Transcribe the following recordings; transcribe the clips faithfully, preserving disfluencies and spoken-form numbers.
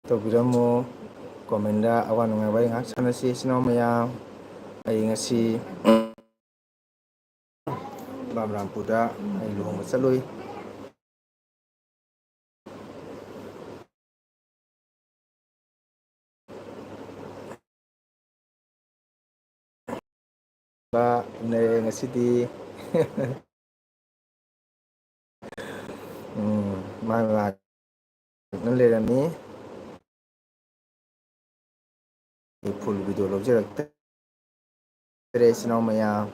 ꯇꯧꯕꯤꯔꯝꯃꯨ꯫ Comment-ꯇ ꯑꯋꯥ ꯅꯨꯡꯉꯥꯏ ꯋꯥꯔꯤ ꯉꯥꯏꯍꯥꯛ ꯁꯥꯟꯅꯁꯤ, ꯏꯆꯤꯟ ꯏꯅꯥꯎ ꯃꯌꯥꯝ꯫ ꯑꯩ ꯉꯁꯤ ꯕꯥꯕ꯭ꯔꯥꯝꯄꯨꯔꯗ ꯑꯩ ꯂꯨꯍꯣꯡꯕ ꯆꯠꯂꯨꯏ꯫ ꯎꯅꯔꯦ ꯉꯁꯤꯗꯤ꯫ ꯎꯝ, ꯃꯥ ꯂꯥꯛꯅ ꯂꯩꯔꯝꯃꯤ꯫ ꯑꯩ full video ꯂꯧꯖꯔꯛꯇ꯭ꯔꯦ, ꯏꯆꯤꯟ ꯏꯅꯥꯎ ꯃꯌꯥꯝ꯫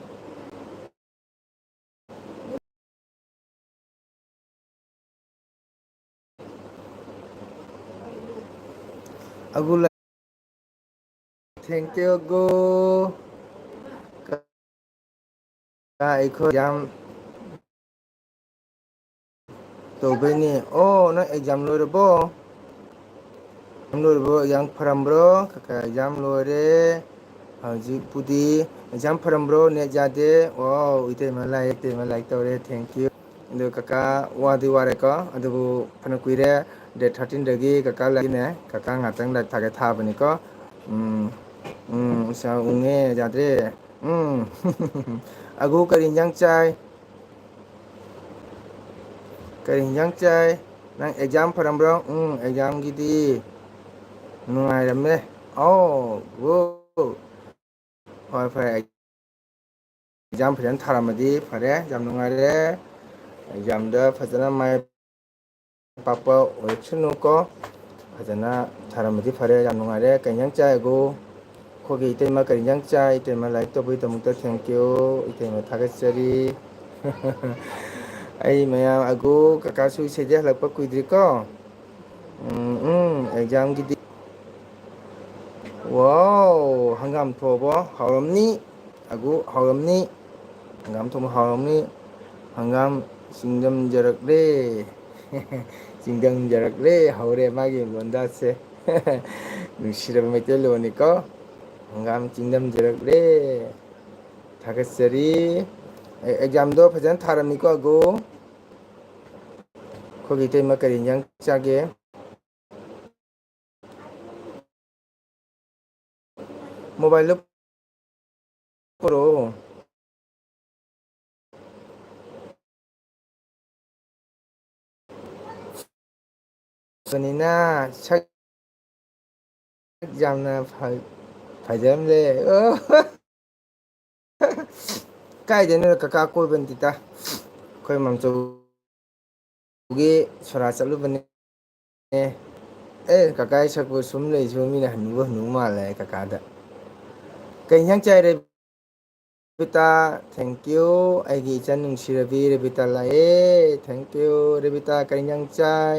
ꯑꯒꯨ ꯂ-, thank you, ꯑꯒꯨ꯫ ꯀ-, ꯑꯩꯈꯣꯏ ꯌꯥꯝ ꯇꯧꯕꯩꯅꯦ꯫ ꯑꯣ, ꯅꯪ exam ꯂꯣꯏꯔꯕꯣ? Exam ꯂꯣꯏꯔꯕꯣ? Exam ꯐꯔꯝꯕ꯭ꯔꯣ? ꯀꯀꯥ exam ꯂꯣꯏꯔꯦ꯫ ꯍꯧꯖꯤꯛꯄꯨꯗꯤ exam ꯐꯔꯝꯕ꯭ꯔꯣ? Net ꯌꯥꯗꯦ꯫ ꯋꯥꯎ, ꯏꯇꯩꯃ ꯂꯥꯏ, ꯏꯇꯩꯃ ꯂꯥꯏꯔꯤꯛ ꯇꯧꯔꯦ꯫ Thank you꯫ ꯑꯗꯨ ꯀꯀꯥ ꯋꯥꯗꯤ ꯋꯥꯔꯦꯀꯣ, ꯑꯗꯨꯕꯨ ꯐꯅ ꯀꯨꯏꯔꯦ꯫ Date thirteen-ꯗꯒꯤ ꯀꯀꯥ ꯂꯥꯏꯔꯤꯛꯅꯦ꯫ ꯀꯀꯥ ꯉꯥꯛꯇꯪ ꯂꯥꯏꯔꯤꯛ ꯊꯥꯒꯦ ꯊꯥꯕꯅꯤꯀꯣ꯫ ꯎꯝ, ꯎꯝ, ꯏꯁꯥ ꯎꯪꯉꯦ, ꯌꯥꯗ꯭ꯔꯦ꯫ ꯎꯝ꯫ ꯑꯒꯨ ꯀꯔꯤ ꯏꯟꯖꯥꯡ ꯆꯥꯏ? ꯀꯔꯤ ꯏꯟꯖꯥꯡ ꯆꯥꯏ? ꯅꯪ exam ꯐꯔꯝꯕ꯭ꯔꯣ? ꯎꯝ, exam-ꯒꯤꯗꯤ ꯅꯨꯡꯉꯥꯏꯔꯝꯃꯦ꯫ ꯑꯣ, good꯫ ꯍꯣꯏ, ꯐꯔꯦ꯫ Exam ꯐꯖꯅ ꯊꯥꯔꯝꯃꯗꯤ ꯐꯔꯦ, ꯌꯥꯝ ꯅꯨꯡꯉꯥꯏꯔꯦ꯫ Exam-ꯗ ꯐꯖꯅ ꯃꯥꯏ ꯄꯥꯛꯄ ꯑꯣꯏꯁꯅꯨꯀꯣ꯫ ꯐꯖꯅ ꯊꯥꯔꯝꯃꯗꯤ ꯐꯔꯦ, ꯌꯥꯝ ꯅꯨꯡꯉꯥꯏꯔꯦ꯫ ꯀꯩ ꯏꯟꯖꯥꯡ ꯆꯥꯏ ꯑꯒꯨ? ꯑꯩꯈꯣꯏꯒꯤ ꯏꯇꯩꯃ ꯀꯔꯤ ꯏꯟꯖꯥꯡ ꯆꯥꯏ? ꯏꯇꯩꯃ ꯂꯥꯏꯔꯤꯛ ꯇꯧꯕꯒꯤꯗꯃꯛꯇ thank you꯫ ꯏꯇꯩꯃ ꯊꯥꯒꯠꯆꯔꯤ꯫ ꯑꯩ ꯃꯌꯥꯝ ꯑꯒꯨ, ꯀꯀꯥꯁꯨ ꯏꯆꯦꯗꯤ ꯍꯜꯂꯛꯄ ꯀꯨꯏꯗ꯭ꯔꯤꯀꯣ꯫ ꯎꯝ, ꯎꯝ, exam-ꯒꯤꯗꯤ꯫ ꯋꯥꯎ, ꯍꯪꯒꯥꯝ ꯊꯣꯡꯕ ꯍꯥꯎꯔꯝꯅꯤ꯫ ꯑꯒꯨ ꯍꯥꯎꯔꯝꯅꯤ꯫ ꯍꯪꯒꯥꯝ ꯊꯣꯡꯕ ꯍꯥꯎꯔꯝꯅꯤ꯫ ꯍꯪꯒꯥꯝ ꯆꯤꯡꯗꯝꯖꯔꯛꯂꯦ꯫ ꯆꯤꯡꯗꯝꯖꯔꯛꯂꯦ꯫ ꯍꯧꯔꯦ ꯃꯥꯒꯤ ꯂꯣꯟꯗꯥꯁꯦ꯫ ꯅꯨꯡꯁꯤꯔꯕ ꯃꯩꯇꯩꯂꯣꯟꯅꯤꯀꯣ꯫ ꯍꯪꯒꯥꯝ ꯆꯤꯡꯗꯝꯖꯔꯛꯂꯦ꯫ ꯊꯥꯒꯠꯆꯔꯤ꯫ ꯑꯦ, exam-ꯗꯣ ꯐꯖꯅ ꯊꯥꯔꯝꯃꯤꯀꯣ, ꯑꯒꯨ? ꯑꯩꯈꯣꯏꯒꯤ ꯏꯇꯩꯃ ꯀꯔꯤ ꯏꯟꯖꯥꯡ ꯆꯥꯒꯦ? ꯃꯣꯕꯥꯏꯜꯗꯣ ꯄꯨꯔꯛꯑꯣ꯫ ꯕꯅꯤꯅ ꯁꯛ ꯌꯥꯝꯅ ꯐ-, ꯐꯖꯔꯝꯂꯦ꯫ ꯑꯣ꯫ ꯀꯥꯏꯗꯩꯅꯣ ꯀꯀꯥ ꯀꯣꯏꯕ ꯅꯠꯇꯦꯗ꯫ ꯑꯩꯈꯣꯏ ꯃꯝꯆꯧꯒꯤ ꯁꯣꯔꯥ ꯆꯠꯂꯨꯕꯅꯦ꯫ ꯑꯦ, ꯑꯦ, ꯀꯀꯥ ꯁꯛꯄꯨ ꯁꯨꯝ ꯂꯩꯁꯨ ꯃꯤꯅ ꯍꯟꯅꯨꯕ ꯍꯟꯅꯨ ꯃꯥꯜꯂꯦ ꯀꯀꯥꯗ꯫ ꯀꯩ ꯏꯟꯖꯥꯡ ꯆꯥꯏ ꯔꯦꯕꯤꯇꯥ? Thank you꯫ ꯑꯩꯒꯤ ꯏꯆꯟ ꯅꯨꯡꯁꯤ ꯔꯕꯤ, ꯔꯦꯕꯤꯇꯥ ꯂꯥꯛꯑꯦ꯫ Thank you꯫ ꯔꯦꯕꯤꯇꯥ ꯀꯩ ꯏꯟꯖꯥꯡ ꯆꯥꯏ?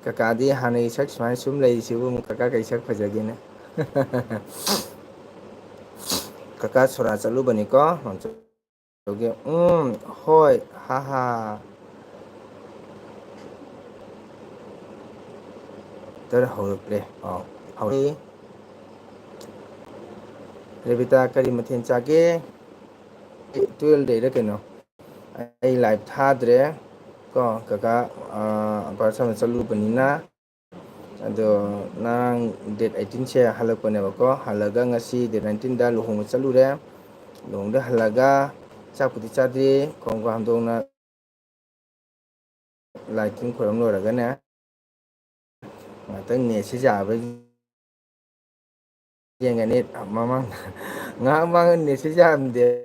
ꯀꯀꯥꯗꯤ ꯍꯥꯟꯅꯒꯤ ꯁꯛ ꯁꯨꯃꯥꯏꯅ ꯁꯨꯝ ꯂꯩꯔꯤꯁꯤꯕꯨ ꯑꯃꯨꯛ ꯀꯀꯥ ꯀꯩ ꯁꯛ ꯐꯖꯒꯦꯅꯦ? ꯀꯀꯥ ꯁꯣꯔꯥ ꯆꯠꯂꯨꯕꯅꯤꯀꯣ꯫ ꯇꯧꯒꯦ꯫ ꯎꯝ, ꯍꯣꯏ, ꯍꯥ ꯍꯥ꯫ ꯇꯔ ꯍꯧꯔꯛꯂꯦ꯫ ꯑꯥꯎ, ꯍꯧꯔꯛꯑꯦ꯫ ꯔꯦꯕꯤꯇꯥ, ꯀꯔꯤ ꯃꯊꯦꯜ ꯆꯥꯒꯦ? ꯇꯨꯌꯦꯜꯞ ꯗꯩꯔ ꯀꯩꯅꯣ? ꯑꯩ ꯂꯥꯏꯚ ꯊꯥꯗ꯭ꯔꯦ ꯀꯣ, ꯀꯀꯥ, ꯑꯥ, ꯑꯄꯥ ꯁꯥꯟꯅ ꯆꯠꯂꯨꯕꯅꯤꯅ꯫ ꯑꯗꯣ ꯉꯔꯥꯡ date eighteen ꯁꯦ ꯍꯜꯂꯛꯄꯅꯦꯕꯀꯣ꯫ ꯍꯜꯂꯒ ꯉꯁꯤ date nineteen ꯗ ꯂꯨꯍꯣꯡꯕ ꯆꯠꯂꯨꯔꯦ꯫ ꯂꯨꯍꯣꯡꯕꯗ ꯍꯜꯂꯒ ꯆꯥꯛꯄꯨꯗꯤ ꯆꯥꯗ꯭ꯔꯤ, ꯈꯣꯡ ꯈꯨꯠ ꯍꯥꯝꯗꯣꯛꯅ ꯂꯥꯏ ꯇꯤꯟ ꯈꯣꯏꯔꯝ ꯂꯣꯏꯔꯒꯅꯦ, ꯉꯥꯛꯇꯪ ꯅꯦꯠꯁꯤ ꯌꯥꯕ꯭ꯔꯥ ꯌꯦꯡꯒꯅꯤ꯫ ꯃꯃꯥꯡ, ꯉꯥꯏꯍꯥꯛ ꯃꯃꯥꯡ ꯅꯦꯠꯁꯤ ꯌꯥꯔꯝꯗꯦꯕꯅꯦ꯫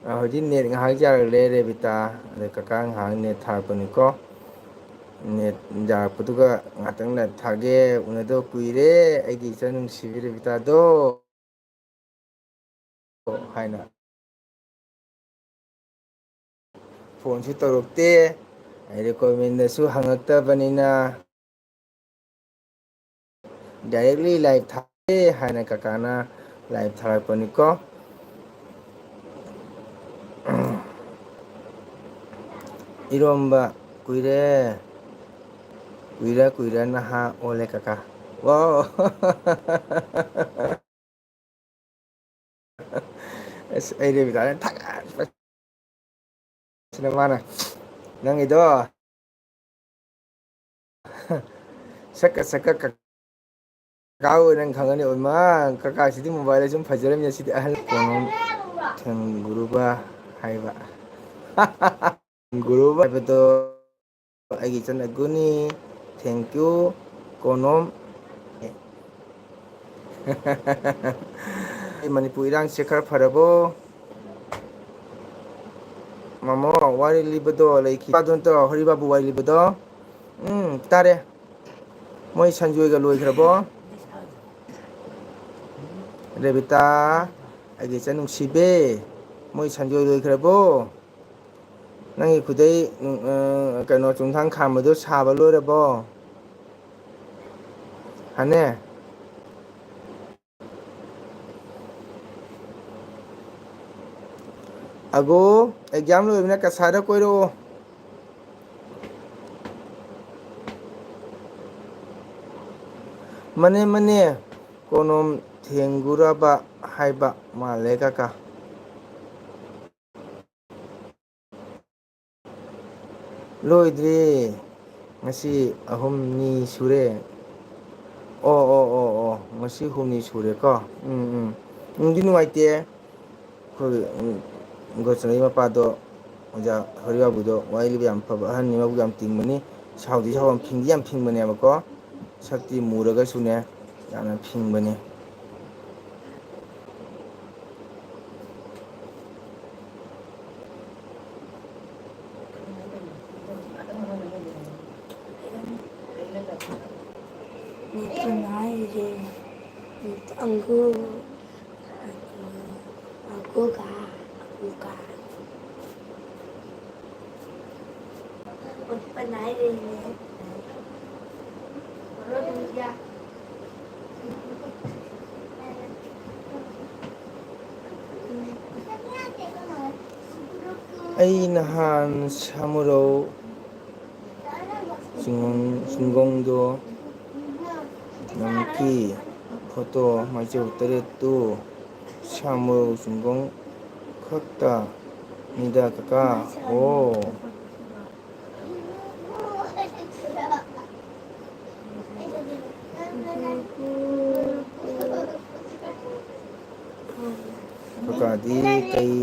ꯑ, ꯍꯧꯖꯤꯛ ꯅꯦꯠ ꯉꯥꯏꯍꯥꯛ ꯌꯥꯔꯛꯂꯦ, ꯔꯦꯕꯤꯇꯥ꯫ ꯑꯗ ꯀꯀꯥ ꯉꯥꯏꯍꯥꯛ ꯅꯦꯠ ꯊꯥꯔꯛꯄꯅꯤꯀꯣ꯫ ꯅꯦꯠ ꯌꯥꯔꯛꯄꯗꯨꯒ ꯉꯥꯛꯇꯪ ꯂꯥꯏꯞ ꯊꯥꯒꯦ꯫ ꯎꯅꯗꯕ ꯀꯨꯏꯔꯦ, ꯑꯩꯒꯤ ꯏꯆꯟ ꯅꯨꯡꯁꯤꯕꯤ ꯔꯦꯕꯤꯇꯥꯗꯣ꯫ ꯍꯥꯏꯅ ꯐꯣꯟꯁꯨ ꯇꯧꯔꯛꯇꯦ, ꯑꯩꯗꯤ ꯀꯣꯃꯦꯟꯗꯁꯨ ꯍꯪꯉꯛꯇꯕꯅꯤꯅ꯫ Directly live ꯊꯥꯔꯛꯑꯦ ꯍꯥꯏꯅ ꯀꯀꯥꯅ live ꯊꯥꯔꯛꯄꯅꯤꯀꯣ꯫ ꯏꯔꯣꯝꯕ ꯀꯨꯏꯔꯦ, ꯀꯨꯏꯔ ꯀꯨꯏꯔ ꯅꯍꯥ ꯑꯣꯜꯂꯦ ꯀꯀꯥ꯫ ꯋꯥꯎ꯫ ꯑꯁ, ꯑꯩ ꯔꯦꯕꯤꯇꯥꯅ ꯊꯥꯒꯠꯄꯁꯤꯅ ꯃꯥꯅ, "ꯅꯪꯒꯤꯗꯣ ꯁꯛꯀ ꯁꯛꯀ ꯀ-, ꯀꯀꯥ ꯑꯣꯏ ꯅꯪ ꯈꯪꯒꯅꯤ꯫ ꯑꯣꯏꯃꯥ, ꯀꯀꯥꯁꯤꯗꯤ mobile ꯁꯨꯝ ꯐꯖꯔꯝꯃꯤ꯫ ꯑꯁꯤꯗꯤ ꯑꯍꯜ ꯀꯣꯅꯣꯝ ꯊꯦꯡꯒꯨꯔꯨꯕ ꯍꯥꯏꯕ꯫ ꯊꯦꯡꯒꯨꯔꯨꯕ ꯍꯥꯏꯕꯗꯣ ꯑꯩꯒꯤ ꯏꯆꯟ ꯑꯒꯨꯅꯤ꯫ Thank you, ꯀꯣꯅꯣꯝ꯫ ꯑꯩ ꯃꯅꯤꯄꯨꯔ ꯏꯔꯥꯡꯁꯦ ꯈꯔ ꯐꯔꯕꯣ? ꯃꯃꯣ, ꯋꯥꯔꯤ ꯂꯤꯕꯗꯣ ꯂꯩꯈꯤ꯫ ꯅꯨꯄꯥꯗꯣ ꯅꯠꯇ꯭ꯔꯣ, ꯍꯔꯤꯕꯥꯕꯨ ꯋꯥꯔꯤ ꯂꯤꯕꯗꯣ? ꯎꯝ, ꯇꯥꯔꯦ꯫ ꯃꯣꯏ ꯁꯟꯖꯣꯏꯒ ꯂꯣꯏꯈ꯭ꯔꯕꯣ? ꯔꯦꯕꯤꯇꯥ, ꯑꯩꯒꯤ ꯏꯆꯟ ꯅꯨꯡꯁꯤꯕꯤ, ꯃꯣꯏ ꯁꯟꯖꯣꯏ ꯂꯣꯏꯈ꯭ꯔꯕꯣ? ꯅꯪꯒꯤ ꯈꯨꯗꯩ, ꯎꯝ, ꯑ, ꯀꯩꯅꯣ, ꯆꯨꯡꯊꯥꯡ ꯈꯥꯝꯕꯗꯣ ꯁꯥꯕ ꯂꯣꯏꯔꯕꯣ? ꯍꯅꯦ? ꯑꯒꯣ, exam ꯂꯣꯏꯕꯅ ꯀꯁꯥꯔꯗ ꯀꯣꯏꯔꯛꯑꯣ꯫ ꯃꯅꯦ, ꯃꯅꯦ, ꯀꯣꯅꯣꯝ ꯊꯦꯡꯒꯨꯔꯕ ꯍꯥꯏꯕ ꯃꯥꯜꯂꯦ, ꯀꯀꯥ꯫ ꯂꯣꯏꯗ꯭ꯔꯤ꯫ ꯉꯁꯤ ꯑꯍꯨꯝꯅꯤ ꯁꯨꯔꯦ꯫ ꯑꯣ, ꯑꯣ, ꯑꯣ, ꯑꯣ, ꯉꯁꯤ ꯍꯨꯝꯅꯤ ꯁꯨꯔꯦꯀꯣ꯫ ꯎꯝ, ꯎꯝ꯫ ꯅꯨꯡꯗꯤ ꯅꯨꯡꯉꯥꯏꯇꯦ꯫ ꯑꯩꯈꯣꯏꯒꯤ, ꯎꯝ, ꯒꯣꯆꯟꯒꯤ ꯃꯄꯥꯗꯣ, ꯑꯣꯖꯥ ꯍꯔꯤꯕꯥꯕꯨꯗꯣ ꯋꯥꯔꯤ ꯂꯤꯕ ꯌꯥꯝ ꯐꯕ ꯑꯍꯟꯅꯤ, ꯃꯕꯨꯛ ꯌꯥꯝ ꯇꯤꯡꯕꯅꯤ, ꯁꯥꯎꯗꯤ ꯁꯥꯎꯕ, ꯐꯤꯡꯗꯤ ꯌꯥꯝ ꯐꯤꯡꯕꯅꯦꯕꯀꯣ, ꯁꯛꯇꯤ ꯃꯨꯔꯒꯁꯨꯅꯦ, ꯌꯥꯝꯅ ꯐꯤꯡꯕꯅꯤ꯫ ꯅꯠꯇꯦ ꯍꯥꯏꯔꯤꯁꯦ꯫ ꯑꯪꯒꯨꯔ꯫ ꯑꯪꯒꯨꯔꯒ, ꯑꯪꯒꯨꯔꯒ꯫ ꯎꯠꯄ ꯅꯥꯏꯔꯦꯅꯦ꯫ ꯑꯩ ꯅꯍꯥꯟ ꯁꯥꯃꯨꯔꯧ ꯆꯤꯡꯒꯣꯡ-, ꯆꯤꯡꯒꯣꯡꯗꯣ ꯅꯝꯈꯤ꯫ ꯐꯣꯇꯣ ꯃꯥꯏꯆꯧ ꯇꯔꯦꯠꯇꯨ ꯁꯥꯃꯨꯔꯧ ꯆꯤꯡꯒꯣꯡ ꯈꯛꯇ ꯅꯤꯗ ꯀꯀꯥ꯫ ꯑꯣ꯫ ꯀꯀꯥꯗꯤ ꯀꯩ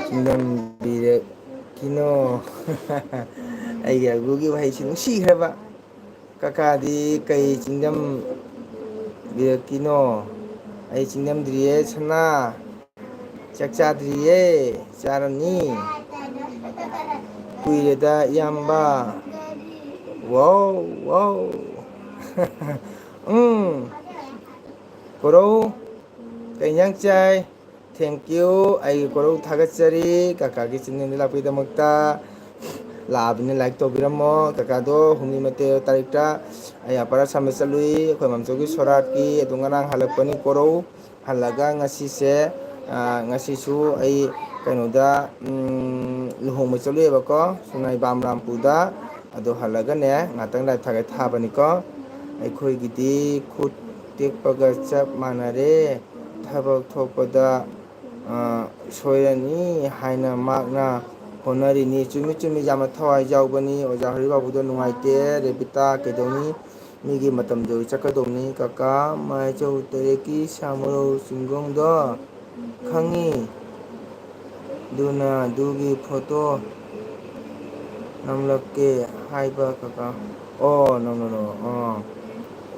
ꯆꯤꯡꯗꯝꯕꯤꯔꯛꯈꯤꯅꯣ? ꯑꯩꯒꯤ ꯑꯒꯨꯒꯤ ꯋꯥꯍꯩꯁꯤ ꯅꯨꯡꯁꯤꯈ꯭ꯔꯕ꯫ ꯀꯀꯥꯗꯤ ꯀꯩ ꯆꯤꯡꯗꯝꯕꯤꯔꯛꯈꯤꯅꯣ? ꯑꯩ ꯆꯤꯡꯗꯝꯗ꯭ꯔꯤꯌꯦ ꯁꯅꯥ꯫ ꯆꯥꯛ ꯆꯥꯗ꯭ꯔꯤꯌꯦ, ꯆꯥꯔꯅꯤ꯫ ꯀꯨꯏꯔꯦꯗ ꯏꯌꯥꯝꯕ꯫ ꯋꯥꯎ, ꯋꯥꯎ꯫ ꯎꯝ꯫ ꯀꯣꯔꯧ, ꯀꯩ ꯏꯟꯖꯥꯡ ꯆꯥꯏ? Thank you꯫ ꯑꯩꯒꯤ ꯀꯣꯔꯧ ꯊꯥꯒꯠꯆꯔꯤ ꯀꯀꯥꯒꯤ channelꯗ ꯂꯥꯛꯄꯒꯤꯗꯃꯛꯇ꯫ ꯂꯥꯛꯑꯕꯅꯤꯅ like ꯇꯧꯕꯤꯔꯝꯃꯣ꯫ ꯀꯀꯥꯗꯣ ꯍꯨꯝꯅꯤ ꯃꯇꯦ ꯇꯥꯔꯤꯛꯇ ꯑꯩ ꯑꯄꯔ ꯁꯝꯕ ꯆꯠꯂꯨꯏ, ꯑꯩꯈꯣꯏ ꯃꯝꯆꯧꯒꯤ ꯁꯣꯔꯥꯠꯀꯤ꯫ ꯑꯗꯨ ꯉꯔꯥꯡ ꯍꯜꯂꯛꯄꯅꯤ ꯀꯣꯔꯧ꯫ ꯍꯜꯂꯒ ꯉꯁꯤꯁꯦ, ꯑ, ꯉꯁꯤꯁꯨ ꯑꯩ ꯀꯩꯅꯣꯗ, ꯎꯝ, ꯂꯨꯍꯣꯡꯕ ꯆꯠꯂꯨꯏꯕꯀꯣ, ꯁꯨꯝꯅꯥꯏ ꯕꯥꯝꯔꯥꯝꯄꯨꯔꯗ꯫ ꯑꯗꯨ ꯍꯜꯂꯒꯅꯦ ꯉꯥꯛꯇꯪ live ꯊꯥꯒꯠ ꯊꯥꯕꯅꯤꯀꯣ꯫ ꯑꯩꯈꯣꯏꯒꯤꯗꯤ ꯈꯨꯠ ꯇꯦꯛꯄꯒ ꯆꯞ ꯃꯥꯟꯅꯔꯦ꯫ ꯊꯕꯛ ꯊꯣꯛꯄꯗ, ꯑ, ꯁꯣꯏꯔꯅꯤ ꯍꯥꯏꯅ ꯃꯍꯥꯛꯅ ꯍꯣꯠꯅꯔꯤꯅꯤ꯫ ꯆꯨꯝꯃꯤ, ꯆꯨꯝꯃꯤ, ꯌꯥꯝꯅ ꯊꯋꯥꯏ ꯌꯥꯎꯕꯅꯤ꯫ ꯑꯣꯖꯥ ꯍꯔꯤꯕꯥꯕꯨꯗꯣ ꯅꯨꯡꯉꯥꯏꯇꯦ꯫ ꯔꯦꯕꯤꯇꯥ, ꯀꯩꯗꯧꯅꯤ? ꯃꯤꯒꯤ ꯃꯇꯝꯗ ꯆꯠꯀꯗꯧꯅꯤ꯫ ꯀꯀꯥ, ꯃꯥꯏꯆꯧ ꯇꯔꯦꯠꯀꯤ ꯁꯥꯃꯨꯔꯧ ꯆꯤꯡꯒꯣꯡꯗꯣ ꯈꯪꯉꯤ꯫ ꯑꯗꯨꯅ ꯑꯗꯨꯒꯤ photo ꯅꯝꯂꯛꯀꯦ ꯍꯥꯏꯕ ꯀꯀꯥ꯫ ꯑꯣ, no, no, no, ꯑꯣ꯫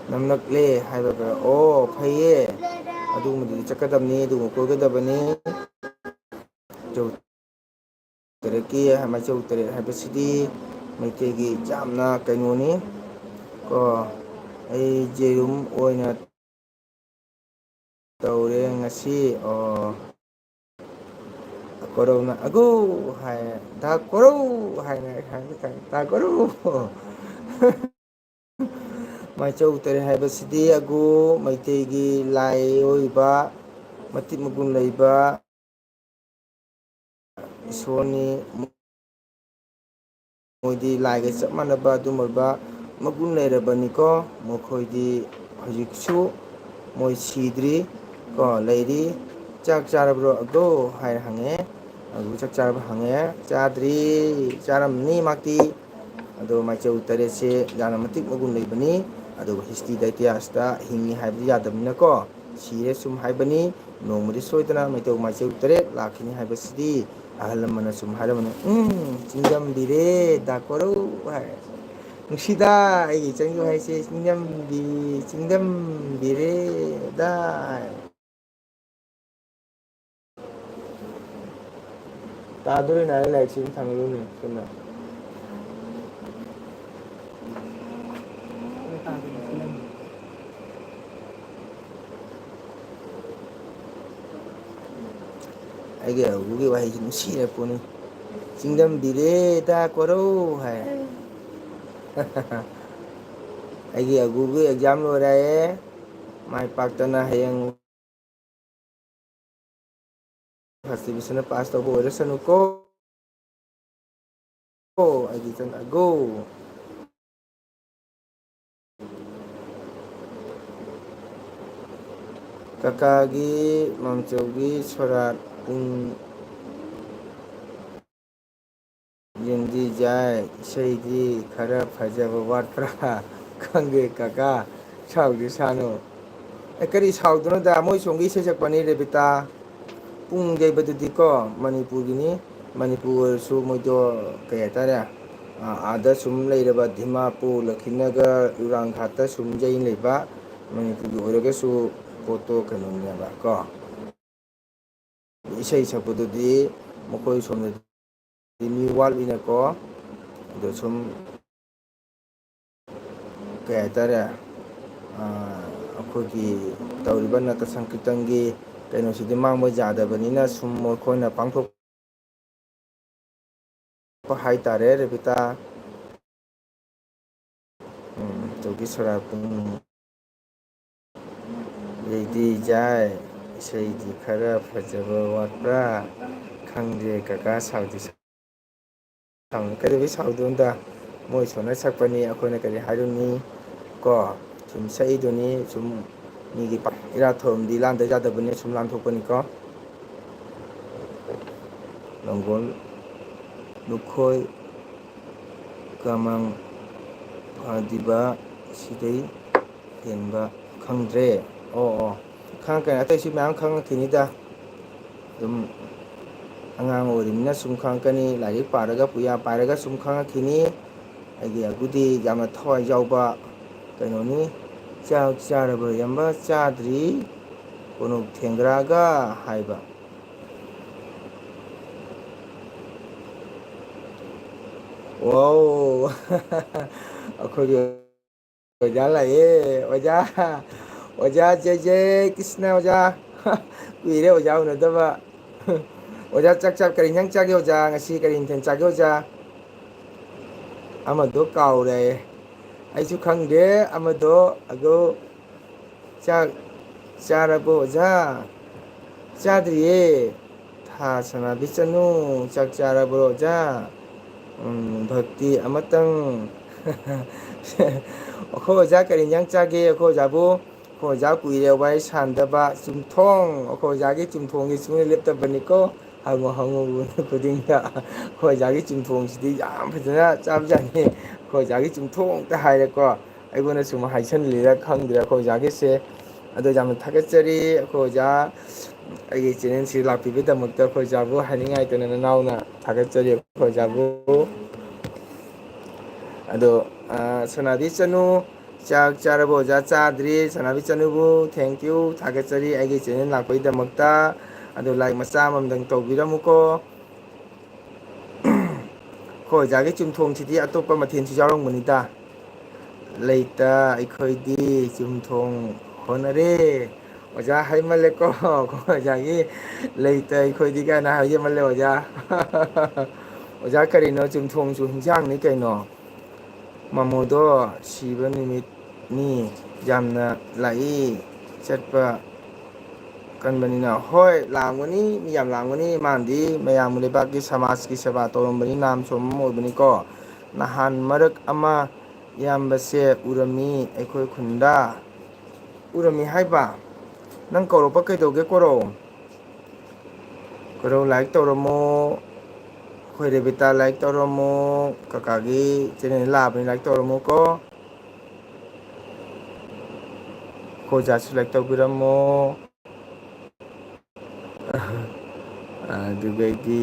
ꯅꯝꯂꯛꯂꯦ ꯍꯥꯏꯕ ꯀꯀꯥ꯫ ꯑꯣ, ꯐꯩꯌꯦ꯫ ꯑꯗꯨꯒꯨꯝꯕꯗꯨꯗꯤ ꯆꯠꯀꯗꯕꯅꯤ, ꯑꯗꯨꯒꯨꯝꯕ ꯀꯣꯏꯒꯗꯕꯅꯤ꯫ ꯇꯔꯦꯠꯀꯤ, ꯃꯥꯏꯆꯧ ꯇꯔꯦꯠ ꯍꯥꯏꯕꯁꯤꯗꯤ ꯃꯩꯇꯩꯒꯤ ꯌꯥꯝꯅ ꯀꯩꯅꯣꯅꯤ ꯀꯣ꯫ ꯑꯩ ꯌꯦꯔꯨꯝ ꯑꯣꯏꯅ ꯇꯧꯔꯦ ꯉꯁꯤ꯫ ꯑꯣ꯫ ꯀꯣꯔꯧꯅ "ꯑꯒꯨ" ꯍꯥꯏ, "ꯗꯥ ꯀꯣꯔꯧ" ꯍꯥꯏꯅ ꯍꯥꯏꯕ ꯇꯥꯏ꯫ "ꯗꯥ ꯀꯣꯔꯧ!" ꯃꯥꯏꯆꯧ ꯇꯔꯦꯠ ꯍꯥꯏꯕꯁꯤꯗꯤ ꯑꯒꯨ ꯃꯩꯇꯩꯒꯤ ꯂꯥꯏ ꯑꯣꯏꯕ, ꯃꯇꯤꯛ ꯃꯒꯨꯟ ꯂꯩꯕ ꯏꯁꯣꯔꯅꯤ꯫ ꯃꯣꯏꯗꯤ ꯂꯥꯏꯒ ꯆꯞ ꯃꯥꯟꯅꯕ ꯑꯗꯨꯝ ꯑꯣꯏꯕ ꯃꯒꯨꯟ ꯂꯩꯔꯕꯅꯤꯀꯣ꯫ ꯃꯈꯣꯏꯗꯤ ꯍꯧꯖꯤꯛꯁꯨ ꯃꯣꯏ ꯁꯤꯗ꯭ꯔꯤ ꯀꯣ, ꯂꯩꯔꯤ꯫ "ꯆꯥꯛ ꯆꯥꯔꯕ꯭ꯔꯣ ꯑꯒꯣ?" ꯍꯥꯏꯅ ꯍꯪꯉꯦ꯫ ꯑꯗꯨ ꯆꯥꯛ ꯆꯥꯔꯕ ꯍꯪꯉꯦ꯫ "ꯆꯥꯗ꯭ꯔꯤ, ꯆꯥꯔꯝꯅꯤ ꯃꯥꯛꯇꯤ"꯫ ꯑꯗꯣ ꯃꯥꯏꯆꯧ ꯇꯔꯦꯠꯁꯦ ꯌꯥꯝꯅ ꯃꯇꯤꯛ ꯃꯒꯨꯟ ꯂꯩꯕꯅꯤ꯫ ꯑꯗꯨꯒ historyꯗ, ꯏꯇꯤꯍꯥꯁꯇ ꯍꯤꯡꯉꯤ ꯍꯥꯏꯕꯗꯤ ꯌꯥꯗꯕꯅꯤꯅꯀꯣ, ꯁꯤꯔꯦ ꯁꯨꯝ ꯍꯥꯏꯕꯅꯤ꯫ ꯅꯣꯡꯃꯗꯤ ꯁꯣꯏꯗꯅ ꯃꯩꯇꯧ ꯃꯥꯏꯆꯧ ꯇꯔꯦꯠ ꯂꯥꯛꯈꯤꯅꯤ ꯍꯥꯏꯕꯁꯤꯗꯤ ꯑꯍꯜ ꯂꯃꯟꯅ ꯁꯨꯝ ꯍꯥꯏꯔꯝꯕꯅꯤ꯫ "ꯎꯝ, ꯆꯤꯡꯗꯝꯕꯤꯔꯦ ꯗꯥ ꯀꯣꯔꯧ" ꯍꯥꯏ꯫ ꯅꯨꯡꯁꯤꯗ ꯑꯩꯒꯤ ꯏꯆꯟꯒꯤ ꯋꯥꯍꯩꯁꯦ, "ꯆꯤꯡꯗꯝꯕꯤ-, ꯆꯤꯡꯗꯝꯕꯤꯔꯦ ꯗꯥ" ꯍꯥꯏ꯫ ꯇꯥꯗꯣꯔꯦ ꯅꯥꯔꯦ, ꯂꯥꯏꯔꯤꯛꯁꯤ ꯑꯗꯨꯝ ꯊꯥꯡꯒꯠꯂꯨꯅꯦ ꯄꯨꯟꯅ꯫ ꯑꯩꯒꯤ ꯑꯒꯨꯒꯤ ꯋꯥꯍꯩꯁꯤ ꯅꯨꯡꯁꯤꯔ ꯄꯣꯠꯅꯤ꯫ "ꯆꯤꯡꯗꯝꯕꯤꯔꯦ ꯗꯥ ꯀꯣꯔꯧ" ꯍꯥꯏ꯫ ꯑꯩꯒꯤ ꯑꯒꯨꯒꯤ exam ꯂꯣꯏꯔꯦ꯫ ꯃꯥꯏ ꯄꯥꯛꯇꯅ ꯍꯌꯦꯡ first division ꯗ pass ꯇꯧꯕ ꯑꯣꯏꯔꯁꯅꯨꯀꯣ꯫ ꯑꯩꯒꯤ ꯏꯆꯟ ꯑꯒꯨ꯫ ꯀꯀꯥꯒꯤ ꯃꯥꯝꯆꯧꯒꯤ ꯁꯣꯔꯥꯠ ꯄꯨꯡ ꯌꯦꯡꯗꯤ ꯌꯥꯏ, ꯏꯁꯩꯗꯤ ꯈꯔ ꯐꯖꯕ ꯋꯥꯠꯄ꯭ꯔꯥ? ꯈꯪꯗꯦ ꯀꯀꯥ, ꯁꯥꯎꯗꯤ ꯁꯥꯅꯨ꯫ ꯑꯦ, ꯀꯔꯤ ꯁꯥꯎꯗꯣꯏꯅꯣꯗ? ꯃꯣꯏ ꯁꯣꯝꯒꯤ ꯏꯁꯩ ꯁꯛꯄꯅꯤ, ꯔꯦꯕꯤꯇꯥ꯫ ꯄꯨꯡ ꯌꯩꯕꯗꯨꯗꯤꯀꯣ, ꯃꯅꯤꯄꯨꯔꯒꯤꯅꯤ꯫ ꯃꯅꯤꯄꯨꯔ ꯑꯣꯏꯔꯁꯨ ꯃꯣꯏꯗꯣ, ꯀꯩ ꯍꯥꯏꯇꯥꯔꯦ, ꯑꯥ, ꯑꯥꯗ ꯁꯨꯝ ꯂꯩꯔꯕ ꯗꯤꯃꯥꯄꯨꯔ, ꯂꯈꯤꯅꯒꯔ, ꯎꯔꯥꯡꯘꯥꯠꯇ ꯁꯨꯝ ꯌꯩ ꯂꯩꯕ, ꯃꯅꯤꯄꯨꯔꯒꯤ ꯑꯣꯏꯔꯒꯁꯨ ꯄꯣꯠꯇꯣ ꯀꯩꯅꯣꯅꯦꯕ ꯀꯣ꯫ ꯏꯁꯩ ꯁꯛꯄꯗꯨꯗꯤ ꯃꯈꯣꯏ ꯁꯣꯝꯗꯗꯤ ꯃꯤ ꯋꯥꯠꯂꯤꯅꯀꯣ, ꯑꯗꯣ ꯁꯨꯝ ꯀꯩ ꯍꯥꯏꯇꯥꯔꯦ, ꯑꯥ, ꯑꯩꯈꯣꯏꯒꯤ ꯇꯧꯔꯤꯕ ꯅꯥꯇ ꯁꯪꯀꯤꯔꯇꯟꯒꯤ ꯀꯩꯅꯣꯁꯤꯗꯤ ꯃꯥꯡꯕ ꯌꯥꯗꯕꯅꯤꯅ ꯁꯨꯝ ꯃꯈꯣꯏꯅ ꯄꯥꯡꯊꯣꯛ ꯍꯥꯏꯇꯥꯔꯦ, ꯔꯦꯕꯤꯇꯥ꯫ ꯎꯝ, ꯇꯧꯒꯤ ꯁꯣꯔꯥ ꯄꯨꯡ ꯌꯩꯗꯤ ꯌꯥꯏ, ꯏꯁꯩꯗꯤ ꯈꯔ ꯐꯖꯕ ꯋꯥꯠꯄ꯭ꯔꯥ? ꯈꯪꯗꯦ ꯀꯀꯥ, ꯁꯥꯎꯗꯤ ꯁꯥꯎꯅꯨ꯫ ꯀꯩꯗꯧꯕꯩ ꯁꯥꯎꯗꯣꯏꯅꯣꯗ? ꯃꯣꯏ ꯁꯣꯟꯅ ꯁꯛꯄꯅꯤ, ꯑꯩꯈꯣꯏꯅ ꯀꯔꯤ ꯍꯥꯏꯔꯨꯅꯤ? ꯀꯣ, ꯁꯨꯝ ꯁꯛꯏꯗꯨꯅꯤ, ꯁꯨꯝ ꯃꯤꯒꯤ ꯄꯥ-, ꯏꯔꯥꯠ ꯊꯧꯔꯝꯗꯤ ꯂꯥꯟꯗ ꯌꯥꯗꯕꯅꯤ, ꯁꯨꯝ ꯂꯥꯟꯊꯣꯛꯄꯅꯤꯀꯣ꯫ ꯂꯣꯡꯒꯣꯜ ꯂꯨꯈꯣꯏ ꯀꯃꯪ ꯐꯥꯗꯤꯕ ꯁꯤꯗꯩ ꯍꯦꯟꯕ ꯈꯪꯗ꯭ꯔꯦ꯫ ꯑꯣ, ꯑꯣ꯫ ꯈꯪꯉꯛꯀꯅꯤ, ꯑꯇꯩꯁꯨ ꯃꯌꯥꯝ ꯈꯪꯉꯛꯈꯤꯅꯤꯗ꯫ ꯑꯗꯨꯝ ꯑꯉꯥꯡ ꯑꯣꯏꯔꯤꯃꯤꯅ ꯁꯨꯝ ꯈꯪꯉꯛꯀꯅꯤ, ꯂꯥꯏꯔꯤꯛ ꯄꯥꯔꯒ, ꯄꯨꯌꯥ ꯄꯥꯏꯔꯒ ꯁꯨꯝ ꯈꯪꯉꯛꯈꯤꯅꯤ꯫ ꯑꯩꯒꯤ ꯑꯕꯨꯗꯤ ꯌꯥꯝꯅ ꯊꯋꯥꯏ ꯌꯥꯎꯕ ꯀꯩꯅꯣꯅꯤ꯫ "ꯆꯥꯛ ꯆꯥꯔꯕ꯭ꯔꯣ ꯏꯌꯥꯝꯕ?" "ꯆꯥꯗ꯭ꯔꯤ, ꯀꯣꯅꯨꯞ ꯊꯦꯡꯒ꯭ꯔꯥꯒ" ꯍꯥꯏꯕ꯫ ꯋꯥꯎ! ꯑꯩꯈꯣꯏꯒꯤ ꯑꯣꯖꯥ ꯂꯥꯛꯑꯦ꯫ ꯑꯣꯖꯥ, ꯑꯣꯖꯥ ꯖꯦ ꯖꯦ ꯀ꯭ꯔꯤꯁꯅ ꯑꯣꯖꯥ꯫ ꯀꯨꯏꯔꯦ ꯑꯣꯖꯥ ꯎꯅꯗꯕ꯫ ꯑꯣꯖꯥ ꯆꯥꯛ ꯆꯥ-, ꯀꯔꯤ ꯏꯟꯖꯥꯡ ꯆꯥꯒꯦ ꯑꯣꯖꯥ? ꯉꯁꯤ ꯀꯔꯤ ꯃꯊꯦꯜ ꯆꯥꯒꯦ ꯑꯣꯖꯥ? ꯑꯃꯗꯣ ꯀꯥꯎꯔꯦ꯫ ꯑꯩꯁꯨ ꯈꯪꯗꯦ ꯑꯃꯗꯣ꯫ ꯑꯗꯣ ꯆꯥꯛ ꯆꯥꯔꯕꯣ ꯑꯣꯖꯥ? ꯆꯥꯗ꯭ꯔꯤꯌꯦ꯫ ꯊꯥ ꯁꯅꯥꯕꯤ ꯆꯅꯨ, ꯆꯥꯛ ꯆꯥꯔꯕ꯭ꯔꯣ ꯑꯣꯖꯥ? ꯎꯝ, ꯚꯛꯇꯤ ꯑꯃꯇꯪ꯫ ꯑꯩꯈꯣꯏ ꯑꯣꯖꯥ ꯀꯔꯤ ꯏꯟꯖꯥꯡ ꯆꯥꯒꯦ ꯑꯩꯈꯣꯏ ꯑꯣꯖꯥꯕꯨ? ꯑꯩꯈꯣꯏ ꯑꯣꯖꯥ ꯀꯨꯏꯔꯦ ꯋꯥꯔꯤ ꯁꯥꯟꯗꯕ꯫ ꯆꯨꯝꯊꯣꯡ, ꯑꯩꯈꯣꯏ ꯑꯣꯖꯥꯒꯤ ꯆꯨꯝꯊꯣꯡꯒꯤ ꯁꯨꯡꯂꯦꯞ ꯂꯦꯞꯇꯕꯅꯤꯀꯣ꯫ ꯍꯪꯉꯨ ꯍꯪꯉꯨ ꯈꯨꯗꯤꯡꯗ꯫ ꯑꯩꯈꯣꯏ ꯑꯣꯖꯥꯒꯤ ꯆꯨꯝꯊꯣꯡꯁꯤꯗꯤ ꯌꯥꯝ ꯐꯖꯅ ꯆꯥꯕꯖꯥꯠꯅꯤ꯫ ꯑꯩꯈꯣꯏ ꯑꯣꯖꯥꯒꯤ ꯆꯨꯝꯊꯣꯡꯇ ꯍꯥꯏꯔꯦꯀꯣ꯫ ꯑꯩꯉꯣꯟꯗ ꯁꯨꯝ ꯍꯥꯏꯁꯜꯂꯤꯔ ꯈꯪꯗ꯭ꯔꯦ ꯑꯩꯈꯣꯏ ꯑꯣꯖꯥꯒꯤꯁꯦ꯫ ꯑꯗꯣ ꯌꯥꯝꯅ ꯊꯥꯒꯠꯆꯔꯤ ꯑꯩꯈꯣꯏ ꯑꯣꯖꯥ, ꯑꯩꯒꯤ ꯆꯦꯅꯦꯜꯁꯤ ꯂꯥꯛꯄꯤꯕꯒꯤꯗꯃꯛꯇ ꯑꯩꯈꯣꯏ ꯑꯣꯖꯥꯕꯨ ꯍꯥꯏꯅꯤꯡꯉꯥꯏꯇꯅ ꯅꯅꯥꯎꯅ ꯊꯥꯒꯠꯆꯔꯤ ꯑꯩꯈꯣꯏ ꯑꯣꯖꯥꯕꯨ꯫ ꯑꯗꯣ, ꯑ, ꯁꯣꯅꯥꯗꯤ ꯆꯅꯨ, ꯆꯥꯛ ꯆꯥꯔꯕꯣ ꯑꯣꯖꯥ? ꯆꯥꯗ꯭ꯔꯤ꯫ ꯁꯣꯅꯥꯕꯤ ꯆꯅꯨꯕꯨ thank you, ꯊꯥꯒꯠꯆꯔꯤ ꯑꯩꯒꯤ ꯆꯦꯅꯦꯜ ꯂꯥꯛꯄꯒꯤꯗꯃꯛꯇ꯫ ꯑꯗꯣ like ꯃꯆꯥ ꯑꯃꯃꯝꯗꯪ ꯇꯧꯕꯤꯔꯝꯃꯨꯀꯣ꯫ ꯑꯩꯈꯣꯏ ꯑꯣꯖꯥꯒꯤ ꯆꯨꯝꯊꯣꯡꯁꯤꯗꯤ ꯑꯇꯣꯞꯄ ꯃꯊꯦꯜꯁꯨ ꯌꯥꯎꯔꯝꯒꯅꯤꯗ꯫ ꯂꯩꯇ ꯑꯩꯈꯣꯏꯗꯤ ꯆꯨꯝꯊꯣꯡ ꯍꯣꯠꯅꯔꯦ꯫ ꯑꯣꯖꯥ ꯍꯥꯏꯃꯜꯂꯦꯀꯣ, ꯑꯩꯈꯣꯏ ꯑꯣꯖꯥꯒꯤ ꯂꯩꯇ ꯑꯩꯈꯣꯏꯗꯤ ꯀꯥꯏꯅ ꯍꯥꯏꯖꯃꯜꯂꯦ ꯑꯣꯖꯥ꯫ ꯑꯣꯖꯥ ꯀꯔꯤꯅꯣ, ꯆꯨꯝꯊꯣꯡꯁꯨ ꯍꯤꯟꯖꯥꯡꯅꯤ ꯀꯩꯅꯣ꯫ ꯃꯃꯣꯗꯣ ꯁꯤꯕ ꯅꯨꯃꯤꯠꯅꯤ, ꯌꯥꯝꯅ ꯂꯥꯛꯏ ꯆꯠꯄ ꯀꯟꯕꯅꯤꯅ꯫ ꯍꯣꯏ, ꯂꯥꯛꯑꯝꯒꯅꯤ, ꯃꯤ ꯌꯥꯝ ꯂꯥꯛꯑꯝꯒꯅꯤ꯫ ꯃꯥꯅꯗꯤ ꯃꯌꯥꯝ ꯂꯩꯕꯥꯛꯀꯤ ꯁꯃꯥꯖꯀꯤ ꯁꯦꯕꯥ ꯇꯧꯔꯝꯕꯅꯤ, ꯅꯥꯝ ꯁꯣꯝ ꯑꯃ ꯑꯣꯏꯕꯅꯤꯀꯣ꯫ ꯅꯍꯥꯟ ꯃꯔꯛ ꯑꯃ ꯏꯌꯥꯝꯕꯁꯦ ꯎꯔꯝꯃꯤ ꯑꯩꯈꯣꯏ ꯈꯨꯟꯗ꯫ ꯎꯔꯝꯃꯤ ꯍꯥꯏꯕ? ꯅꯪ ꯀꯧꯔꯛꯄ ꯀꯩꯗꯧꯒꯦ, ꯀꯣꯔꯧ? ꯀꯣꯔꯧ like ꯇꯧꯔꯝꯃꯣ꯫ ꯑꯩꯈꯣꯏ ꯔꯦꯕꯤꯇꯥ like ꯇꯧꯔꯝꯃꯣ꯫ ꯀꯀꯥꯒꯤ ꯆꯦꯅꯦꯜ ꯂꯥꯛꯑꯕꯅꯤ, like ꯇꯧꯔꯝꯃꯣꯀꯣ꯫ ꯑꯣꯖꯥꯁꯨ like ꯇꯧꯕꯤꯔꯝꯃꯣ꯫ ꯑꯗꯨꯒꯩꯗꯤ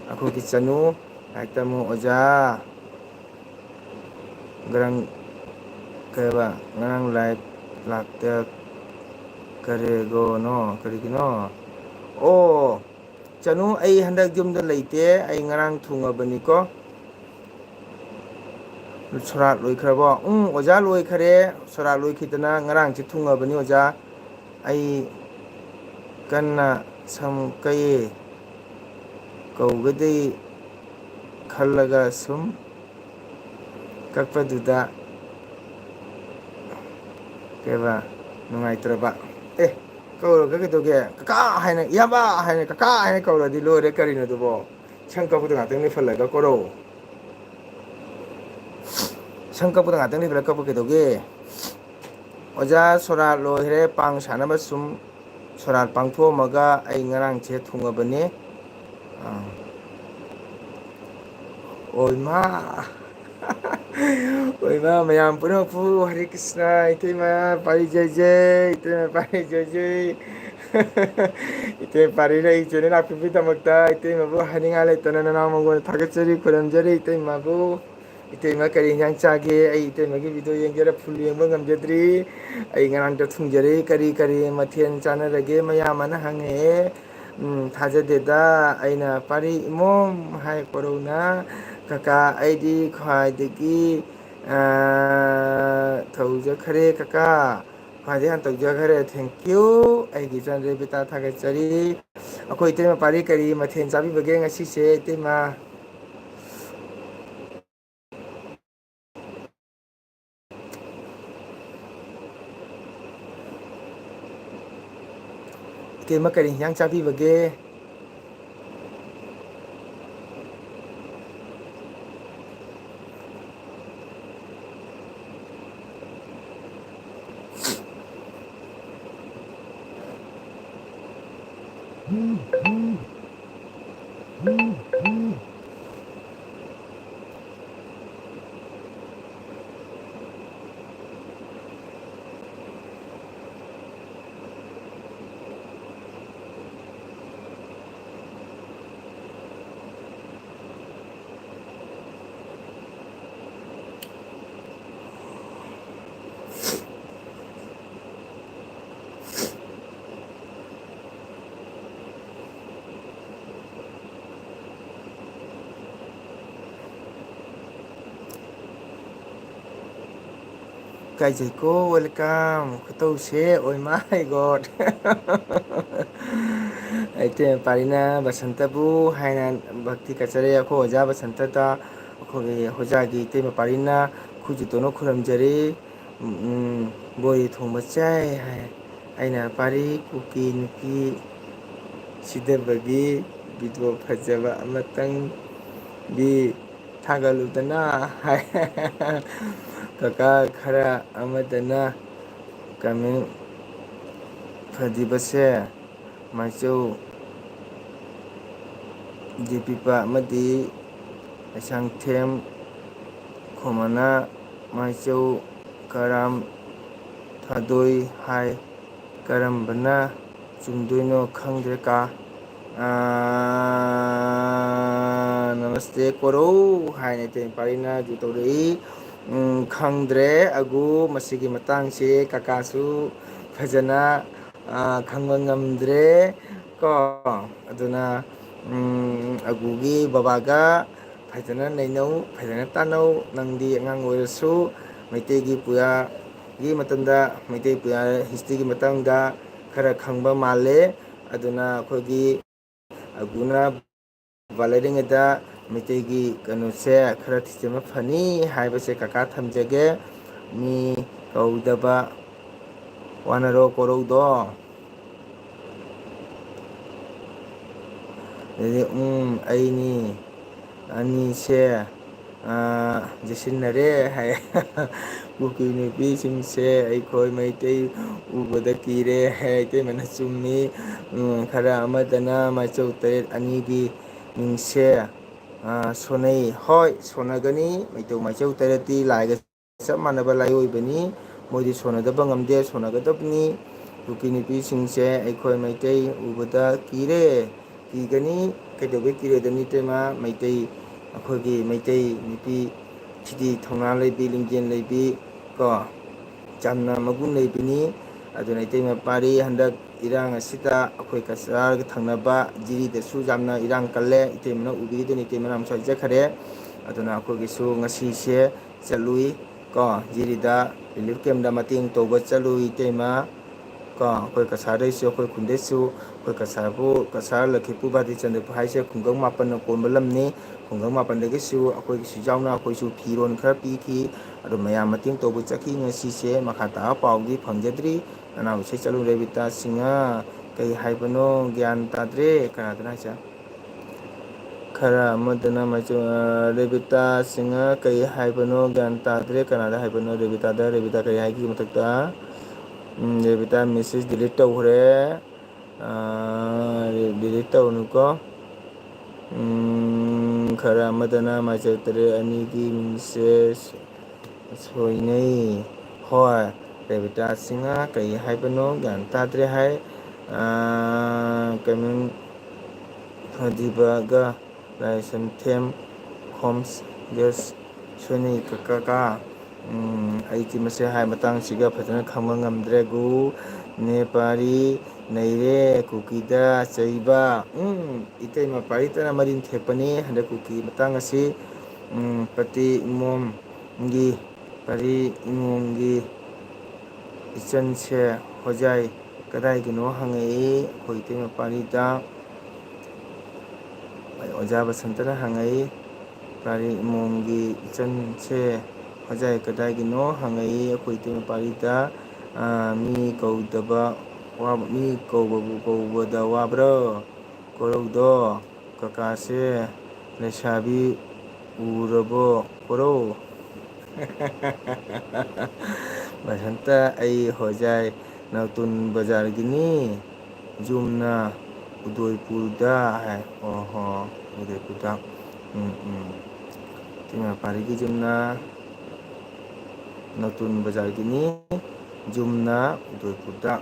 ꯑꯩꯈꯣꯏꯒꯤ ꯆꯅꯨ, like ꯇꯝꯃꯨ ꯑꯣꯖꯥ꯫ ꯉꯔꯥꯡ ꯀꯩꯕ, ꯉꯔꯥꯡ live ꯂꯥꯛꯇ ꯀꯔꯦꯒꯣꯅꯣ, ꯀꯔꯤꯒꯤꯅꯣ? ꯑꯣ, ꯆꯅꯨ, ꯑꯩ ꯍꯟꯗꯛ ꯌꯨꯝꯗ ꯂꯩꯇꯦ, ꯑꯩ ꯉꯔꯥꯡ ꯊꯨꯡꯉꯕꯅꯤꯀꯣ꯫ ꯁꯣꯔꯥꯠ ꯂꯣꯏꯈ꯭ꯔꯕꯣ? ꯎꯝ, ꯑꯣꯖꯥ, ꯂꯣꯏꯈꯔꯦ꯫ ꯁꯣꯔꯥꯠ ꯂꯣꯏꯈꯤꯗꯅ ꯉꯔꯥꯡꯁꯦ ꯊꯨꯡꯉꯕꯅꯤ ꯑꯣꯖꯥ꯫ ꯑꯩ ꯀꯟꯅ ꯁꯝ ꯀꯛꯏ꯫ ꯀꯧꯒꯗꯤ ꯈꯜꯂꯒ ꯁꯨꯝ ꯀꯛꯄꯗꯨꯗ ꯀꯩꯕ, ꯅꯨꯡꯉꯥꯏꯇ꯭ꯔꯕ꯫ ꯑꯦ, ꯀꯧꯔꯒ ꯀꯩꯗꯧꯒꯦ? ꯀꯀꯥ ꯍꯥꯏꯅ, ꯏꯌꯥꯝꯕ ꯍꯥꯏꯅ, ꯀꯀꯥ ꯍꯥꯏꯅ ꯀꯧꯔꯗꯤ ꯂꯣꯏꯔꯦ, ꯀꯔꯤꯅꯣ ꯑꯗꯨꯕꯣ? ꯁꯝ ꯀꯛꯄꯗ ꯉꯥꯛꯇꯪ ꯂꯦꯞꯍꯜꯂꯒ ꯀꯧꯔꯣ꯫ ꯁꯝ ꯀꯛꯄꯗ ꯉꯥꯛꯇꯪ ꯂꯦꯞꯍꯜꯂꯒ ꯀꯛꯄ ꯀꯩꯗꯧꯒꯦ? ꯑꯣꯖꯥ, ꯁꯣꯔꯥꯠ ꯂꯣꯏꯈ꯭ꯔꯦ, ꯄꯥꯡ ꯁꯥꯟꯅꯕ ꯁꯨꯝ ꯁꯣꯔꯥꯠ ꯄꯥꯡꯊꯣꯛꯑꯝꯃꯒ ꯑꯩ ꯉꯔꯥꯡꯁꯦ ꯊꯨꯡꯉꯕꯅꯦ꯫ ꯑꯥ꯫ ꯑꯣꯏꯃꯥ꯫ ꯑꯣꯏꯃꯥ, ꯃꯌꯥꯝ ꯄꯨꯝꯅꯃꯛꯄꯨ ꯍꯔꯦ ꯀ꯭ꯔꯤꯁꯅ, ꯏꯇꯩꯃ ꯄꯥꯔꯤ ꯖꯩ ꯖꯩ, ꯏꯇꯩꯃ ꯄꯥꯔꯤ ꯖꯩ ꯖꯩ꯫ ꯏꯇꯩꯃ ꯄꯥꯔꯤ ꯂꯩ channel ꯂꯥꯛꯄꯤꯕꯒꯤꯗꯃꯛꯇ ꯏꯇꯩꯃꯕꯨ ꯍꯥꯏꯅꯤꯡꯉꯥꯏ ꯂꯩꯇꯅ ꯅꯅꯥꯎ ꯃꯉꯣꯟꯗ ꯊꯥꯒꯠꯆꯔꯤ, ꯈꯨꯔꯨꯝꯖꯔꯤ ꯏꯇꯩꯃꯕꯨ꯫ ꯏꯇꯩꯃ ꯀꯔꯤ ꯏꯟꯖꯥꯡ ꯆꯥꯒꯦ? ꯑꯩ ꯏꯇꯩꯃꯒꯤ video ꯌꯦꯡꯒꯦꯔꯥ full ꯌꯦꯡꯕ ꯉꯝꯖꯗ꯭ꯔꯤ꯫ ꯑꯩ ꯉꯔꯥꯡꯇ ꯊꯨꯡꯖꯔꯦ꯫ ꯀꯔꯤ ꯀꯔꯤ ꯃꯊꯦꯜ ꯆꯥꯅꯔꯒꯦ? ꯃꯌꯥꯝ ꯑꯃꯅ ꯍꯪꯉꯛꯑꯦ꯫ ꯎꯝ, ꯊꯥꯖꯗꯦꯗ꯫ ꯑꯩꯅ ꯄꯥꯔꯤ ꯏꯃꯣꯝ ꯍꯥꯏ ꯀꯣꯔꯧꯅ꯫ ꯀꯀꯥ, ꯑꯩꯗꯤ ꯈ꯭ꯋꯥꯏꯗꯒꯤ, ꯑ, ꯊꯧꯖꯈ꯭ꯔꯦ ꯀꯀꯥ꯫ ꯈ꯭ꯋꯥꯏꯗꯒꯤ ꯍꯥꯟꯅ ꯇꯧꯖꯈ꯭ꯔꯦ꯫ Thank you꯫ ꯑꯩꯒꯤ ꯏꯆꯟ ꯔꯦꯕꯤꯇꯥ ꯊꯥꯒꯠꯆꯔꯤ꯫ ꯑꯩꯈꯣꯏ ꯏꯇꯩꯃ ꯄꯥꯔꯤ ꯀꯔꯤ ꯃꯊꯦꯜ ꯆꯥꯕꯤꯕꯒꯦ ꯉꯁꯤꯁꯦ ꯏꯇꯩꯃ? ꯏꯇꯩꯃ ꯀꯔꯤ ꯍꯤꯟꯖꯥꯡ ꯆꯥꯕꯤꯕꯒꯦ? ꯏꯀꯥꯏꯖꯩꯀꯣ, welcome꯫ ꯈꯨꯇꯧꯁꯦ, oh my God꯫ ꯑꯩꯇꯩ ꯃꯄꯥꯔꯤꯅ ꯕꯁꯟꯇꯕꯨ ꯍꯥꯏꯅ ꯚꯛꯇꯤ ꯀꯠꯆꯔꯦ꯫ ꯑꯩꯈꯣꯏ ꯑꯣꯖꯥ ꯕꯁꯟꯇꯗ ꯑꯩꯈꯣꯏꯒꯤ ꯑꯣꯖꯥꯒꯤ ꯏꯇꯩ ꯃꯄꯥꯔꯤꯅ ꯈꯨꯖꯨ ꯇꯣꯅ ꯈꯨꯔꯨꯝꯖꯔꯤ꯫ ꯎꯝ, ꯕꯣꯔꯤ ꯊꯣꯡꯕ ꯆꯥꯏ ꯍꯥꯏ꯫ ꯑꯩꯅ ꯄꯥꯔꯤ ꯀꯨꯀꯤ ꯅꯨꯄꯤ ꯁꯤꯗꯕꯒꯤ ꯚꯤꯗꯤꯑꯣ ꯐꯖꯕ ꯑꯃꯇꯪꯗꯤ ꯊꯥꯒꯠꯂꯨꯗꯅ ꯍꯥꯏ꯫ ꯀꯀꯥ ꯈꯔ ꯑꯃꯗꯅ ꯀꯃꯦꯟ ꯐꯖꯕꯁꯦ ꯃꯥꯏꯆꯧ ꯗꯤꯄꯤꯄꯥ ꯑꯃꯗꯤ ꯂꯩꯁꯥꯡꯊꯦꯝ ꯈꯣꯃꯅ ꯃꯥꯏꯆꯧ ꯀꯔꯥꯝ ꯊꯥꯗꯣꯏ ꯍꯥꯏ꯫ ꯀꯔꯝꯕꯅ ꯆꯨꯝꯗꯣꯏꯅꯣ ꯈꯪꯗ꯭ꯔꯦ ꯀꯥ꯫ ꯑꯥ, ꯅꯃꯁꯇꯦ ꯀꯣꯔꯧ ꯍꯥꯏꯅ ꯏꯇꯩ ꯃꯄꯥꯔꯤꯅ ꯑꯗꯨ ꯇꯧꯔꯛꯏ꯫ ꯎꯝ, ꯈꯪꯗ꯭ꯔꯦ ꯑꯒꯨ, ꯃꯁꯤꯒꯤ ꯃꯇꯥꯡꯁꯦ ꯀꯀꯥꯁꯨ ꯐꯖꯅ, ꯑꯥ, ꯈꯪꯕ ꯉꯝꯗ꯭ꯔꯦ ꯀꯣ꯫ ꯑꯗꯨꯅ, ꯎꯝ, ꯑꯒꯨꯒꯤ ꯕꯕꯥꯒ ꯐꯖꯅ ꯅꯩꯅꯧ, ꯐꯖꯅ ꯇꯥꯟꯅꯧ꯫ ꯅꯪꯗꯤ ꯑꯉꯥꯡ ꯑꯣꯏꯔꯁꯨ ꯃꯩꯇꯩꯒꯤ ꯄꯨꯌꯥꯒꯤ ꯃꯇꯝꯗ, ꯃꯩꯇꯩ ꯄꯨꯌꯥ ꯍꯤꯁꯇ꯭ꯔꯤꯒꯤ ꯃꯇꯥꯡꯗ ꯈꯔ ꯈꯪꯕ ꯃꯥꯜꯂꯦ꯫ ꯑꯗꯨꯅ ꯑꯩꯈꯣꯏꯒꯤ ꯑꯒꯨꯅ ꯕꯕꯥ ꯂꯩꯔꯤꯉꯩꯗ ꯃꯩꯇꯩꯒꯤ ꯀꯩꯅꯣꯁꯦ ꯈꯔ ꯊꯤꯖꯤꯟꯕ ꯐꯅꯤ ꯍꯥꯏꯕꯁꯦ ꯀꯀꯥ ꯊꯝꯖꯒꯦ꯫ ꯃꯤ ꯀꯧꯗꯕ ꯋꯥꯅꯔꯣ ꯀꯣꯔꯧꯗꯣ꯫ ꯑꯗꯩꯗꯤ, ꯎꯝ, ꯑꯩꯅꯤ꯫ ꯑꯅꯤꯁꯦ, ꯑꯥ, ꯌꯦꯠꯁꯤꯟꯅꯔꯦ ꯍꯥꯏ꯫ ꯀꯨꯀꯤ ꯅꯨꯄꯤꯁꯤꯡꯁꯦ ꯑꯩꯈꯣꯏ ꯃꯩꯇꯩ ꯎꯕꯗ ꯀꯤꯔꯦ ꯍꯥꯏ꯫ ꯏꯇꯩꯃꯅ ꯆꯨꯝꯃꯤ꯫ ꯎꯝ, ꯈꯔ ꯑꯃꯗꯅ ꯃꯥꯏꯆꯧ ꯇꯔꯦꯠ ꯑꯅꯤꯒꯤ ꯃꯤꯡꯁꯦ, ꯑꯥ, ꯁꯣꯟꯅꯩ꯫ ꯍꯣꯏ, ꯁꯣꯟꯅꯒꯅꯤ꯫ ꯃꯩꯇꯧ ꯃꯥꯏꯆꯧ ꯇꯔꯦꯠꯇꯤ ꯂꯥꯏꯒ ꯆꯞ ꯃꯥꯟꯅꯕ ꯂꯥꯏꯑꯣꯏꯕꯅꯤ꯫ ꯃꯣꯏꯗꯤ ꯁꯣꯟꯅꯗꯕ ꯉꯝꯗꯦ, ꯁꯣꯟꯅꯒꯗꯕꯅꯤ꯫ ꯀꯨꯀꯤ ꯅꯨꯄꯤꯁꯤꯡꯁꯦ ꯑꯩꯈꯣꯏ ꯃꯩꯇꯩ ꯎꯕꯗ ꯀꯤꯔꯦ, ꯀꯤꯒꯅꯤ꯫ ꯀꯩꯗꯧꯕꯩ ꯀꯤꯔꯣꯏꯗꯕꯅꯤ ꯏꯇꯩꯃ? ꯃꯩꯇꯩ, ꯑꯩꯈꯣꯏꯒꯤ ꯃꯩꯇꯩ ꯅꯨꯄꯤ ꯁꯤꯗꯤ ꯊꯧꯅꯥ ꯂꯩꯕꯤ, ꯂꯤꯡꯖꯦꯜ ꯂꯩꯕꯤ ꯀꯣ, ꯌꯥꯝꯅ ꯃꯒꯨꯟ ꯂꯩꯕꯤꯅꯤ꯫ ꯑꯗꯨꯅ ꯏꯇꯩꯃ ꯄꯥꯔꯤ, ꯍꯟꯗꯛ ꯏꯔꯥꯡ ꯑꯁꯤꯗ ꯑꯩꯈꯣꯏ ꯀꯆꯥꯔꯒ ꯊꯪꯅꯕ ꯖꯤꯔꯤꯗꯁꯨ ꯌꯥꯝꯅ ꯏꯔꯥꯡ ꯀꯜꯂꯦ꯫ ꯏꯇꯩꯃꯅ ꯎꯕꯤꯔꯤꯗꯨꯅꯤ, ꯏꯇꯩꯃꯅ ꯑꯃꯁꯨ ꯍꯥꯏꯖꯈꯔꯦ꯫ ꯑꯗꯨꯅ ꯑꯩꯈꯣꯏꯒꯤꯁꯨ ꯉꯁꯤꯁꯦ ꯆꯠꯂꯨꯏ꯫ ꯀꯣ, ꯖꯤꯔꯤꯗ relief camp ꯗ ꯃꯇꯦꯡ ꯇꯧꯕ ꯆꯠꯂꯨ ꯏꯇꯩꯃ꯫ ꯀꯣ, ꯑꯩꯈꯣꯏ ꯀꯁꯥꯔꯗꯩꯁꯨ, ꯑꯩꯈꯣꯏ ꯈꯨꯟꯗꯩꯁꯨ, ꯑꯩꯈꯣꯏ ꯀꯁꯥꯔꯕꯨ, ꯀꯁꯥꯔ ꯂꯈꯤꯄꯨꯔ ꯕꯥꯗꯤ ꯆꯟꯗ꯭ꯔꯄꯨꯔ ꯍꯥꯏꯁꯦ ꯈꯨꯡꯒꯪ ꯃꯥꯄꯟꯅ ꯀꯣꯟꯕ ꯂꯝꯅꯤ꯫ ꯈꯨꯡꯒꯪ ꯃꯥꯄꯟꯗꯒꯤꯁꯨ ꯑꯩꯈꯣꯏꯒꯤꯁꯨ ꯌꯥꯎꯅ ꯑꯩꯈꯣꯏꯁꯨ ꯐꯤꯔꯣꯟ ꯈꯔ ꯄꯤꯈꯤ꯫ ꯑꯗꯨ ꯃꯌꯥꯝ ꯃꯇꯦꯡ ꯇꯧꯕ ꯆꯠꯈꯤ꯫ ꯉꯁꯤꯁꯦ ꯃꯈꯥ ꯇꯥꯕ ꯄꯥꯎꯗꯤ ꯐꯪꯖꯗ꯭ꯔꯤ꯫ ꯅꯅꯥꯎ ꯏꯁꯩ ꯆꯠꯂꯨ ꯔꯦꯕꯤꯇꯥ ꯁꯤꯡꯍ, ꯀꯩ ꯍꯥꯏꯕꯅꯣ ꯒ꯭ꯌꯥꯟ ꯇꯥꯗ꯭ꯔꯦ꯫ ꯀꯅꯥꯗꯅꯣ ꯍꯥꯏꯁꯦ? ꯈꯔ ꯑꯃꯗꯅ ꯃꯆꯨ-, ꯑ, ꯔꯦꯕꯤꯇꯥ ꯁꯤꯡꯍ ꯀꯩ ꯍꯥꯏꯕꯅꯣ ꯒ꯭ꯌꯥꯟ ꯇꯥꯗ꯭ꯔꯦ꯫ ꯀꯅꯥꯗ ꯍꯥꯏꯕꯅꯣ? ꯔꯦꯕꯤꯇꯥꯗ, ꯔꯦꯕꯤꯇꯥ ꯀꯩ ꯍꯥꯏꯒꯦ ꯃꯊꯛꯇ? ꯎꯝ, ꯔꯦꯕꯤꯇꯥ message delete ꯇꯧꯈ꯭ꯔꯦ꯫ ꯑ, delete ꯇꯧꯅꯨꯀꯣ꯫ ꯎꯝ, ꯈꯔ ꯑꯃꯗꯅ ꯃꯥꯏꯆꯠ ꯇꯔꯦꯠ ꯑꯅꯤꯒꯤ ꯃꯤꯡꯁꯦ ꯁꯣꯏꯅꯩ꯫ ꯍꯣꯏ, ꯔꯦꯕꯤꯇꯥ ꯁꯤꯡꯍ ꯀꯩ ꯍꯥꯏꯕꯅꯣ ꯒ꯭ꯌꯥꯟ ꯇꯥꯗ꯭ꯔꯦ ꯍꯥꯏ꯫ ꯑ, ꯀꯩꯅꯣ, ꯐꯗꯤꯕꯒ ꯂꯥꯏꯁꯟꯊꯦꯝ ꯈꯣꯝꯁ ꯒꯦꯁ ꯁꯣꯏꯅꯩ ꯀꯀꯥ꯫ ꯎꯝ, ꯑꯩꯗꯤ ꯃꯁꯤ ꯍꯥꯏ ꯃꯇꯥꯡꯁꯤꯒ ꯐꯖꯅ ꯈꯪꯕ ꯉꯝꯗ꯭ꯔꯦ꯫ ꯒꯨ ꯅꯦꯄꯥꯔꯤ ꯅꯩꯔꯦ ꯀꯨꯀꯤꯗ ꯆꯩꯕ꯫ ꯎꯝ, ꯏꯇꯩꯃ ꯄꯥꯔꯤꯇꯅ ꯃꯔꯤꯟ ꯊꯦꯛꯄꯅꯤ ꯍꯟꯗꯛ ꯀꯨꯀꯤ ꯃꯇꯥꯡ ꯑꯁꯤ꯫ ꯎꯝ, ꯄꯇꯤ ꯏꯃꯣꯝꯒꯤ, ꯄꯔꯤ ꯏꯃꯣꯝꯒꯤ ꯏꯆꯟꯁꯦ ꯍꯣꯖꯥꯏ ꯀꯗꯥꯏꯒꯤꯅꯣ ꯍꯪꯉꯛꯏ ꯑꯩꯈꯣꯏ ꯏꯇꯩꯃ ꯄꯥꯔꯤꯗ꯫ ꯑꯣꯖꯥ ꯕꯁꯟꯇꯅ ꯍꯪꯉꯛꯏ, ꯄꯥꯔꯤ ꯏꯃꯣꯝꯒꯤ ꯏꯆꯟꯁꯦ ꯍꯣꯖꯥꯏ ꯀꯗꯥꯏꯒꯤꯅꯣ ꯍꯪꯉꯛꯏ ꯑꯩꯈꯣꯏ ꯏꯇꯩꯃ ꯄꯥꯔꯤꯗ꯫ ꯑ, ꯃꯤ ꯀꯧꯗꯕ ꯋꯥꯕ-, ꯃꯤ ꯀꯧꯕꯕꯨ ꯀꯧꯕꯗ ꯋꯥꯕ꯭ꯔꯣ? ꯀꯣꯔꯧꯗꯣ, ꯀꯀꯥꯁꯦ ꯂꯩꯁꯥꯕꯤ ꯎꯔꯕꯣ? ꯀꯣꯔꯧ꯫ ꯕꯁꯟꯇ, ꯑꯩ ꯍꯣꯖꯥꯏ ꯅꯧꯇꯨꯟ ꯕꯖꯥꯔꯒꯤꯅꯤ꯫ ꯌꯨꯝꯅ ꯎꯗꯣꯏꯄꯨꯔꯗ ꯍꯥꯏ꯫ ꯑꯣ ꯍꯣ, ꯎꯗꯣꯏꯄꯨꯔꯗ꯫ ꯎꯝ, ꯎꯝ꯫ ꯏꯇꯩꯃ ꯄꯥꯔꯤꯒꯤ ꯌꯨꯝꯅ ꯅꯧꯇꯨꯟ ꯕꯖꯥꯔꯒꯤꯅꯤ, ꯌꯨꯝꯅ ꯎꯗꯣꯏꯄꯨꯔꯗ꯫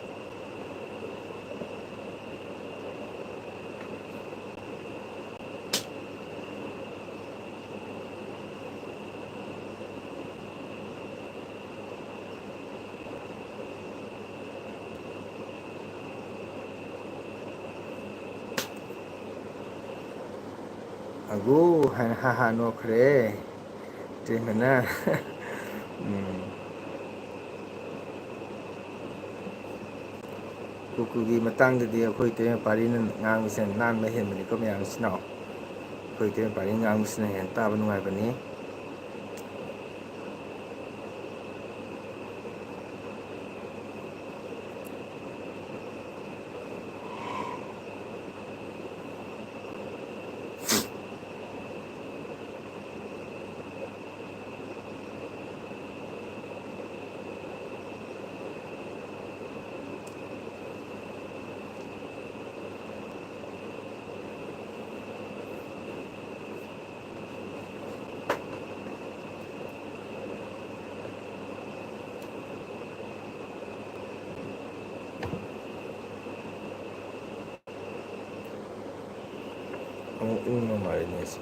ꯑꯒꯨ ꯍꯥꯏꯅ ꯍꯥ ꯍꯥ ꯅꯣꯛꯈ꯭ꯔꯦ꯫ ꯏꯇꯩꯃꯅ꯫ ꯎꯝ꯫ ꯀꯨꯀꯤꯒꯤ ꯃꯇꯥꯡꯗꯗꯤ ꯑꯩꯈꯣꯏ ꯏꯇꯩꯃ ꯄꯥꯔꯤꯅ ꯉꯥꯡꯕꯁꯤꯅ ꯅꯥꯟꯕ ꯍꯦꯟꯕꯅꯤꯀꯣ ꯃꯌꯥꯝ ꯏꯆꯤꯟ ꯏꯅꯥꯎ꯫ ꯑꯩꯈꯣꯏ ꯏꯇꯩꯃ ꯄꯥꯔꯤ ꯉꯥꯡꯕꯁꯤꯅ ꯍꯦꯟꯅ ꯇꯥꯕ ꯅꯨꯡꯉꯥꯏꯕꯅꯤ꯫ ꯑꯃꯨꯛ ꯏꯪꯕ ꯃꯥꯜꯂꯦ ꯅꯦꯠꯁꯦ꯫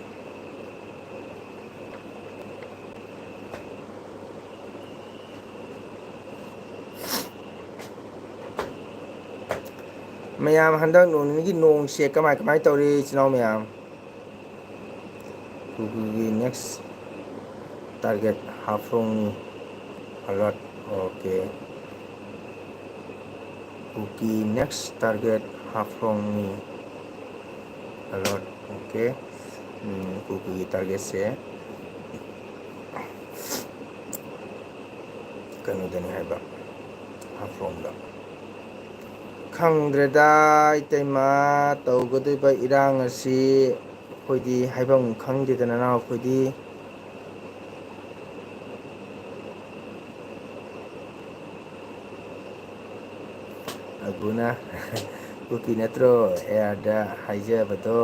ꯃꯌꯥꯝ ꯍꯟꯗꯛ ꯅꯣꯡ ꯅꯤꯅꯤꯒꯤ ꯅꯣꯡꯁꯦ ꯀꯃꯥꯏ ꯀꯃꯥꯏ ꯇꯧꯔꯤ ꯏꯆꯤꯟ ꯏꯅꯥꯎ ꯃꯌꯥꯝ? ꯀꯨꯀꯤꯒꯤ next target ꯍꯥꯐꯂꯣꯡꯅꯤ꯫ Alert, okay꯫ ꯀꯨꯀꯤ next target ꯍꯥꯐꯂꯣꯡꯅꯤ꯫ Alert, okay꯫ ꯎꯝ, ꯀꯨꯀꯤꯒꯤ targetꯁꯦ ꯀꯩꯅꯣꯗꯅꯤ ꯍꯥꯏꯕ, ꯍꯥꯐꯂꯣꯡꯗ꯫ ꯈꯪꯗ꯭ꯔꯦꯗ ꯏꯇꯩꯃ, ꯇꯧꯒꯗꯣꯏꯕ ꯏꯔꯥꯡ ꯑꯁꯤ ꯑꯩꯈꯣꯏꯗꯤ ꯍꯥꯏꯐꯝ ꯈꯪꯗꯦꯗ ꯅꯅꯥꯎ ꯑꯩꯈꯣꯏꯗꯤ꯫ ꯑꯗꯨꯅ ꯀꯨꯀꯤ ꯅꯠꯇ꯭ꯔꯣ airꯗ ꯍꯥꯏꯖꯕꯗꯣ,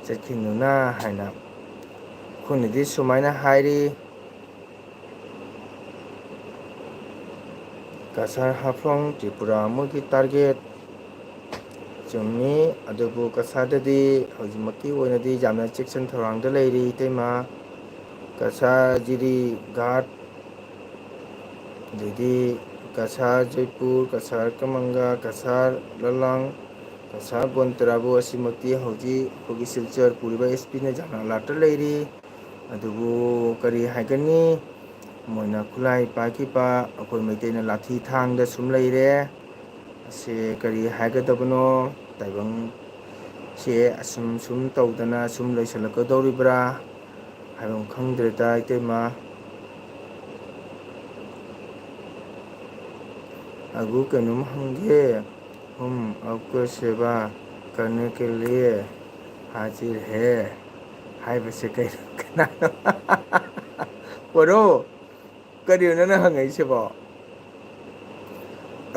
ꯆꯠꯈꯤꯅꯨꯅ ꯍꯥꯏꯅ꯫ ꯑꯩꯈꯣꯏꯅꯗꯤ ꯁꯨꯃꯥꯏꯅ ꯍꯥꯏꯔꯤ꯫ ꯀꯁꯥꯔ ꯍꯥꯐꯂꯣꯡ ꯇ꯭ꯔꯤꯄꯨꯔꯥ ꯃꯣꯏꯒꯤ target ꯆꯨꯝꯃꯤ, ꯑꯗꯨꯕꯨ ꯀꯁꯥꯔꯗꯗꯤ ꯍꯧꯖꯤꯛꯃꯛꯀꯤ ꯑꯣꯏꯅꯗꯤ ꯌꯥꯝꯅ ꯆꯦꯛꯁꯤꯟ ꯊꯧꯔꯥꯡꯗ ꯂꯩꯔꯤ ꯏꯇꯩꯃ꯫ ꯀꯁꯥꯔ ꯖꯤꯔꯤꯒꯥꯠ, ꯑꯗꯩꯗꯤ ꯀꯁꯥꯔ ꯖꯣꯏꯄꯨꯔ, ꯀꯁꯥꯔ ꯀꯃꯪꯒ, ꯀꯁꯥꯔ ꯂꯂꯥꯡ, ꯀꯁꯥꯔ ꯕꯣꯟꯇꯔꯥꯕꯨ ꯑꯁꯤꯃꯛꯇꯤ ꯍꯧꯖꯤꯛ ꯑꯩꯈꯣꯏꯒꯤ ꯁꯤꯜꯆꯔ ꯄꯨꯔꯤꯕ SP ꯅ ꯌꯥꯝꯅ alertꯇ ꯂꯩꯔꯤ꯫ ꯑꯗꯨꯕꯨ ꯀꯔꯤ ꯍꯥꯏꯒꯅꯤ, ꯃꯣꯏꯅ ꯈꯨꯠꯂꯥꯏ ꯄꯥꯏꯈꯤꯕ ꯑꯩꯈꯣꯏ ꯃꯩꯇꯩꯅ ꯂꯥꯊꯤ ꯊꯥꯡꯗ ꯁꯨꯝ ꯂꯩꯔꯦ꯫ ꯑꯁꯤ ꯀꯔꯤ ꯍꯥꯏꯒꯗꯕꯅꯣ? ꯇꯥꯏꯕꯪꯁꯦ ꯑꯁꯨꯝ ꯁꯨꯝ ꯇꯧꯗꯅ ꯁꯨꯝ ꯂꯩꯁꯜꯂꯛꯀꯗꯧꯔꯤꯕ꯭ꯔꯥ ꯍꯥꯏꯕ ꯈꯪꯗ꯭ꯔꯦꯗ, ꯏꯇꯩꯃ꯫ ꯑꯒꯨ, ꯀꯩꯅꯣꯝ ꯍꯪꯒꯦ꯫ ꯍꯨꯝ, ꯑꯞꯀ ꯁꯦꯕꯥ ꯀꯔꯅꯦ ꯀꯦ ꯂꯤꯌꯦ ꯍꯥꯖꯤꯔ ꯍꯦ ꯍꯥꯏꯕꯁꯦ ꯀꯩꯅꯣ? ꯀꯅꯥꯅꯣ? ꯀꯣꯔꯣ, ꯀꯔꯤꯅꯣ ꯅꯪꯅ ꯍꯪꯉꯛꯏꯁꯤꯕꯣ?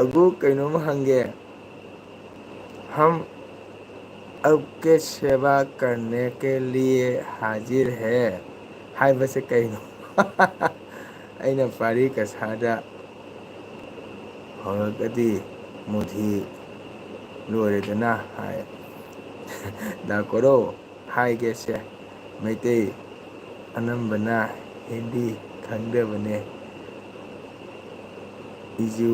ꯑꯒꯨ, ꯀꯩꯅꯣꯝ ꯍꯪꯒꯦ꯫ ꯍꯝ ꯑꯞꯀꯦ ꯁꯦꯕꯥ ꯀꯔꯅꯦ ꯀꯦ ꯂꯤꯌꯦ ꯍꯥꯖꯤꯔ ꯍꯦ ꯍꯥꯏꯕꯁꯦ ꯀꯩꯅꯣ? ꯑꯩꯅ ꯄꯥꯔꯤ ꯀꯁꯥꯗ ꯍꯧꯔꯒꯗꯤ ꯃꯨꯊꯤ ꯂꯣꯏꯔꯦꯗꯅ ꯍꯥꯏ꯫ ꯗꯥ ꯀꯣꯔꯧ ꯍꯥꯏꯒꯦꯁꯦ, ꯃꯩꯇꯩ ꯑꯅꯝꯕꯅ ꯍꯤꯟꯗꯤ ꯈꯪꯗꯕꯅꯦ꯫ ꯏꯖꯨ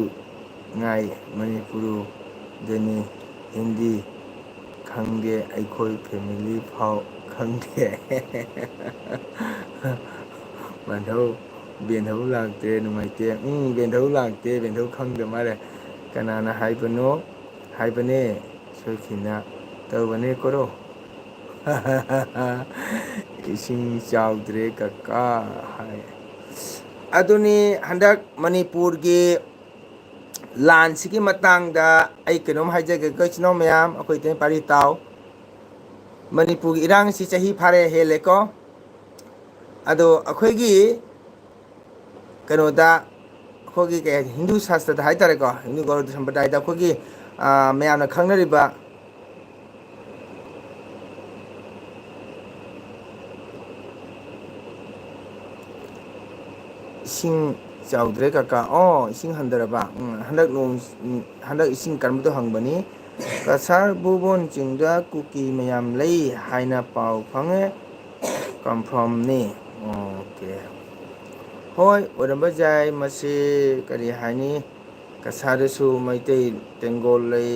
ꯉꯥꯏ ꯃꯅꯤꯄꯨꯔꯨꯗꯅꯤ, ꯍꯤꯟꯗꯤ ꯈꯪꯗꯦ, ꯑꯩꯈꯣꯏ ꯐꯦꯃꯤꯂꯤ ꯐꯥꯎ ꯈꯪꯗꯦ꯫ ꯃꯥꯙꯧ, ꯕꯦꯟꯙꯧ ꯂꯥꯛꯇꯦ, ꯅꯨꯡꯉꯥꯏꯇꯦ꯫ ꯎꯝ, ꯕꯦꯟꯙꯧ ꯂꯥꯛꯇꯦ, ꯕꯦꯟꯙꯧ ꯈꯪꯗ ꯃꯥꯜꯂꯦ꯫ ꯀꯅꯥꯅ ꯍꯥꯏꯕꯅꯣ? ꯍꯥꯏꯕꯅꯦ, ꯁꯣꯏꯈꯤꯅ ꯇꯧꯕꯅꯦ ꯀꯣꯔꯣ꯫ ꯏꯁꯤꯡ ꯆꯥꯎꯗ꯭ꯔꯦ ꯀꯀꯥ ꯍꯥꯏ꯫ ꯑꯗꯨꯅꯤ ꯍꯟꯗꯛ ꯃꯅꯤꯄꯨꯔꯒꯤ ꯂꯥꯟꯁꯤꯒꯤ ꯃꯇꯥꯡꯗ ꯑꯩ ꯀꯩꯅꯣꯝ ꯍꯥꯏꯖꯒꯦꯀꯣ, ꯏꯆꯤꯟ ꯏꯅꯥꯎ ꯃꯌꯥꯝ, ꯑꯩꯈꯣꯏ ꯏꯇꯩ ꯄꯥꯔꯤ ꯇꯥꯎ꯫ ꯃꯅꯤꯄꯨꯔꯒꯤ ꯏꯔꯥꯡꯁꯤ ꯆꯍꯤ ꯐꯥꯔꯦ ꯍꯦꯜꯂꯦꯀꯣ꯫ ꯑꯗꯣ ꯑꯩꯈꯣꯏꯒꯤ ꯀꯩꯅꯣꯗ, ꯑꯩꯈꯣꯏꯒꯤ ꯀꯩ ꯍꯥꯏꯅꯤ, ꯍꯤꯟꯗꯨ ꯁꯥꯁꯇ꯭ꯔꯗ ꯍꯥꯏꯇꯥꯔꯦꯀꯣ, ꯍꯤꯟꯗꯨ ꯒꯧꯔ ꯁꯝꯄ꯭ꯔꯗꯥꯌꯗ ꯑꯩꯈꯣꯏꯒꯤ, ꯑꯥ, ꯃꯌꯥꯝꯅ ꯈꯪꯅꯔꯤꯕ ꯏꯁꯤꯡ ꯆꯥꯎꯗ꯭ꯔꯦ ꯀꯀꯥ꯫ ꯑꯣ, ꯏꯁꯤꯡ ꯍꯟꯊꯔꯕ꯫ ꯎꯝ, ꯍꯟꯗꯛ ꯅꯣꯡ, ꯎꯝ, ꯍꯟꯗꯛ ꯏꯁꯤꯡ ꯀꯟꯕꯗꯣ ꯍꯪꯕꯅꯤ꯫ ꯀꯁꯥꯔ ꯕꯨꯕꯣꯟ ꯆꯤꯡꯗ ꯀꯨꯀꯤ ꯃꯌꯥꯝ ꯂꯩ ꯍꯥꯏꯅ ꯄꯥꯎ ꯐꯪꯉꯦ꯫ ꯀꯟꯐꯥꯔꯝꯅꯤ꯫ ꯑꯣꯀꯦ꯫ ꯍꯣꯏ, ꯑꯣꯏꯔꯝꯕ ꯌꯥꯏ꯫ ꯃꯁꯤ ꯀꯔꯤ ꯍꯥꯏꯅꯤ? ꯀꯁꯥꯔꯗꯁꯨ ꯃꯩꯇꯩ ꯇꯦꯡꯒꯣꯜ ꯂꯩ,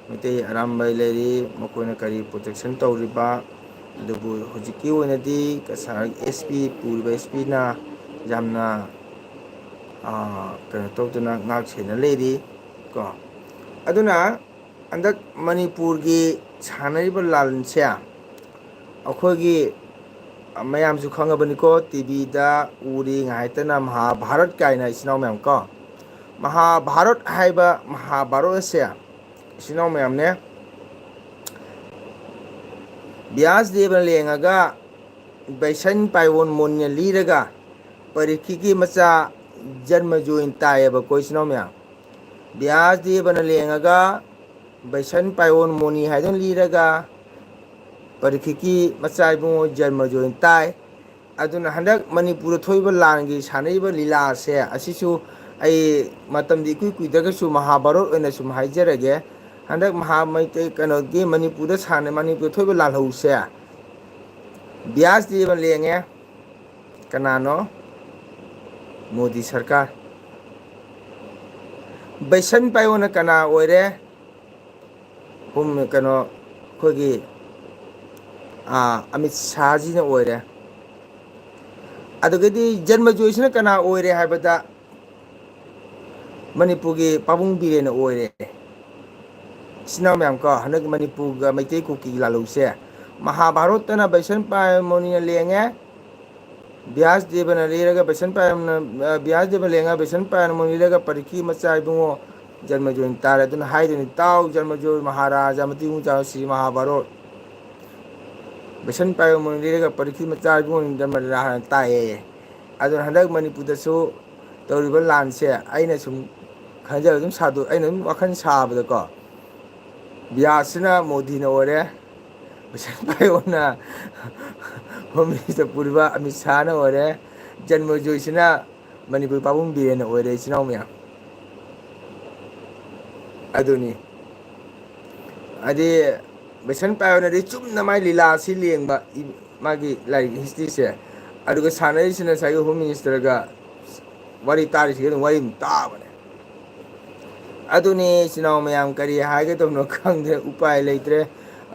ꯃꯩꯇꯩ ꯑꯔꯥꯝꯕꯥꯏ ꯂꯩꯔꯤ꯫ ꯃꯈꯣꯏꯅ ꯀꯔꯤ ꯄ꯭ꯔꯣꯇꯦꯛꯁꯟ ꯇꯧꯔꯤꯕ? ꯑꯗꯨꯕꯨ ꯍꯧꯖꯤꯛꯀꯤ ꯑꯣꯏꯅꯗꯤ ꯀꯁꯥꯔ ꯑꯦꯁ ꯄꯤ, ꯄꯨꯔꯤꯕ ꯑꯦꯁ ꯄꯤꯅ ꯌꯥꯝꯅ ꯑꯥ, ꯀꯩꯅꯣ ꯇꯧꯗꯅ ꯉꯥꯛ ꯁꯦꯟꯅ ꯂꯩꯔꯤ ꯀꯣ꯫ ꯑꯗꯨꯅ ꯍꯟꯗꯛ ꯃꯅꯤꯄꯨꯔꯒꯤ ꯁꯥꯟꯅꯔꯤꯕ ꯂꯥꯟꯁꯦ ꯑꯩꯈꯣꯏꯒꯤ ꯃꯌꯥꯝꯁꯨ ꯈꯪꯉꯕꯅꯤꯀꯣ, ꯇꯤꯚꯤꯗ ꯎꯔꯤ ꯉꯥꯏꯍꯥꯛꯇꯅ ꯃꯍꯥꯚꯥꯔꯠ ꯀꯥꯏꯅ, ꯏꯆꯤꯟ ꯏꯅꯥꯎ ꯃꯌꯥꯝ ꯀꯣ꯫ ꯃꯍꯥꯚꯥꯔꯠ ꯍꯥꯏꯕ ꯃꯍꯥꯚꯥꯔꯠ ꯑꯁꯦ, ꯏꯆꯤꯟ ꯏꯅꯥꯎ ꯃꯌꯥꯝꯅꯦ, ꯕ꯭ꯌꯥꯁ ꯗꯦꯕꯅ ꯂꯦꯡꯉꯒ ꯕꯩꯁꯟ ꯄꯥꯏꯑꯣꯟ ꯃꯨꯅꯤꯅ ꯂꯤꯔꯒ ꯄꯔꯤꯈꯤꯒꯤ ꯃꯆꯥ ꯖꯟꯃꯖꯣꯏꯅ ꯇꯥꯏꯌꯦꯕꯀꯣ, ꯏꯆꯤꯟ ꯏꯅꯥꯎ ꯃꯌꯥꯝ꯫ ꯕ꯭ꯌꯥꯁ ꯗꯦꯕꯅ ꯂꯦꯡꯉꯒ ꯕꯩꯁꯟ ꯄꯥꯏꯑꯣꯟ ꯃꯨꯅꯤ ꯍꯥꯏꯗꯨꯅ ꯂꯤꯔꯒ ꯄꯔꯤꯈꯤꯀꯤ ꯃꯆꯥ ꯏꯕꯨꯡꯉꯣ ꯖꯟꯃꯖꯣꯏꯅ ꯇꯥꯏ꯫ ꯑꯗꯨꯅ ꯍꯟꯗꯛ ꯃꯅꯤꯄꯨꯔꯗ ꯊꯣꯛꯏꯕ ꯂꯥꯟꯒꯤ ꯁꯥꯟꯅꯔꯤꯕ ꯂꯤꯂꯥꯁꯦ, ꯑꯁꯤꯁꯨ ꯑꯩ ꯃꯇꯝꯗꯤ ꯏꯀꯨꯏ ꯀꯨꯏꯗ꯭ꯔꯒꯁꯨ ꯃꯍꯥꯚꯥꯔꯠ ꯑꯣꯏꯅ ꯁꯨꯝ ꯍꯥꯏꯖꯔꯒꯦ꯫ ꯍꯟꯗꯛ ꯃꯍꯥ-, ꯃꯩꯇꯩ, ꯀꯩꯅꯣꯒꯤ ꯃꯅꯤꯄꯨꯔꯗ ꯁꯥꯟꯅ-, ꯃꯅꯤꯄꯨꯔꯗ ꯊꯣꯛꯏꯕ ꯂꯥꯜꯍꯧꯁꯦ, ꯕ꯭ꯌꯥꯁ ꯗꯦꯕꯅ ꯂꯦꯡꯉꯦ꯫ ꯀꯅꯥꯅꯣ? ꯃꯣꯗꯤ ꯁꯔꯀꯥꯔ꯫ ꯕꯩꯁꯟ ꯄꯥꯏꯑꯣꯟꯅ ꯀꯅꯥ ꯑꯣꯏꯔꯦ? ꯍꯣꯝ, ꯀꯩꯅꯣ, ꯑꯩꯈꯣꯏꯒꯤ, ꯑꯥ, ꯑꯃꯤꯠ ꯁꯥꯍꯖꯤꯅ ꯑꯣꯏꯔꯦ꯫ ꯑꯗꯨꯒꯗꯤ ꯖꯟꯃꯖꯣꯏꯁꯤꯅ ꯀꯅꯥ ꯑꯣꯏꯔꯦ ꯍꯥꯏꯕꯗ, ꯃꯅꯤꯄꯨꯔꯒꯤ ꯄꯥꯕꯨꯡ ꯕꯤꯔꯦꯟꯅ ꯑꯣꯏꯔꯦ꯫ ꯏꯆꯤꯟ ꯏꯅꯥꯎ ꯃꯌꯥꯝ ꯀꯣ, ꯍꯟꯗꯛ ꯃꯅꯤꯄꯨꯔꯒ ꯃꯩꯇꯩ ꯀꯨꯀꯤꯒꯤ ꯂꯥꯜꯍꯧꯁꯦ, ꯃꯍꯥꯚꯥꯔꯠꯇꯅ ꯕꯩꯁꯟ ꯄꯥꯏ ꯃꯨꯅꯤꯅ ꯂꯦꯡꯉꯦ, ꯕ꯭ꯌꯥꯁ ꯗꯦꯕꯅ ꯂꯤꯔꯒ ꯕꯩꯁꯟ ꯄꯥꯏꯑꯣꯟꯅ, ꯑ, ꯕ꯭ꯌꯥꯁ ꯗꯦꯕꯅ ꯂꯦꯡꯉꯒ ꯕꯩꯁꯟ ꯄꯥꯏꯑꯣꯟꯅ ꯃꯨꯅꯤ ꯂꯤꯔꯒ ꯄꯔꯤꯈꯤ ꯃꯆꯥ ꯏꯕꯨꯡꯉꯣ ꯖꯟꯃꯖꯣꯏꯅ ꯇꯥꯔꯦ꯫ ꯑꯗꯨꯅ ꯍꯥꯏꯗꯣꯏꯅꯤ, "ꯇꯥꯎ ꯖꯟꯃꯖꯣꯏ ꯃꯍꯥꯔꯥꯖꯥ ꯃꯇꯤꯕꯨꯡ ꯆꯥꯕ ꯁ꯭ꯔꯤ ꯃꯍꯥꯚꯥꯔꯠ, ꯕꯩꯁꯟ ꯄꯥꯏꯑꯣꯟ ꯃꯨꯅꯤ ꯂꯤꯔꯒ ꯄꯔꯤꯈꯤ ꯃꯆꯥ ꯏꯕꯨꯡꯉꯣ ꯖꯟꯃꯖꯣꯏ" ꯍꯥꯏꯅ ꯇꯥꯛꯑꯦ꯫ ꯑꯗꯨꯅ ꯍꯟꯗꯛ ꯃꯅꯤꯄꯨꯔꯗꯁꯨ ꯇꯧꯔꯤꯕ ꯂꯥꯟꯁꯦ ꯑꯩꯅ ꯁꯨꯝ ꯈꯟꯖꯕ, ꯑꯗꯨꯝ ꯁꯥꯗꯣꯛ-, ꯑꯩꯅ ꯑꯗꯨꯝ ꯋꯥꯈꯜ ꯁꯥꯕꯗꯀꯣ, ꯕ꯭ꯌꯥꯁꯁꯤꯅ ꯃꯣꯗꯤꯅ ꯑꯣꯏꯔꯦ, ꯕꯩꯁꯟ ꯄꯥꯏꯑꯣꯟꯅ ꯍꯣꯝ ꯃꯤꯅꯤꯁꯇꯔ ꯄꯨꯔꯤꯕ ꯑꯃꯤꯠ ꯁꯥꯍꯅ ꯑꯣꯏꯔꯦ, ꯖꯟꯃꯖꯣꯏꯁꯤꯅ ꯃꯅꯤꯄꯨꯔ ꯄꯥꯕꯨꯡ ꯕꯤꯔꯦꯟꯅ ꯑꯣꯏꯔꯦ, ꯏꯆꯤꯟ ꯏꯅꯥꯎ ꯃꯌꯥꯝ꯫ ꯑꯗꯨꯅꯤ꯫ ꯍꯥꯏꯗꯤ, ꯕꯩꯁꯟ ꯄꯥꯏꯑꯣꯟꯅꯗꯤ ꯆꯨꯝꯅ ꯃꯥꯏ ꯂꯤꯂꯥꯁꯤ ꯂꯦꯡꯕ, ꯏ-, ꯃꯥꯒꯤ ꯂꯥꯏꯔꯤꯛ ꯍꯤꯁꯇ꯭ꯔꯤꯁꯦ꯫ ꯑꯗꯨꯒ ꯁꯥꯟꯅꯔꯤꯁꯤꯅ ꯉꯁꯥꯏꯒꯤ ꯍꯣꯝ ꯃꯤꯅꯤꯁꯇꯔꯒ ꯋꯥꯔꯤ ꯇꯥꯔꯤꯁꯤꯒ ꯑꯗꯨꯝ ꯋꯥꯔꯤ ꯑꯗꯨꯝ ꯇꯥꯕꯅꯦ꯫ ꯑꯗꯨꯅꯤ, ꯏꯆꯤꯟ ꯏꯅꯥꯎ ꯃꯌꯥꯝ, ꯀꯔꯤ ꯍꯥꯏꯒꯗꯕꯅꯣ ꯈꯪꯗ꯭ꯔꯦ, ꯎꯄꯥꯏ ꯂꯩꯇ꯭ꯔꯦ꯫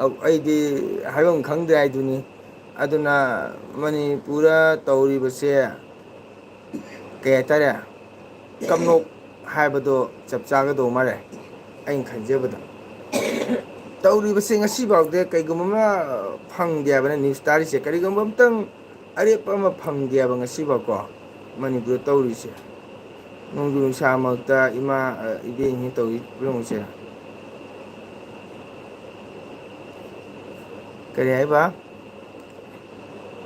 ꯑ-, ꯑꯩꯗꯤ ꯍꯥꯏꯐꯝ ꯈꯪꯗ꯭ꯔꯦ ꯍꯥꯏꯗꯨꯅꯤ꯫ ꯑꯗꯨꯅ ꯃꯅꯤꯄꯨꯔꯗ ꯇꯧꯔꯤꯕꯁꯦ, ꯀꯩ ꯍꯥꯏꯇꯥꯔꯦ, ꯀꯝꯅꯣꯛ ꯍꯥꯏꯕꯗꯣ ꯆꯞ ꯆꯥꯒꯗꯧ ꯃꯥꯜꯂꯦ, ꯑꯩꯅ ꯈꯟꯖꯕꯗ꯫ ꯇꯧꯔꯤꯕꯁꯦ ꯉꯁꯤꯐꯥꯎꯗ ꯀꯩꯒꯨꯝꯕ ꯑꯃ ꯐꯪꯗꯦ ꯍꯥꯏꯕꯅ ꯅ꯭ꯌꯨꯁ ꯇꯥꯔꯤꯁꯦ꯫ ꯀꯔꯤꯒꯨꯝꯕ ꯑꯝꯇꯪ ꯑꯔꯦꯞꯄ ꯑꯃ ꯐꯪꯗꯦ ꯍꯥꯏꯕ ꯉꯁꯤꯐꯥꯎꯀꯣ, ꯃꯅꯤꯄꯨꯔꯗ ꯇꯧꯔꯤꯁꯦ꯫ ꯅꯣꯡꯖꯨ ꯅꯨꯡꯁꯥꯃꯛꯇ ꯏꯃꯥ, ꯑ, ꯏꯕꯦꯟꯁꯤꯡ ꯇꯧꯔꯤ ꯐꯤꯕꯝꯁꯦ꯫ ꯀꯔꯤ ꯍꯥꯏꯕ?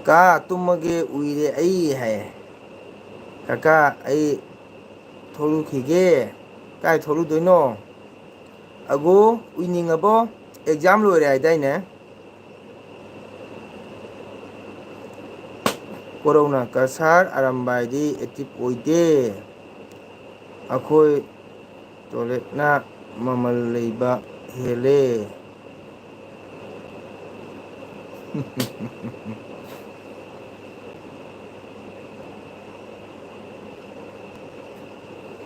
"ꯀꯥ, ꯇꯨꯝꯃꯒꯦ, ꯎꯏꯔꯦ ꯑꯩ" ꯍꯥꯏ꯫ "ꯀꯀꯥ, ꯑꯩ ꯊꯣꯛꯂꯨꯈꯤꯒꯦ"꯫ "ꯀꯥꯏ ꯊꯣꯛꯂꯨꯗꯣꯏꯅꯣ?" "ꯑꯒꯣ, ꯎꯏꯅꯤꯡꯉꯕꯣ? ꯑꯦꯛꯖꯥꯝ ꯂꯣꯏꯔꯦ ꯍꯥꯏꯗꯥꯏꯅꯦ?" ꯀꯣꯔꯧꯅ, "ꯀꯁꯥꯔ ꯑꯔꯥꯝꯕꯥꯏꯗꯤ ꯑꯦꯛꯇꯤꯚ ꯑꯣꯏꯗꯦ, ꯑꯩꯈꯣꯏ ꯇꯣꯏꯂꯦꯠꯅ ꯃꯃꯜ ꯂꯩꯕ ꯍꯦꯜꯂꯦ"꯫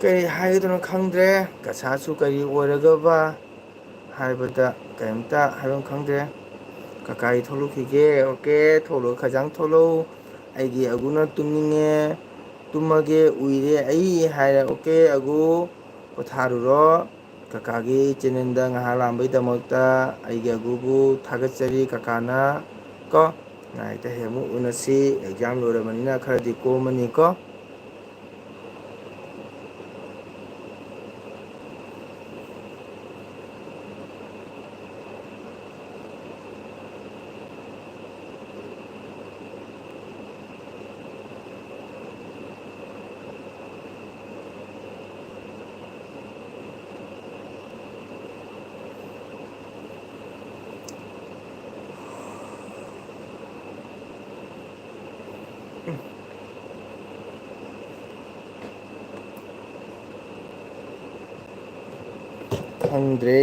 ꯀꯔꯤ ꯍꯥꯏꯒꯗꯕꯅꯣ ꯈꯪꯗ꯭ꯔꯦ꯫ ꯀꯁꯥꯔꯁꯨ ꯀꯔꯤ ꯑꯣꯏꯔꯒꯕ ꯍꯥꯏꯕꯗ ꯀꯔꯤꯝꯇ ꯍꯥꯏꯐꯝ ꯈꯪꯗ꯭ꯔꯦ꯫ "ꯀꯀꯥ, ꯑꯩ ꯊꯣꯛꯂꯛꯈꯤꯒꯦ"꯫ "ꯑꯣꯀꯦ, ꯊꯣꯛꯂꯛꯑꯣ, ꯈꯖꯥꯡ ꯊꯣꯛꯂꯛꯑꯣ꯫ ꯑꯩꯒꯤ ꯑꯒꯨꯅ ꯇꯨꯝꯅꯤꯡꯉꯦ, ꯇꯨꯝꯃꯒꯦ, ꯎꯏꯔꯦ ꯑꯩ" ꯍꯥꯏꯔꯦ꯫ "ꯑꯣꯀꯦ ꯑꯒꯨ, ꯄꯣꯊꯥꯔꯨꯔꯣ"꯫ ꯀꯀꯥꯒꯤ ꯆꯦꯅꯦꯜꯗ ꯉꯥꯏꯍꯥꯛ ꯂꯥꯛꯑꯝꯕꯩꯗꯃꯛꯇ ꯑꯩꯒꯤ ꯑꯒꯨꯕꯨ ꯊꯥꯒꯠꯆꯔꯤ꯫ ꯀꯀꯥꯅ ꯀꯣ, ꯉꯥꯏꯇ ꯍꯌꯦꯡ ꯑꯃꯨꯛ ꯎꯅꯁꯤ꯫ ꯑꯦꯛꯖꯥꯝ ꯂꯣꯏꯔꯕꯅꯤꯅ ꯈꯔꯗꯤ ꯀꯣꯝꯃꯅꯤꯀꯣ꯫ ꯈꯪꯗ꯭ꯔꯦ,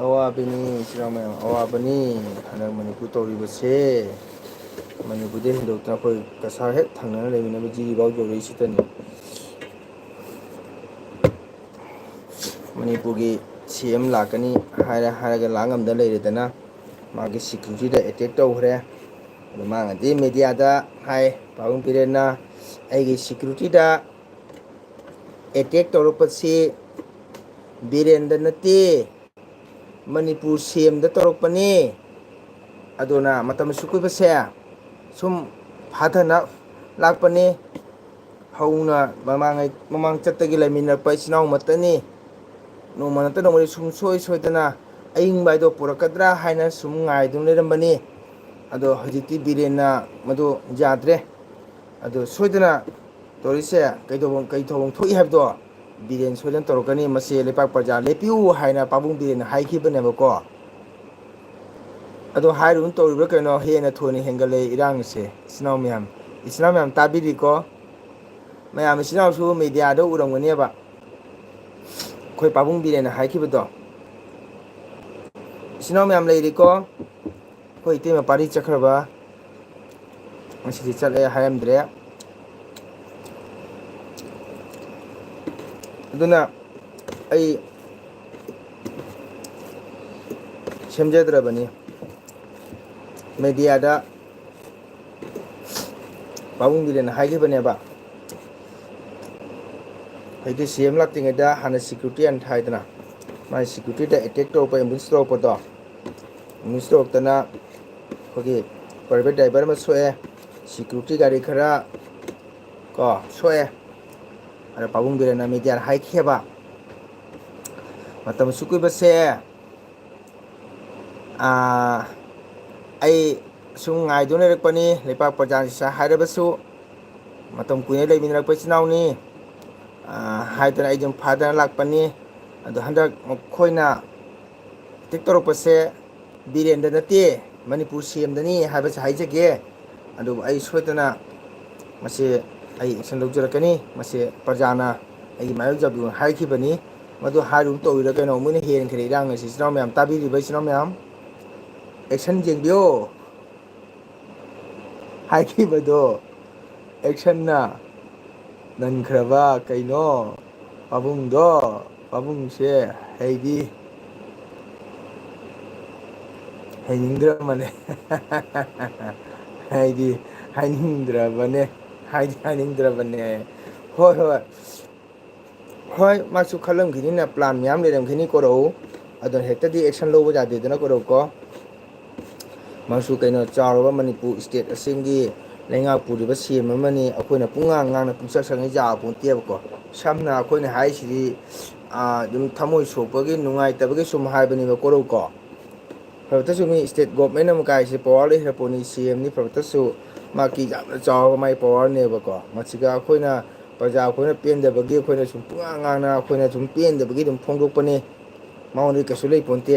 ꯑꯋꯥꯕꯅꯤ, ꯏꯆꯤꯜ ꯏꯅꯥꯎ ꯃꯌꯥꯝ, ꯑꯋꯥꯕꯅꯤ꯫ ꯍꯟꯗꯛ ꯃꯅꯤꯄꯨꯔ ꯇꯧꯔꯤꯕꯁꯦ, ꯃꯅꯤꯄꯨꯔꯗꯩ ꯍꯦꯟꯗꯣꯛꯇꯅ ꯑꯩꯈꯣꯏ ꯀꯁꯥꯔ ꯍꯦꯛ ꯊꯪꯅꯅ ꯂꯩꯃꯤꯟꯅꯕ ꯖꯤꯔꯤꯕꯥꯎ ꯌꯧꯔꯛꯏꯁꯤꯗꯅꯤ꯫ ꯃꯅꯤꯄꯨꯔꯒꯤ ꯁꯤ ꯑꯦꯝ ꯂꯥꯛꯀꯅꯤ ꯍꯥꯏꯔ ꯍꯥꯏꯔꯒ ꯂꯥꯛ ꯉꯝꯗ ꯂꯩꯔꯦꯗꯅ, ꯃꯥꯒꯤ ꯁꯦꯀ꯭ꯌꯨꯔꯤꯇꯤꯗ ꯑꯦꯇꯦꯛ ꯇꯧꯈ꯭ꯔꯦ꯫ ꯑꯗꯣ ꯃꯥꯅꯗꯤ ꯃꯦꯗꯤꯌꯥꯗ ꯍꯥꯏ, ꯄꯥꯕꯨꯡ ꯕꯤꯔꯦꯟꯅ, "ꯑꯩꯒꯤ ꯁꯦꯀ꯭ꯌꯨꯔꯤꯇꯤꯗ ꯑꯦꯇꯦꯛ ꯇꯧꯔꯛꯄꯁꯤ ꯕꯤꯔꯦꯟꯗ ꯅꯠꯇꯦ, ꯃꯅꯤꯄꯨꯔ ꯁꯤ ꯑꯦꯝꯗ ꯇꯧꯔꯛꯄꯅꯤ꯫ ꯑꯗꯨꯅ ꯃꯇꯝ ꯑꯁꯨꯛ ꯀꯨꯏꯕꯁꯦ ꯁꯨꯝ ꯐꯥꯊꯅ ꯂꯥꯛꯄꯅꯤ꯫ ꯍꯧꯅ ꯃꯃꯥꯡꯉꯩ-, ꯃꯃꯥꯡ ꯆꯠꯇꯒꯤ ꯂꯩꯃꯤꯟꯅꯔꯛꯄ ꯏꯆꯤꯟ ꯏꯅꯥꯎ ꯑꯃꯠꯇꯅꯤ꯫ ꯅꯣꯡꯃ ꯅꯠꯇ ꯅꯣꯡꯃꯗꯤ ꯁꯨꯡꯁꯣꯏ ꯁꯣꯏꯗꯅ ꯑꯏꯪꯕ ꯍꯥꯏꯗꯣ ꯄꯨꯔꯛꯀꯗ꯭ꯔꯥ ꯍꯥꯏꯅ ꯁꯨꯝ ꯉꯥꯏꯗꯨꯅ ꯂꯩꯔꯝꯕꯅꯤ꯫ ꯑꯗꯣ ꯍꯧꯖꯤꯛꯇꯤ ꯕꯤꯔꯦꯟꯅ ꯃꯗꯨ ꯌꯥꯗ꯭ꯔꯦ꯫ ꯑꯗꯣ ꯁꯣꯏꯗꯅ ꯇꯧꯔꯤꯁꯦ ꯀꯩꯗꯧꯕ-, ꯀꯩ ꯊꯧꯑꯣꯡ ꯊꯣꯛꯏ ꯍꯥꯏꯕꯗꯣ ꯕꯤꯔꯦꯟ ꯁꯣꯏꯗꯅ ꯇꯧꯔꯛꯀꯅꯤ꯫ ꯃꯁꯤ ꯂꯩꯄꯥꯛ ꯄ꯭ꯔꯖꯥ ꯂꯦꯞꯄꯤꯌꯨ ꯍꯥꯏꯅ ꯄꯥꯕꯨꯡ ꯕꯤꯔꯦꯟꯅ ꯍꯥꯏꯈꯤꯕꯅꯦꯕꯀꯣ꯫ ꯑꯗꯣ ꯍꯥꯏꯔꯨꯅ ꯇꯧꯔꯤꯕ꯭ꯔꯥ ꯀꯩꯅꯣ, ꯍꯦꯟꯅ ꯊꯣꯏꯅ ꯍꯦꯟꯒꯠꯂꯛꯑꯦ ꯏꯔꯥꯡꯁꯦ꯫ ꯏꯆꯤꯟ ꯏꯅꯥꯎ ꯃꯌꯥꯝ, ꯏꯆꯤꯟ ꯏꯅꯥꯎ ꯃꯌꯥꯝ ꯇꯥꯕꯤꯔꯤꯀꯣ? ꯃꯌꯥꯝ ꯏꯆꯤꯟ ꯏꯅꯥꯎꯁꯨ ꯃꯦꯗꯤꯌꯥꯗ ꯎꯔꯝꯒꯅꯦꯕ, ꯑꯩꯈꯣꯏ ꯄꯥꯕꯨꯡ ꯕꯤꯔꯦꯟꯅ ꯍꯥꯏꯈꯤꯕꯗꯣ꯫ ꯏꯆꯤꯟ ꯏꯅꯥꯎ ꯃꯌꯥꯝ ꯂꯩꯔꯤꯀꯣ? ꯑꯩꯈꯣꯏ ꯏꯇꯩꯃ ꯄꯥꯔꯤ ꯆꯠꯈ꯭ꯔꯕ, ꯉꯁꯤꯗꯤ ꯆꯠꯂꯦ ꯍꯥꯏꯔꯝꯗ꯭ꯔꯦ꯫ ꯑꯗꯨꯅ ꯑꯩ ꯁꯦꯝꯖꯗ꯭ꯔꯕꯅꯤ꯫ ꯃꯦꯗꯤꯌꯥꯗ ꯄꯥꯕꯨꯡ ꯕꯤꯔꯦꯟꯅ ꯍꯥꯏꯈꯤꯕꯅꯦꯕ, ꯍꯧꯖꯤꯛꯇꯤ ꯁꯤ ꯑꯦꯝ ꯂꯥꯛꯇ꯭ꯔꯤꯉꯩꯗ ꯍꯥꯟꯅ ꯁꯦꯀ꯭ꯌꯨꯔꯤꯇꯤ ꯍꯥꯟꯅ ꯊꯥꯏꯗꯅ, ꯃꯥꯒꯤ ꯁꯦꯀ꯭ꯌꯨꯔꯤꯇꯤꯗ ꯑꯦꯇꯦꯛ ꯇꯧꯔꯛꯄ, ꯑꯦꯝꯕꯨꯁ ꯇꯧꯔꯛꯄꯗꯣ, ꯑꯦꯝꯕꯨꯁ ꯇꯧꯔꯛꯇꯅ ꯑꯩꯈꯣꯏꯒꯤ ꯄ꯭ꯔꯥꯏꯚꯦꯠ ꯗ꯭ꯔꯥꯏꯚꯔ ꯑꯃ ꯁꯣꯛꯑꯦ, ꯁꯦꯀ꯭ꯌꯨꯔꯤꯇꯤ ꯒꯥꯔꯤ ꯈꯔ ꯀꯣ ꯁꯣꯛꯑꯦ꯫ ꯑꯗ ꯄꯥꯕꯨꯡ ꯕꯤꯔꯦꯟꯅ ꯃꯦꯗꯤꯌꯥꯗ ꯍꯥꯏꯈꯤꯑꯕ, ꯃꯇꯝ ꯑꯁꯨꯛ ꯀꯨꯏꯕꯁꯦ ꯑꯥ, ꯑꯩ ꯁꯨꯝ ꯉꯥꯏꯗꯨꯅ ꯂꯩꯔꯛꯄꯅꯤ, ꯂꯩꯄꯥꯛ ꯄ꯭ꯔꯖꯥꯅ ꯍꯥꯏꯔꯕꯁꯨ, ꯃꯇꯝ ꯀꯨꯏꯅ ꯂꯩꯃꯤꯟꯅꯔꯛꯄ ꯏꯆꯤꯟ ꯏꯅꯥꯎꯅꯤ, ꯑꯥ, ꯍꯥꯏꯗꯅ ꯑꯩ ꯑꯗꯨꯝ ꯐꯥꯗꯅ ꯂꯥꯛꯄꯅꯤ꯫ ꯑꯗꯣ ꯍꯟꯗꯛ ꯃꯈꯣꯏꯅ ꯑꯦꯇꯦꯛ ꯇꯧꯔꯛꯄꯁꯦ ꯕꯤꯔꯦꯟꯗ ꯅꯠꯇꯦ, ꯃꯅꯤꯄꯨꯔ ꯁꯤ ꯑꯦꯝꯗꯅꯤ ꯍꯥꯏꯕꯁꯦ ꯍꯥꯏꯖꯒꯦ꯫ ꯑꯗꯨꯕꯨ ꯑꯩ ꯁꯣꯏꯗꯅ ꯃꯁꯤ ꯑꯩ ꯑꯦꯛꯁꯟ ꯂꯧꯖꯔꯛꯀꯅꯤ꯫ ꯃꯁꯤ ꯄ꯭ꯔꯖꯥꯅ ꯑꯩꯒꯤ ꯃꯥꯌꯣꯛ ꯖꯕꯤꯌꯣꯅ ꯍꯥꯏꯈꯤꯕꯅꯤ꯫ ꯃꯗꯨ ꯍꯥꯏꯔꯨꯕ ꯇꯧꯔꯤꯔꯥ ꯀꯩꯅꯣ, ꯃꯣꯏꯅ ꯍꯦꯟꯈ꯭ꯔꯦ ꯏꯔꯥꯡ ꯑꯁꯤ꯫ ꯏꯆꯤꯟ ꯏꯅꯥꯎ ꯃꯌꯥꯝ, ꯇꯥꯕꯤꯔꯤꯕ ꯏꯆꯤꯟ ꯏꯅꯥꯎ ꯃꯌꯥꯝ, ꯑꯦꯛꯁꯟ ꯌꯦꯡꯕꯤꯌꯣ꯫ ꯍꯥꯏꯈꯤꯕꯗꯣ ꯑꯦꯛꯁꯟꯅ ꯅꯟꯈ꯭ꯔꯕ ꯀꯩꯅꯣ? ꯄꯥꯕꯨꯡꯗꯣ, ꯄꯥꯕꯨꯡꯁꯦ ꯍꯩꯗꯤ ꯍꯩꯅꯤꯡꯗ꯭ꯔꯕꯅꯦ꯫ ꯍꯥꯏꯗꯤ ꯍꯥꯏꯅꯤꯡꯗ꯭ꯔꯕꯅꯦ꯫ ꯍꯥꯏꯗꯤ ꯍꯥꯏꯅꯤꯡꯗ꯭ꯔꯕꯅꯦ꯫ ꯍꯣꯏ, ꯍꯣꯏ꯫ ꯍꯣꯏ, ꯃꯥꯁꯨ ꯈꯜꯂꯝꯈꯤꯅꯤꯅ, plan ꯃꯌꯥꯝ ꯂꯩꯔꯝꯈꯤꯅꯤ ꯀꯣꯔꯧ꯫ ꯑꯗꯨꯅ ꯍꯦꯛꯇꯗꯤ action ꯂꯧꯕ ꯌꯥꯗꯦꯗꯅ ꯀꯣꯔꯧ ꯀꯣ꯫ ꯃꯥꯁꯨ ꯀꯩꯅꯣ, ꯆꯥꯎꯔꯕ ꯃꯅꯤꯄꯨꯔ state ꯑꯁꯤꯒꯤ ꯂꯩꯉꯥꯛ ꯄꯨꯔꯤꯕ C M ꯑꯃꯅꯤ꯫ ꯑꯩꯈꯣꯏꯅ ꯄꯨꯡꯉꯥꯡ ꯉꯥꯡꯅ ꯄꯨꯡꯁꯛ ꯁꯛꯅ ꯌꯥꯕ ꯄꯣꯟꯇꯦꯕꯀꯣ꯫ ꯁꯝꯅ ꯑꯩꯈꯣꯏꯅ ꯍꯥꯏꯁꯤꯗꯤ, ꯑꯥ, ꯑꯗꯨꯝ ꯊꯃꯣꯏ ꯁꯣꯛꯄꯒꯤ, ꯅꯨꯡꯉꯥꯏꯇꯕꯒꯤ ꯁꯨꯝ ꯍꯥꯏꯕꯅꯦꯕ ꯀꯣꯔꯧ ꯀꯣ꯫ ꯐꯔꯕꯇꯁꯨ ꯃꯤ state government ꯑꯃ ꯀꯥꯏꯁꯦ power ꯂꯩꯈ꯭ꯔ ꯄꯣꯠꯅꯤ, C M ꯅꯤ꯫ ꯐꯔꯕꯇꯁꯨ ꯃꯥꯒꯤ ꯌꯥꯝꯅ ꯆꯥꯎꯔꯕ ꯃꯥꯒꯤ power ꯅꯦꯕꯀꯣ꯫ ꯃꯁꯤꯒ ꯑꯩꯈꯣꯏꯅ, ꯄ꯭ꯔꯖꯥ ꯑꯩꯈꯣꯏꯅ ꯄꯦꯟꯗꯕꯒꯤ ꯑꯩꯈꯣꯏꯅ ꯁꯨꯝ ꯄꯨꯡꯉꯥꯡ ꯉꯥꯡꯅ ꯑꯩꯈꯣꯏꯅ ꯁꯨꯝ ꯄꯦꯟꯗꯕꯒꯤ ꯑꯗꯨꯝ ꯐꯣꯡꯗꯣꯛꯄꯅꯤ꯫ ꯃꯉꯣꯟꯗꯗꯤ ꯀꯩꯁꯨ ꯂꯩ ꯄꯣꯟꯇꯦ,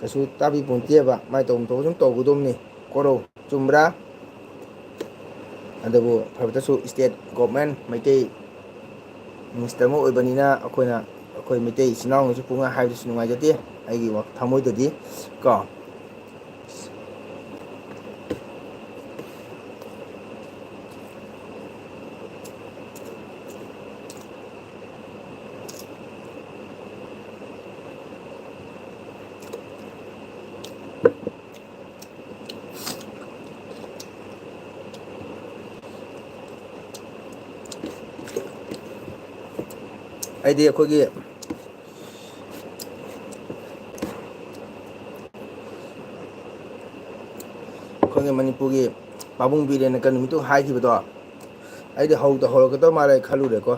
ꯀꯩꯁꯨ ꯇꯥꯕꯤ ꯄꯣꯟꯇꯦꯕ꯫ ꯃꯥꯏ ꯇꯧꯐꯝ ꯊꯣꯛꯄ ꯁꯨꯝ ꯇꯧꯒꯗꯧꯕꯅꯤ꯫ ꯀꯣꯔꯧ, ꯆꯨꯝꯕ꯭ꯔꯥ? ꯑꯗꯨꯕꯨ ꯐꯔꯕꯇꯁꯨ state government, ꯃꯩꯇꯩ minister ꯑꯃ ꯑꯣꯏꯕꯅꯤꯅ ꯑꯩꯈꯣꯏꯅ, ꯑꯩꯈꯣꯏ ꯃꯩꯇꯩ ꯏꯆꯤꯟ ꯏꯅꯥꯎꯅꯁꯨ ꯄꯨꯡꯉꯥꯡ ꯍꯥꯏꯕꯗꯨꯁꯨ ꯅꯨꯡꯉꯥꯏꯖꯗꯦ, ꯑꯩꯒꯤ ꯋꯥ-, ꯊꯃꯣꯏꯗꯗꯤ ꯀꯣ꯫ ꯑꯩꯗꯤ ꯑꯩꯈꯣꯏꯒꯤ, ꯑꯩꯈꯣꯏꯒꯤ ꯃꯅꯤꯄꯨꯔꯒꯤ ꯄꯥꯕꯨꯡ ꯕꯤꯔꯦꯟꯅ ꯀꯩ ꯅꯨꯃꯤꯠꯇꯨ ꯍꯥꯏꯈꯤꯕꯗꯣ, ꯑꯩꯗꯤ ꯍꯧꯗ ꯍꯧꯔꯛꯀꯗꯧ ꯃꯥꯜꯂꯦ ꯈꯜꯂꯨꯔꯦꯀꯣ꯫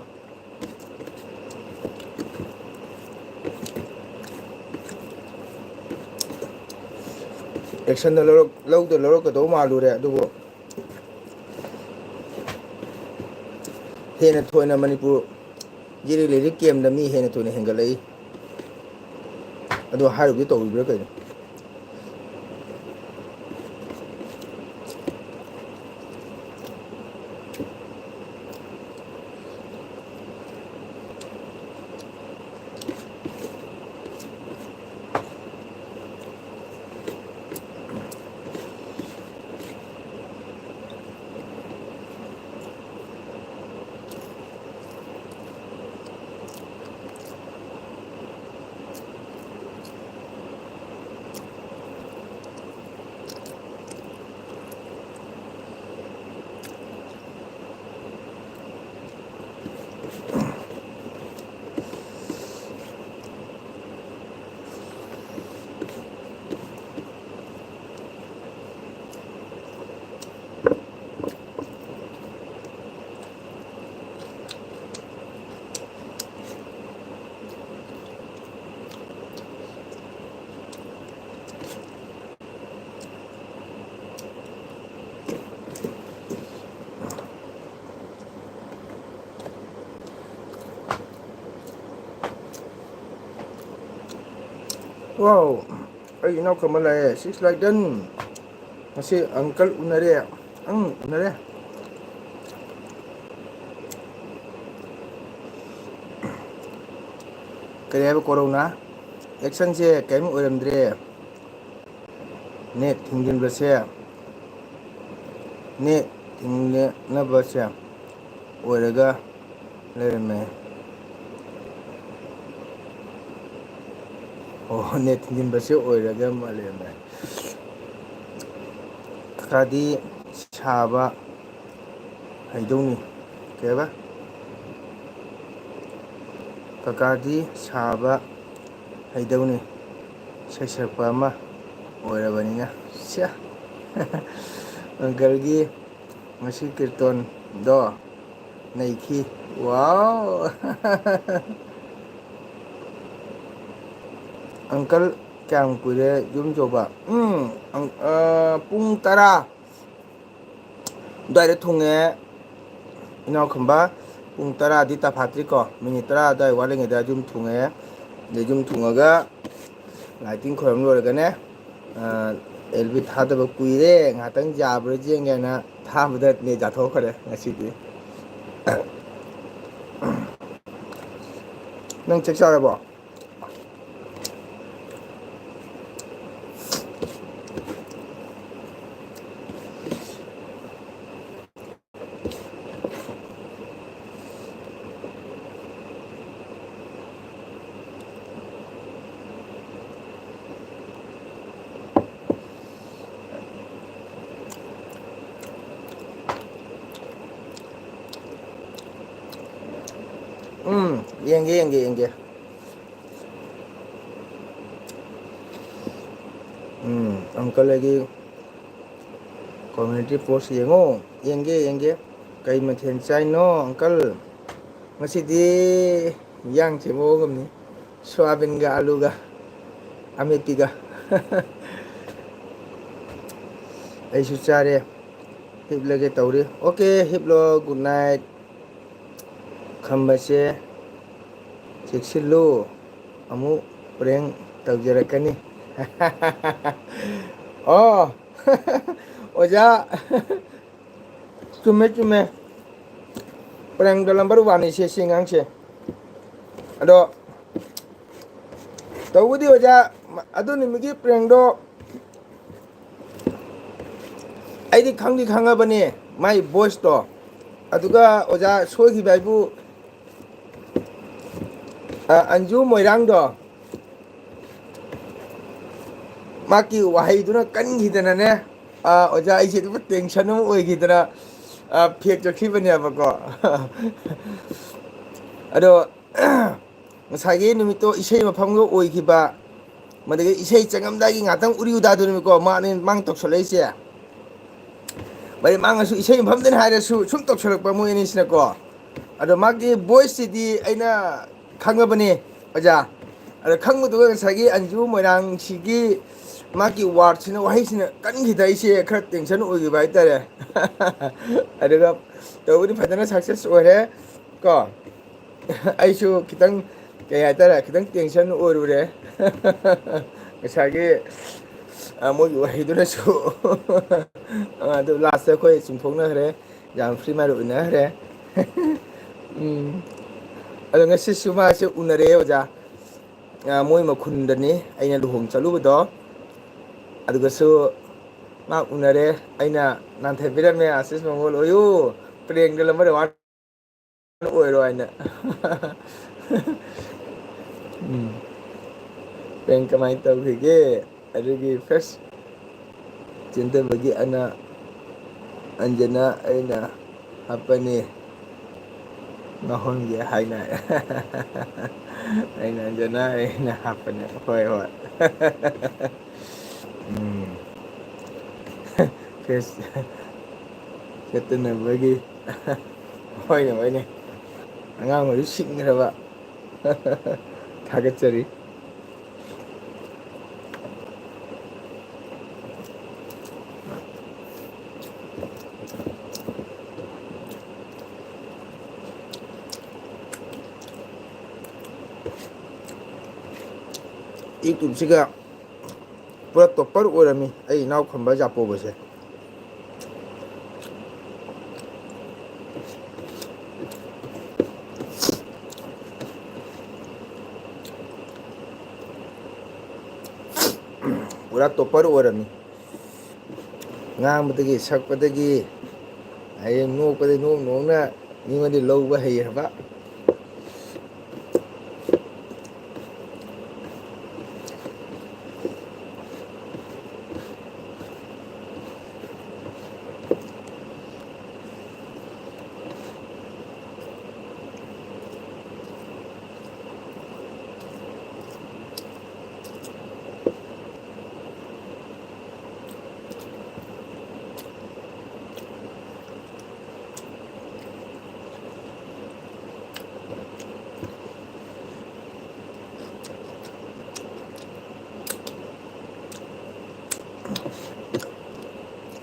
Actionꯗ ꯂꯧꯔꯛ-, ꯂꯧꯗ ꯂꯧꯔꯛꯀꯗꯧ ꯃꯥꯜꯂꯨꯔꯦ, ꯑꯗꯨꯕꯨ ꯍꯦꯟꯅ ꯊꯣꯏꯅ ꯃꯅꯤꯄꯨꯔ ꯖꯤꯔꯤ ꯂꯤꯔꯤꯛ camp ꯗ ꯃꯤ ꯍꯦꯟꯅ ꯊꯣꯏꯅ ꯍꯦꯟꯒꯠꯂꯛꯏ꯫ ꯑꯗꯣ ꯍꯥꯏꯔꯨꯕꯗꯤ ꯇꯧꯔꯤꯕ꯭ꯔꯥ ꯀꯩꯅꯣ? Wow, ꯑꯩ ꯏꯅꯥꯎ ꯈꯝꯕ ꯂꯥꯛꯑꯦ꯫ Six like done. ꯉꯁꯤ uncle ꯎꯅꯔꯦ꯫ ꯑꯪ, ꯎꯅꯔꯦ꯫ ꯀꯔꯤ ꯍꯥꯏꯕ, ꯀꯣꯔꯧꯅ? Actionꯁꯦ ꯀꯔꯤꯝ ꯑꯣꯏꯔꯝꯗ꯭ꯔꯦ꯫ Net ꯊꯤꯡꯖꯤꯟꯕꯁꯦ, net ꯊꯤꯡꯅꯕꯁꯦ ꯑꯣꯏꯔꯒ ꯂꯩꯔꯝꯃꯦ꯫ ꯑꯣ, net ꯊꯤꯡꯖꯤꯟꯕꯁꯦ ꯑꯣꯏꯔꯒ ꯑꯃ ꯂꯩꯔꯝꯃꯦ꯫ ꯀꯀꯥꯗꯤ ꯁꯥꯕ ꯍꯩꯗꯧꯅꯤ꯫ ꯀꯩ ꯍꯥꯏꯕ? ꯀꯀꯥꯗꯤ ꯁꯥꯕ ꯍꯩꯗꯧꯅꯤ, ꯁꯩꯁꯛꯄ ꯑꯃ ꯑꯣꯏꯔꯕꯅꯤꯅ꯫ ꯁ꯭ꯌꯥ꯫ Uncleꯒꯤ ꯉꯁꯤ ꯀꯤꯔꯇꯣꯟꯗꯣ ꯅꯩꯈꯤ꯫ Wow! Uncle, ꯀꯌꯥꯝ ꯀꯨꯏꯔꯦ ꯌꯨꯝ ꯌꯧꯕ? ꯎꯝ, ꯑꯪ-, ꯑ, ꯄꯨꯡ ꯇꯔꯥ ꯑꯗꯨꯋꯥꯏꯗ ꯊꯨꯡꯉꯦ, ꯏꯅꯥꯎꯈꯝꯕ꯫ ꯄꯨꯡ ꯇꯔꯥꯗꯤ ꯇꯥꯐꯥꯠꯇ꯭ꯔꯤꯀꯣ, minute ꯇꯔꯥ ꯑꯗꯨꯋꯥꯏ ꯋꯥꯠꯂꯤꯉꯩꯗ ꯌꯨꯝ ꯊꯨꯡꯉꯦ꯫ ꯑꯗꯩ ꯌꯨꯝ ꯊꯨꯡꯉꯒ ꯂꯥꯏꯇꯤꯟ ꯈꯣꯏꯔꯝ ꯂꯣꯏꯔꯒꯅꯦ, ꯑ, ꯑꯦꯜꯕꯤ ꯊꯥꯗꯕ ꯀꯨꯏꯔꯦ, ꯉꯥꯏꯍꯥꯛꯇꯪ ꯌꯥꯕ꯭ꯔꯥ ꯌꯦꯡꯒꯦꯅ ꯊꯥꯕꯗ ꯅꯦꯠ ꯌꯥꯊꯣꯛꯈ꯭ꯔꯦ ꯉꯁꯤꯗꯤ꯫ ꯅꯪ ꯆꯥꯛ ꯆꯥꯔꯕꯣ? ꯎꯝ, ꯌꯦꯡꯒꯦ, ꯌꯦꯡꯒꯦ, ꯌꯦꯡꯒꯦ꯫ ꯎꯝ, uncle ꯑꯩꯒꯤ community post ꯌꯦꯡꯉꯣ꯫ ꯌꯦꯡꯒꯦ, ꯌꯦꯡꯒꯦ꯫ ꯀꯩ ꯃꯊꯦꯜ ꯆꯥꯏꯅꯣ, uncle? ꯉꯁꯤꯗꯤ ꯏꯟꯖꯥꯡ ꯁꯦꯝꯃꯛꯑꯣꯒꯨꯝꯅꯤ꯫ ꯁꯣꯌꯥꯕꯤꯟꯒ ꯑꯂꯨꯒ ꯑꯃꯦꯠꯄꯤꯒ꯫ ꯑꯩꯁꯨ ꯆꯥꯔꯦ꯫ ꯍꯤꯞꯂꯒꯦ ꯇꯧꯔꯤ꯫ Okay, ꯍꯤꯞꯂꯣ꯫ Good night꯫ ꯈꯝꯕꯁꯦ ꯆꯦꯛꯁꯤꯜꯂꯨ꯫ ꯑꯃꯨꯛ prank ꯇꯧꯖꯔꯛꯀꯅꯤ꯫ ꯑꯣ꯫ ꯑꯣꯖꯥ꯫ ꯆꯨꯝꯃꯦ, ꯆꯨꯝꯃꯦ꯫ ꯄ꯭ꯔꯦꯡꯗ ꯂꯝꯕꯔ ꯋꯥꯟꯅꯤ ꯁꯦ, ꯁꯤ ꯑꯉꯥꯡꯁꯦ꯫ ꯑꯗꯣ ꯇꯧꯕꯗꯤ ꯑꯣꯖꯥ, ꯑꯗꯨ ꯅꯨꯃꯤꯠꯀꯤ ꯄ꯭ꯔꯦꯡꯗꯣ ꯑꯩꯗꯤ ꯈꯪꯗꯤ ꯈꯪꯉꯕꯅꯦ, ꯃꯥꯏ ꯚꯣꯏꯁꯇꯣ꯫ ꯑꯗꯨꯒ ꯑꯣꯖꯥ ꯁꯣꯏꯈꯤꯕ ꯍꯥꯏꯕꯨ, ꯑ, ꯑꯟꯖꯨ ꯃꯣꯏꯔꯥꯡꯗꯣ, ꯃꯥꯒꯤ ꯋꯥꯍꯩꯗꯨꯅ ꯀꯟꯈꯤꯗꯅꯅꯦ, ꯑ, ꯑꯣꯖꯥ ꯑꯩꯁꯦ ꯑꯗꯨꯝ ꯇꯦꯟꯁꯟ ꯑꯃ ꯑꯣꯏꯈꯤꯗꯅ, ꯑ, ꯐꯦꯛ ꯆꯠꯈꯤꯕꯅꯦꯕꯀꯣ꯫ ꯑꯗꯣ ꯉꯁꯥꯏꯒꯤ ꯅꯨꯃꯤꯠꯇꯣ ꯏꯁꯩ ꯃꯐꯝꯒ ꯑꯣꯏꯈꯤꯕ, ꯃꯗꯒꯤ ꯏꯁꯩ ꯆꯪꯉꯝꯗꯥꯏꯒꯤ ꯉꯥꯛꯇꯪ ꯎꯔꯤꯎꯗꯥꯗꯨꯅꯦꯕꯀꯣ ꯃꯥꯅꯦ, ꯃꯥꯅ ꯇꯧꯁꯜꯂꯛꯏꯁꯦ꯫ ꯃꯔꯤ ꯃꯥꯡꯉꯁꯨ ꯏꯁꯩ ꯃꯐꯝꯗꯅꯤ ꯍꯥꯏꯔꯁꯨ ꯁꯨꯝ ꯇꯧꯁꯜꯂꯛꯄ ꯃꯣꯏ ꯑꯅꯤꯁꯤꯅꯀꯣ꯫ ꯑꯗꯣ ꯃꯥꯒꯤ ꯚꯣꯏꯁꯁꯤꯗꯤ ꯑꯩꯅ ꯈꯪꯉꯕꯅꯦ ꯑꯣꯖꯥ꯫ ꯑꯗꯣ ꯈꯪꯕꯗꯨꯒ ꯉꯁꯥꯏꯒꯤ ꯑꯟꯖꯨ ꯃꯣꯏꯔꯥꯡꯁꯤꯒꯤ ꯃꯥꯒꯤ ꯋꯥꯔꯗꯁꯤꯅ, ꯋꯥꯍꯩꯁꯤꯅ ꯀꯟꯈꯤꯗ ꯑꯩꯁꯦ ꯈꯔ ꯇꯦꯟꯁꯟ ꯑꯣꯏꯈꯤꯕ ꯍꯥꯏꯇꯥꯔꯦ꯫ ꯑꯗꯨꯒ ꯇꯧꯕꯗꯤ ꯐꯖꯅ ꯁꯛꯁꯦꯁ ꯑꯣꯏꯔꯦ ꯀꯣ꯫ ꯑꯩꯁꯨ ꯈꯤꯇꯪ, ꯀꯩ ꯍꯥꯏꯇꯥꯔꯦ, ꯈꯤꯇꯪ ꯇꯦꯟꯁꯟ ꯑꯣꯏꯔꯨꯔꯦ꯫ ꯉꯁꯥꯏꯒꯤ, ꯑ, ꯃꯣꯏꯒꯤ ꯋꯥꯍꯩꯗꯨꯅꯁꯨ꯫ ꯑ, ꯑꯗꯨ ꯂꯥꯁꯇ ꯑꯩꯈꯣꯏ ꯆꯨꯝꯊꯣꯛꯅꯈ꯭ꯔꯦ, ꯌꯥꯝ ꯐ꯭ꯔꯤ ꯃꯥꯏꯟ ꯎꯅꯈ꯭ꯔꯦ꯫ ꯎꯝ꯫ ꯑꯗꯣ ꯉꯁꯤꯁꯨ ꯃꯥꯁꯦ ꯎꯅꯔꯦ ꯑꯣꯖꯥ꯫ ꯑ, ꯃꯣꯏ ꯃꯈꯨꯟꯗꯅꯤ ꯑꯩꯅ ꯂꯨꯍꯣꯡ ꯆꯠꯂꯨꯕꯗꯣ꯫ ꯑꯗꯨꯒꯁꯨ ꯃꯥ ꯎꯅꯔꯦ꯫ ꯑꯩꯅ ꯅꯥꯟꯊꯕꯤꯔꯝꯃꯦ, "ꯑꯥꯁꯤꯁ ꯃꯪꯒꯣꯜ ꯑꯣꯏꯌꯨ, ꯄ꯭ꯔꯦꯡꯗ ꯂꯝꯕꯔ ꯋꯥꯟ ꯑꯣꯏꯔꯣ" ꯍꯥꯏꯅ꯫ ꯎꯝ꯫ ꯄ꯭ꯔꯦꯡ ꯀꯃꯥꯏꯅ ꯇꯧꯈꯤꯒꯦ? ꯑꯗꯨꯒꯤ ꯐꯥꯔꯁ ꯆꯦꯟꯗꯕꯒꯤ ꯑꯅ ꯑꯟꯖꯅꯥ ꯑꯩꯅ ꯍꯥꯞꯄꯅꯤ꯫ ꯉꯥꯎꯍꯟꯒꯦ ꯍꯥꯏꯅ꯫ ꯑꯩꯅ ꯑꯟꯖꯅꯥ ꯑꯩꯅ ꯍꯥꯞꯄꯅꯦ꯫ ꯍꯣꯏ, ꯍꯣꯏ꯫ ꯎꯝ꯫ ꯐꯦꯁ ꯈꯦꯠꯇꯅꯕꯒꯤ꯫ ꯍꯣꯏꯅꯦ, ꯍꯣꯏꯅꯦ꯫ ꯑꯉꯥꯡ ꯑꯣꯏꯔꯁꯨ ꯁꯤꯡꯈ꯭ꯔꯕ꯫ ꯊꯥꯒꯠꯆꯔꯤ꯫ YouTubeꯁꯤꯒ ꯄꯨꯔꯥ topper ꯑꯣꯏꯔꯝꯃꯤ ꯑꯩ ꯏꯅꯥꯎ ꯈꯝꯕ ꯖꯥꯄꯣꯕꯁꯦ꯫ ꯄꯨꯔꯥ topper ꯑꯣꯏꯔꯝꯃꯤ꯫ ꯉꯥꯡꯕꯗꯒꯤ, ꯁꯛꯄꯗꯒꯤ, ꯑꯩ ꯅꯣꯛꯄꯗꯒꯤ ꯅꯣꯛ ꯅꯣꯛꯅ ꯃꯤꯉꯣꯟꯗ ꯂꯧꯕ ꯍꯩ ꯍꯥꯏꯕ꯫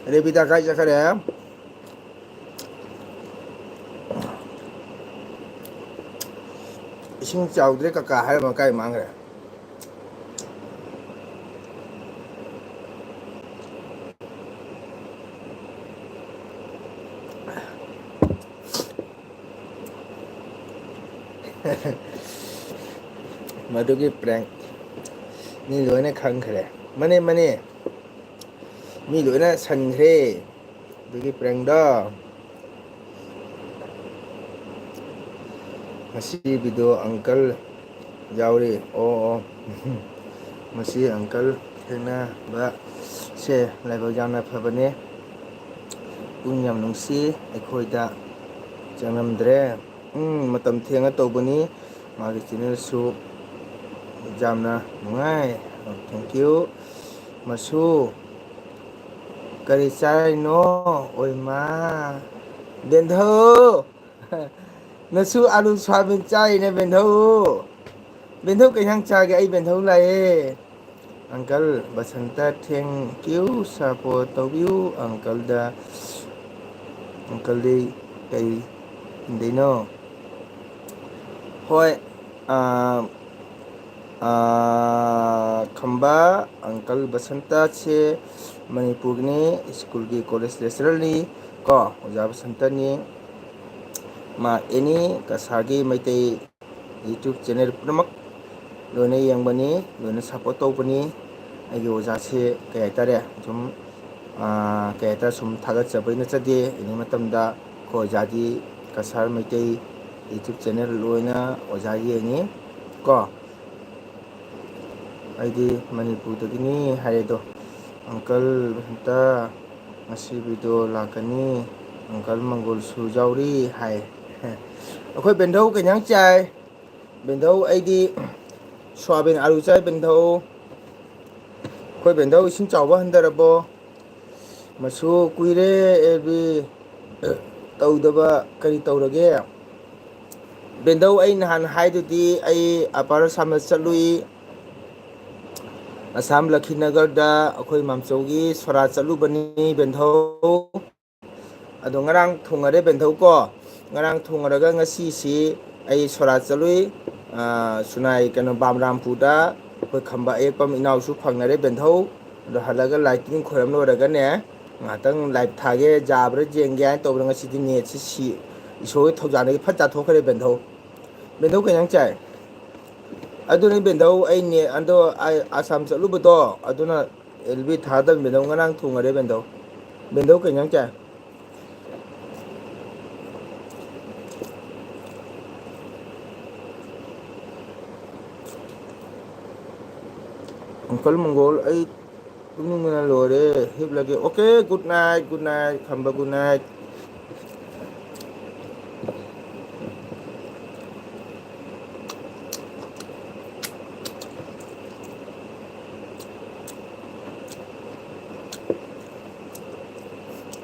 ꯔꯦꯕꯤꯗꯥ ꯀꯥꯏ ꯆꯠꯈꯔꯦ? ꯏꯁꯤꯡ ꯆꯥꯎꯗ꯭ꯔꯦ ꯀꯀꯥ ꯍꯥꯏꯔꯝꯃ ꯀꯥꯏ ꯃꯥꯡꯈ꯭ꯔꯦ? ꯃꯗꯨꯒꯤ prank ꯃꯤ ꯂꯣꯏꯅ ꯈꯪꯈ꯭ꯔꯦ꯫ ꯃꯅꯦ, ꯃꯅꯦ, ꯃꯤ ꯂꯣꯏꯅ ꯁꯟꯈ꯭ꯔꯦ ꯑꯗꯨꯒꯤ prankꯗꯣ꯫ ꯉꯁꯤ video uncle ꯌꯥꯎꯔꯤ꯫ ꯑꯣ, ꯑꯣ꯫ ꯃꯁꯤ uncle ꯊꯦꯡꯅꯕꯁꯦ ꯂꯥꯏꯕꯛ ꯌꯥꯝꯅ ꯐꯕꯅꯦ꯫ ꯄꯨꯛꯅꯤꯡ ꯌꯥꯝ ꯅꯨꯡꯁꯤ꯫ ꯑꯩꯈꯣꯏꯗ ꯆꯪꯂꯝꯗ꯭ꯔꯦ꯫ ꯎꯝ, ꯃꯇꯝ ꯊꯦꯡꯅ ꯇꯧꯕꯅꯤ꯫ ꯃꯥꯒꯤ channelꯁꯨ ꯌꯥꯝꯅ ꯅꯨꯡꯉꯥꯏ꯫ Thank you꯫ ꯃꯁꯨ, ꯀꯔꯤ ꯆꯥꯔꯤꯅꯣ? ꯑꯣꯏꯃꯥ, ꯕꯦꯟꯙꯧ! ꯅꯁꯨ ꯑꯂꯨ ꯁꯣꯌꯥꯕꯤꯟ ꯆꯥꯔꯤꯅꯦ, ꯕꯦꯟꯙꯧ꯫ ꯕꯦꯟꯙꯧ ꯀꯩ ꯏꯟꯁꯥꯡ ꯆꯥꯒꯦ? ꯑꯩ ꯕꯦꯟꯙꯧ ꯂꯥꯛꯑꯦ꯫ Uncle Basanta, thank you, support ꯇꯧꯕꯤꯌꯨ꯫ Uncleꯗ, uncleꯗꯤ ꯀꯩ ꯏꯟꯗꯣꯏꯅꯣ? ꯍꯣꯏ, ꯑꯥ, ꯑꯥ, ꯈꯝꯕ, ꯑꯪꯀꯜ ꯕꯁꯟꯇꯁꯦ ꯃꯅꯤꯄꯨꯔꯒꯤꯅꯤ, ꯁ꯭ꯀꯨꯜꯒꯤ ꯀꯣꯂꯦꯖ ꯂꯦꯛꯆꯔꯔꯅꯤ ꯀꯣ, ꯑꯣꯖꯥ ꯕꯁꯟꯇꯅꯤ꯫ ꯃꯥ ꯑꯦꯅꯤ ꯀꯁꯥꯔꯒꯤ ꯃꯩꯇꯩ YouTube ꯆꯦꯅꯦꯜ ꯄꯨꯝꯅꯃꯛ ꯂꯣꯏꯅ ꯌꯦꯡꯕꯅꯤ, ꯂꯣꯏꯅ ꯁꯞꯄꯣꯔꯠ ꯇꯧꯕꯅꯤ꯫ ꯑꯩꯒꯤ ꯑꯣꯖꯥꯁꯦ ꯀꯩ ꯍꯥꯏꯇꯥꯔꯦ, ꯁꯨꯝ, ꯑꯥ, ꯀꯩ ꯍꯥꯏꯇꯥꯔꯦ, ꯁꯨꯝ ꯊꯥꯒꯠꯆꯕꯩ ꯅꯠꯆꯗꯦ꯫ ꯑꯦꯅꯤ ꯃꯇꯝꯗ ꯑꯩꯈꯣꯏ ꯑꯣꯖꯥꯗꯤ ꯀꯁꯥꯔ ꯃꯩꯇꯩ YouTube ꯆꯦꯅꯦꯜ ꯂꯣꯏꯅ ꯑꯣꯖꯥ ꯌꯦꯡꯉꯤ ꯀꯣ꯫ ꯑꯩꯗꯤ ꯃꯅꯤꯄꯨꯔꯗꯒꯤꯅꯤ ꯍꯥꯏꯔꯦ ꯑꯗꯣ꯫ ꯑꯪꯀꯜ ꯕꯁꯟꯇ, ꯉꯁꯤ ꯚꯤꯗꯤꯑꯣ ꯂꯥꯛꯀꯅꯤ, ꯑꯪꯀꯜ ꯃꯪꯒꯣꯜꯁꯨ ꯌꯥꯎꯔꯤ ꯍꯥꯏ꯫ ꯑꯩꯈꯣꯏ ꯕꯦꯟꯙꯧ ꯀꯩ ꯏꯟꯖꯥꯡ ꯆꯥꯏ? ꯕꯦꯟꯙꯧ, ꯑꯩꯗꯤ ꯁꯣꯌꯥꯕꯤꯟ ꯑꯥꯂꯨ ꯆꯥꯏ ꯕꯦꯟꯙꯧ꯫ ꯑꯩꯈꯣꯏ ꯕꯦꯟꯙꯧ ꯏꯁꯤꯡ ꯆꯥꯎꯕ ꯍꯟꯊꯔꯕꯣ? ꯃꯁꯨ ꯀꯨꯏꯔꯦ ꯑꯦꯜꯕꯤ ꯇꯧꯗꯕ, ꯀꯔꯤ ꯇꯧꯔꯒꯦ? ꯕꯦꯟꯙꯧ, ꯑꯩ ꯅꯍꯥꯟ ꯍꯥꯏꯗꯨꯗꯤ ꯑꯩ ꯑꯄꯔ ꯑꯁꯥꯝꯗ ꯆꯠꯂꯨꯏ꯫ ꯑꯁꯥꯝ ꯂꯈꯤꯅꯒꯔꯗ ꯑꯩꯈꯣꯏ ꯃꯥꯝꯆꯧꯒꯤ ꯁꯣꯔꯥꯠ ꯆꯠꯂꯨꯕꯅꯤ ꯕꯦꯟꯙꯧ꯫ ꯑꯗꯣ ꯉꯔꯥꯡ ꯊꯨꯡꯉꯔꯦ ꯕꯦꯟꯙꯧ ꯀꯣ꯫ ꯉꯔꯥꯡ ꯊꯨꯡꯉꯔꯒ ꯉꯁꯤꯁꯤ ꯑꯩ ꯁꯣꯔꯥꯠ ꯆꯠꯂꯨꯏ꯫ ꯑꯥ, ꯁꯨꯅꯥꯏ ꯀꯩꯅꯣ ꯕꯥꯝꯔꯥꯝꯄꯨꯔꯗ ꯑꯩꯈꯣꯏ ꯈꯝꯕ ꯑꯌꯦꯛꯄꯝ ꯏꯅꯥꯎꯁꯨ ꯐꯪꯅꯔꯦ ꯕꯦꯟꯙꯧ꯫ ꯑꯗꯣ ꯍꯜꯂꯒ ꯂꯥꯏ ꯇꯤꯟ ꯈꯣꯏꯔꯝ ꯂꯣꯏꯔꯒꯅꯦ, ꯉꯥꯏꯍꯥꯛꯇꯪ ꯂꯥꯏꯞ ꯊꯥꯒꯦ, ꯌꯥꯕ꯭ꯔꯥ ꯌꯦꯡꯒꯦ ꯍꯥꯏꯅ ꯇꯧꯕꯗ ꯉꯁꯤꯗꯤ ꯅꯦꯠꯁꯤ ꯁꯤ, ꯏꯁꯣꯔꯒꯤ ꯊꯧꯖꯥꯜꯗꯒꯤ ꯐꯠ ꯆꯥꯊꯣꯛꯈ꯭ꯔꯦ ꯕꯦꯟꯙꯧ꯫ ꯕꯦꯟꯙꯧ ꯀꯩ ꯏꯟꯖꯥꯡ ꯆꯥꯏ? ꯑꯗꯨꯅꯤ ꯕꯦꯟꯙꯧ, ꯑꯩ ꯅꯦꯠ ꯑꯗꯣ ꯑꯩ ꯑꯁꯥꯝ ꯆꯠꯂꯨꯕꯗꯣ ꯑꯗꯨꯅ ꯑꯦꯜꯕꯤ ꯊꯥꯗꯕꯅꯤ ꯕꯦꯟꯙꯧ, ꯉꯔꯥꯡ ꯊꯨꯡꯉꯔꯦ ꯕꯦꯟꯙꯧ꯫ ꯕꯦꯟꯙꯧ ꯀꯩ ꯏꯟꯖꯥꯡ ꯆꯥꯏ? ꯑꯪꯀꯜ ꯃꯪꯒꯣꯜ, ꯑꯩ ꯇꯨꯝꯅꯤꯡꯕꯅ ꯂꯣꯏꯔꯦ, ꯍꯤꯞꯂꯒꯦ꯫ Okay, good night, good night, ꯈꯝꯕ, good night꯫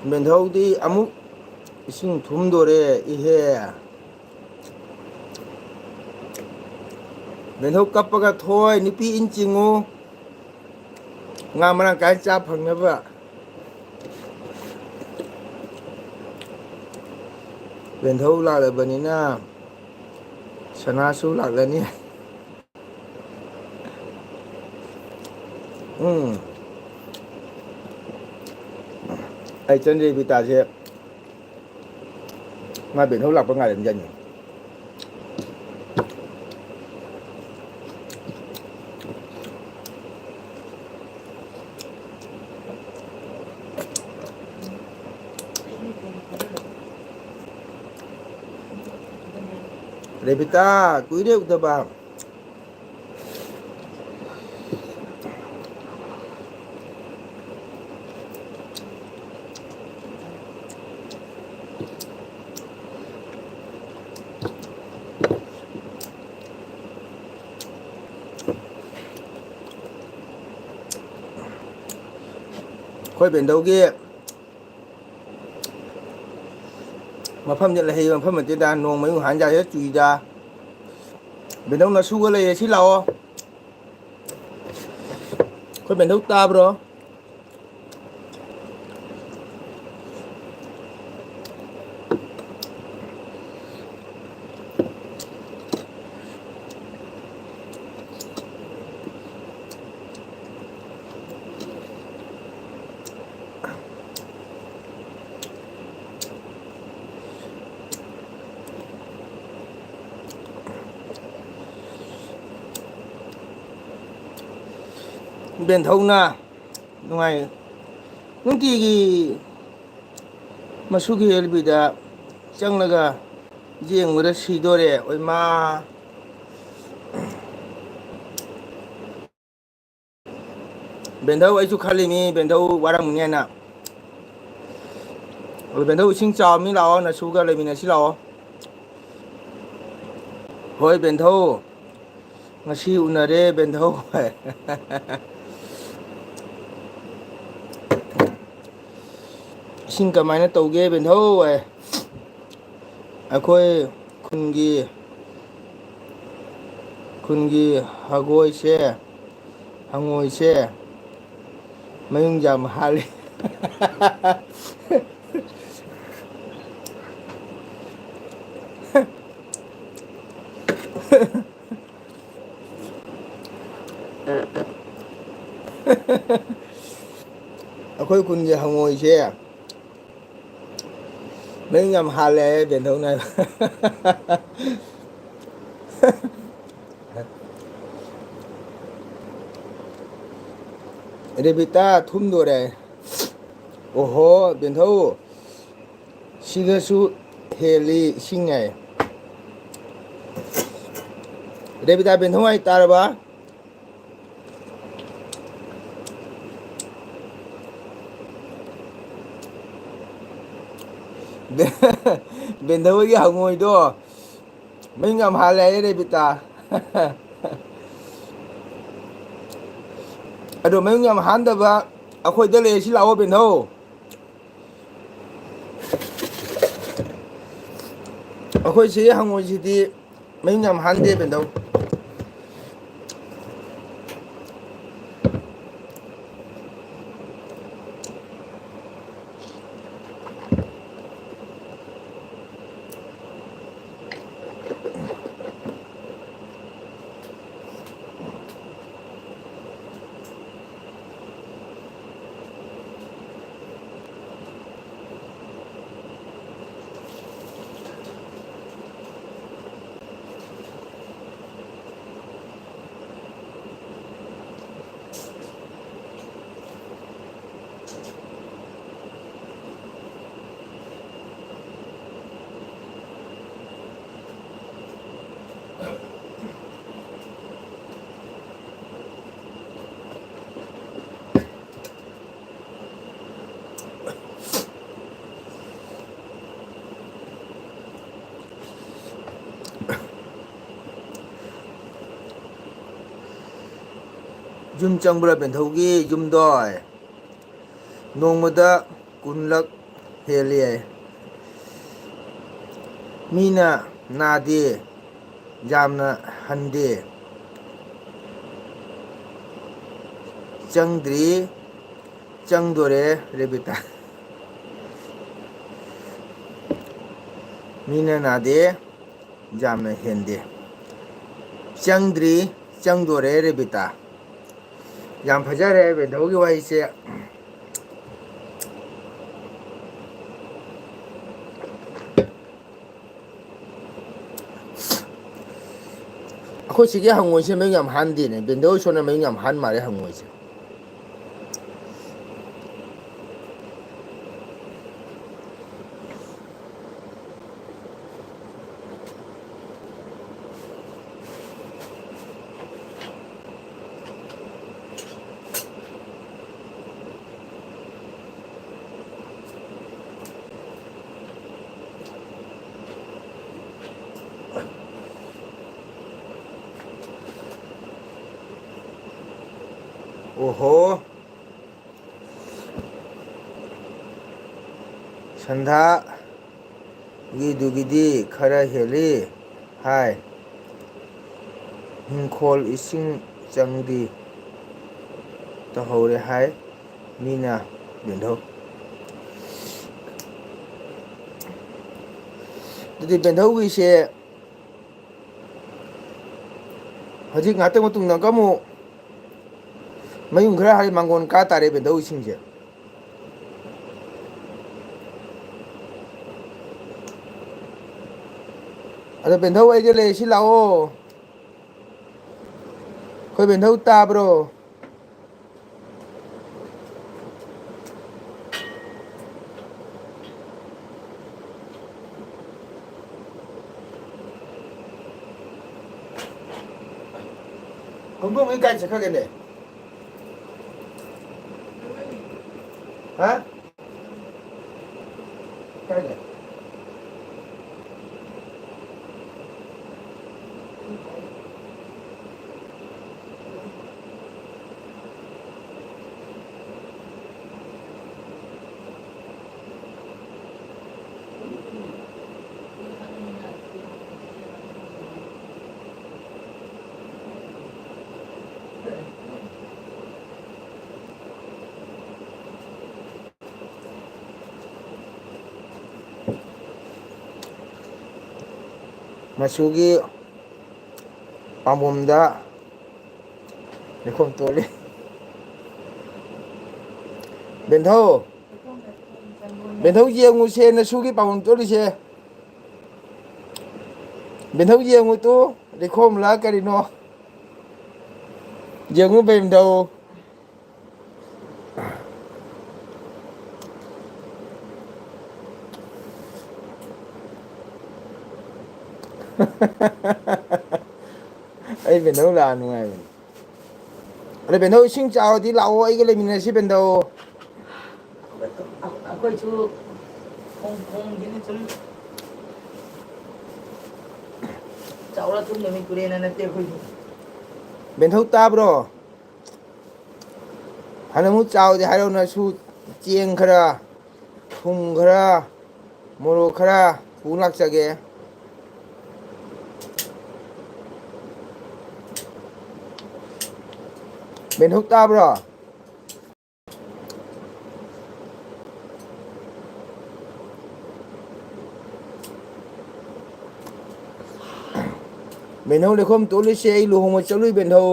ꯕꯦꯟꯙꯧꯗꯤ ꯑꯃꯨꯛ ꯏꯁꯤꯡ ꯊꯨꯝꯗꯣꯔꯦ, ꯏꯍꯦ꯫ ꯕꯦꯟꯙꯧ ꯀꯞꯄꯒ ꯊꯣꯏ, ꯅꯨꯄꯤ ꯏꯟ ꯆꯤꯡꯉꯨ꯫ ꯉꯥ ꯃꯔꯥꯡ ꯀꯥꯏꯅ ꯆꯥ ꯐꯪꯅꯕ꯫ ꯕꯦꯟꯙꯧ ꯂꯥꯛꯂꯕꯅꯤꯅ ꯁꯅꯥꯁꯨ ꯂꯥꯛꯂꯅꯤ꯫ ꯎꯝ꯫ ꯑꯩ ꯆꯟꯗ꯭ꯔꯦ ꯕꯤꯇꯥꯁꯦ ꯃꯥ ꯕꯦꯟꯊꯧ ꯂꯥꯛꯄ ꯉꯥꯏꯔꯝꯖꯥꯠꯅꯤ꯫ ꯔꯦꯕꯤꯇꯥ, ꯀꯨꯏꯔꯦ ꯎꯗꯕ꯫ ꯑꯩꯈꯣꯏ ꯕꯦꯟꯗꯧꯒꯤ ꯃꯐꯝꯁꯦ ꯂꯩꯍꯩꯕ ꯃꯐꯝ ꯅꯠꯇꯦꯗ, ꯅꯣꯡꯃꯩ ꯍꯥꯟ ꯌꯥꯁꯦ ꯆꯨꯏꯗ꯫ ꯕꯦꯟꯗꯧ ꯅꯁꯨꯒ ꯂꯩꯔꯦ, ꯁꯤ ꯂꯥꯛꯑꯣ꯫ ꯑꯩꯈꯣꯏ ꯕꯦꯟꯗꯧ ꯇꯥꯕ꯭ꯔꯣ? ꯕꯦꯟꯊꯧꯅ ꯅꯨꯡꯉꯥꯏ, ꯅꯨꯡꯇꯤꯒꯤ ꯃꯁꯨꯒꯤ ꯑꯦꯜ ꯕꯤꯗ ꯆꯪꯂꯒ ꯌꯦꯡꯕꯗ ꯁꯤꯗꯣꯔꯦ꯫ ꯑꯣꯏꯃꯥ! ꯕꯦꯟꯗꯧ, ꯑꯩꯁꯨ ꯈꯜꯂꯤꯃꯤ ꯕꯦꯟꯗꯧ ꯋꯥꯔꯝꯅꯤ ꯍꯥꯏꯅ꯫ ꯑꯗꯨ ꯕꯦꯟꯗꯧ, ꯏꯁꯤꯡ ꯆꯥꯎꯔꯝꯅꯤ, ꯂꯥꯛꯑꯣ, ꯅꯁꯨꯒ ꯂꯩꯃꯤꯟꯅꯁꯤ ꯂꯥꯛꯑꯣ꯫ ꯍꯣꯏ ꯕꯦꯟꯗꯧ, ꯉꯁꯤ ꯎꯅꯔꯦ ꯕꯦꯟꯗꯧ꯫ ꯏꯁꯤꯡ ꯀꯃꯥꯏꯅ ꯇꯧꯒꯦ ꯕꯦꯟꯗꯧ? ꯑꯩꯈꯣꯏ ꯈꯨꯟꯒꯤ, ꯈꯨꯟꯒꯤ ꯍꯒꯣꯏꯁꯦ, ꯍꯪꯉꯣꯏꯁꯦ ꯃꯌꯨꯡ ꯌꯥꯝ ꯍꯥꯜꯂꯤ꯫ ꯑꯩꯈꯣꯏ ꯈꯨꯟꯒꯤ ꯍꯪꯉꯣꯏꯁꯦ ꯃꯌꯨꯡ ꯌꯥꯝ ꯍꯥꯜꯂꯦ ꯍꯥꯏꯌꯦ ꯕꯦꯟꯊꯧꯅ ꯍꯥꯏꯕ꯫ ꯔꯦꯕꯤꯇꯥ ꯊꯨꯝꯗꯣꯔꯦ꯫ ꯑꯣꯍꯣ, ꯕꯦꯟꯊꯧ꯫ ꯁꯤꯗꯁꯨ ꯍꯦꯜꯂꯤ ꯏꯁꯤꯡ ꯍꯥꯏ꯫ ꯔꯦꯕꯤꯇꯥ, ꯕꯦꯟꯊꯧ ꯍꯥꯏ ꯇꯥꯔꯕ? ꯕꯦꯟꯊꯧꯒꯤ ꯍꯪꯉꯣꯏꯗꯣ ꯃꯌꯨꯡ ꯌꯥꯝ ꯍꯥꯜꯂꯦ ꯍꯥꯏꯌꯦ ꯔꯦꯕꯤꯇꯥ꯫ ꯑꯗꯣ ꯃꯌꯨꯡ ꯌꯥꯝ ꯍꯥꯟꯗꯕ ꯑꯩꯈꯣꯏꯗ ꯂꯩꯔꯁꯤ ꯂꯥꯛꯑꯣ ꯕꯦꯟꯊꯧ꯫ ꯑꯩꯈꯣꯏ ꯁꯤ ꯍꯪꯉꯣꯏꯁꯤꯗꯤ ꯃꯌꯨꯡ ꯌꯥꯝ ꯍꯥꯟꯗꯦ ꯕꯦꯟꯊꯧ꯫ ꯌꯨꯝ ꯆꯪꯕ꯭ꯔꯥ ꯕꯦꯟꯊꯧꯒꯤ ꯌꯨꯝꯗꯣ? ꯅꯣꯡꯃꯗ ꯀꯨꯟꯂꯛ ꯍꯦꯜꯂꯤ ꯍꯥꯏ꯫ ꯃꯤꯅ ꯅꯥꯗꯦ, ꯌꯥꯝꯅ ꯍꯟꯗꯦ꯫ ꯆꯪꯗ꯭ꯔꯤ, ꯆꯪꯗꯣꯔꯦ ꯔꯦꯕꯤꯇꯥ꯫ ꯃꯤꯅ ꯅꯥꯗꯦ, ꯌꯥꯝꯅ ꯍꯦꯟꯗꯦ꯫ ꯆꯪꯗ꯭ꯔꯤ, ꯆꯪꯗꯣꯔꯦ ꯔꯦꯕꯤꯇꯥ꯫ ꯌꯥꯝ ꯐꯖꯔꯦ ꯕꯦꯟꯊꯧꯒꯤ ꯋꯥꯍꯩꯁꯦ꯫ ꯑꯩꯈꯣꯏ ꯁꯤꯒꯤ ꯍꯪꯉꯣꯏꯁꯦ ꯃꯌꯨꯡ ꯌꯥꯝ ꯍꯥꯟꯗꯦꯅꯦ, ꯕꯦꯟꯗꯧ ꯁꯣꯟꯅ ꯃꯌꯨꯡ ꯌꯥꯝ ꯍꯥꯟ ꯃꯥꯜꯂꯦ ꯍꯪꯉꯣꯏꯁꯦ꯫ ꯑꯣꯍꯣ꯫ ꯁꯟꯗꯥꯒꯤꯗꯨꯒꯤꯗꯤ ꯈꯔ ꯍꯦꯜꯂꯤ ꯍꯥꯏ꯫ ꯏꯪꯈꯣꯜ ꯏꯁꯤꯡ ꯆꯪꯗꯤ ꯇꯧꯍꯧꯔꯦ ꯍꯥꯏ ꯃꯤꯅ꯫ ꯕꯦꯟꯙꯧ꯫ ꯑꯗꯨꯗꯤ ꯕꯦꯟꯙꯧꯒꯤꯁꯦ ꯍꯧꯖꯤꯛ ꯉꯥꯛꯇꯪ ꯃꯇꯨꯡꯗ ꯑꯃꯨꯛ ꯃꯌꯨꯡ ꯈꯔ ꯍꯥꯏ ꯃꯥꯡꯒꯣꯟ ꯀꯥ ꯇꯥꯔꯦ ꯕꯦꯟꯙꯧ ꯏꯁꯤꯡꯁꯦ꯫ ꯑꯗꯣ ꯕꯦꯟꯙꯧ ꯑꯩꯒ ꯂꯩ ꯁꯤ ꯂꯥꯛꯑꯣ꯫ ꯑꯩꯈꯣꯏ ꯕꯦꯟꯙꯧ ꯇꯥꯕ꯭ꯔꯣ? ꯍꯧꯗꯣꯡꯉꯩ ꯀꯥꯏ ꯆꯠꯈ꯭ꯔꯒꯦꯅꯦ? ꯍꯥ? ꯀꯥꯏꯗ? ꯃꯆꯨꯒꯤ ꯄꯥꯝꯕꯣꯝꯗ ꯂꯩꯈꯣꯝ ꯇꯣꯜꯂꯤ꯫ ꯕꯦꯟꯙꯧ, ꯕꯦꯟꯙꯧ ꯌꯦꯡꯉꯨꯁꯦ, ꯅꯁꯨꯒꯤ ꯄꯥꯝꯕꯣꯝ ꯇꯣꯜꯂꯤꯁꯦ꯫ ꯕꯦꯟꯙꯧ ꯌꯦꯡꯉꯨ ꯇꯨ꯫ ꯂꯩꯈꯣꯝꯂ ꯀꯔꯤꯅꯣ? ꯌꯦꯡꯉꯨ ꯕꯦꯝꯗꯧ꯫ ꯑꯩ ꯕꯦꯝꯗꯧ ꯂꯥꯛꯑ ꯅꯨꯡꯉꯥꯏꯕꯅꯤ꯫ ꯑꯗꯣ ꯕꯦꯟꯊꯧ, ꯏꯁꯤꯡ ꯆꯥꯎꯔꯗꯤ ꯂꯥꯛꯑꯣ, ꯑꯩꯒ ꯂꯩꯃꯤꯟꯅꯁꯤ ꯕꯦꯟꯊꯧ꯫ ꯑꯩꯈꯣꯏꯁꯨ ꯈꯣꯡ-, ꯈꯣꯡꯁꯤꯅ ꯁꯨꯝ ꯆꯥꯎꯔ ꯊꯨꯝ ꯅꯨꯃꯤꯠ ꯇꯨꯔꯦꯟꯅ ꯅꯠꯇꯦ ꯑꯩꯈꯣꯏꯗꯤ꯫ ꯕꯦꯟꯊꯧ ꯇꯥꯕ꯭ꯔꯣ? ꯍꯟꯗꯛꯃꯨꯛ ꯆꯥꯎꯗꯤ ꯍꯥꯏꯔꯛꯎ ꯅꯁꯨ, ꯆꯦꯡ ꯈꯔ, ꯊꯨꯝ ꯈꯔ, ꯃꯣꯔꯣꯛ ꯈꯔ ꯄꯨ ꯂꯥꯛꯆꯒꯦ꯫ ꯕꯦꯟꯊꯧ ꯇꯥꯕ꯭ꯔꯣ? ꯕꯦꯟꯊꯧ ꯂꯩꯈꯣꯝ ꯇꯣꯂꯤꯁꯦ ꯑꯩ ꯂꯨꯍꯣꯡꯕ ꯆꯠꯂꯨꯏ ꯕꯦꯟꯊꯧ꯫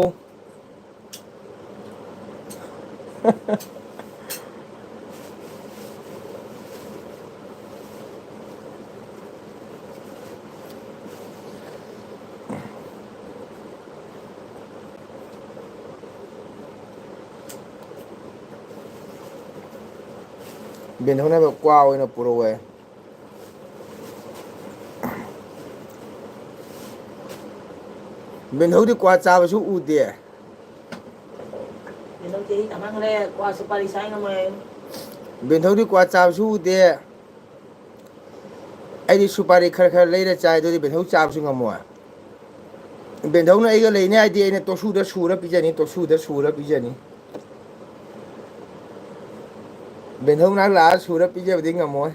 ꯕꯦꯟꯊꯧꯅ ꯀ꯭ꯋꯥ ꯑꯣꯏꯅ ꯄꯨꯔꯛꯑꯣꯌꯦ꯫ ꯕꯦꯟꯊꯧꯗꯤ ꯀ꯭ꯋꯥ ꯆꯥꯕꯁꯨ ꯎꯗꯦ꯫ ꯕꯦꯟꯊꯧ ꯆꯍꯤ ꯇꯥꯃꯟꯈ꯭ꯔꯦ, ꯀ꯭ꯋꯥ ꯁꯨꯄꯥꯔꯤ ꯆꯥ ꯉꯝꯃꯣꯏ꯫ ꯕꯦꯟꯊꯧꯗꯤ ꯀ꯭ꯋꯥ ꯆꯥꯕꯁꯨ ꯎꯗꯦ꯫ ꯑꯩꯗꯤ ꯁꯨꯄꯥꯔꯤ ꯈꯔ ꯈꯔ ꯂꯩꯔ ꯆꯥꯏ, ꯑꯗꯨꯗꯤ ꯕꯦꯟꯊꯧ ꯆꯥꯕꯁꯨ ꯉꯝꯃꯣꯏ꯫ ꯕꯦꯟꯊꯧꯅ ꯑꯩꯒ ꯂꯩꯅꯤ ꯍꯥꯏꯗꯤ ꯑꯩꯅ ꯇꯣꯁꯨꯗ ꯁꯨꯔ ꯄꯤꯖꯅꯤ, ꯇꯣꯁꯨꯗ ꯁꯨꯔ ꯄꯤꯖꯅꯤ꯫ ꯕꯦꯟꯊꯧ ꯃꯅꯥꯛ ꯂꯥꯛꯑ ꯁꯨꯔ ꯄꯤꯖꯕꯗꯤ ꯉꯝꯃꯣꯏ꯫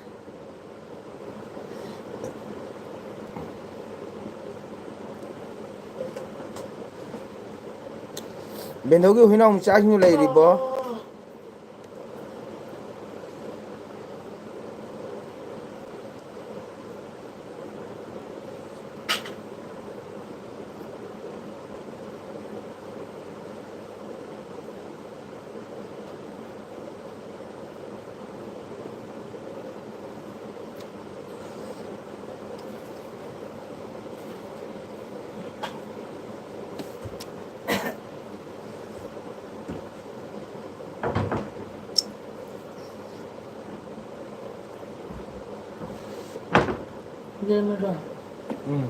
ꯕꯦꯟꯊꯧꯒꯤ ꯍꯨꯏꯅꯥꯎ ꯃꯆꯥꯁꯤꯡꯗꯨ ꯂꯩꯔꯤꯕꯣ? ꯂꯦꯝꯃꯗ꯭ꯔꯣ? ꯎꯝ꯫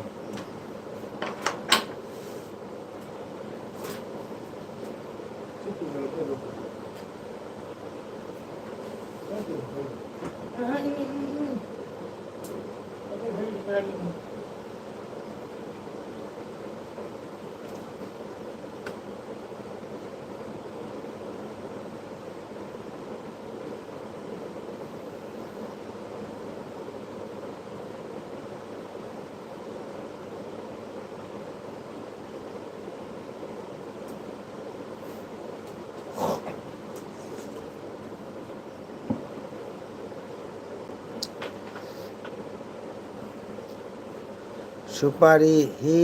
ꯁꯨꯄꯥꯔꯤ ꯍꯤ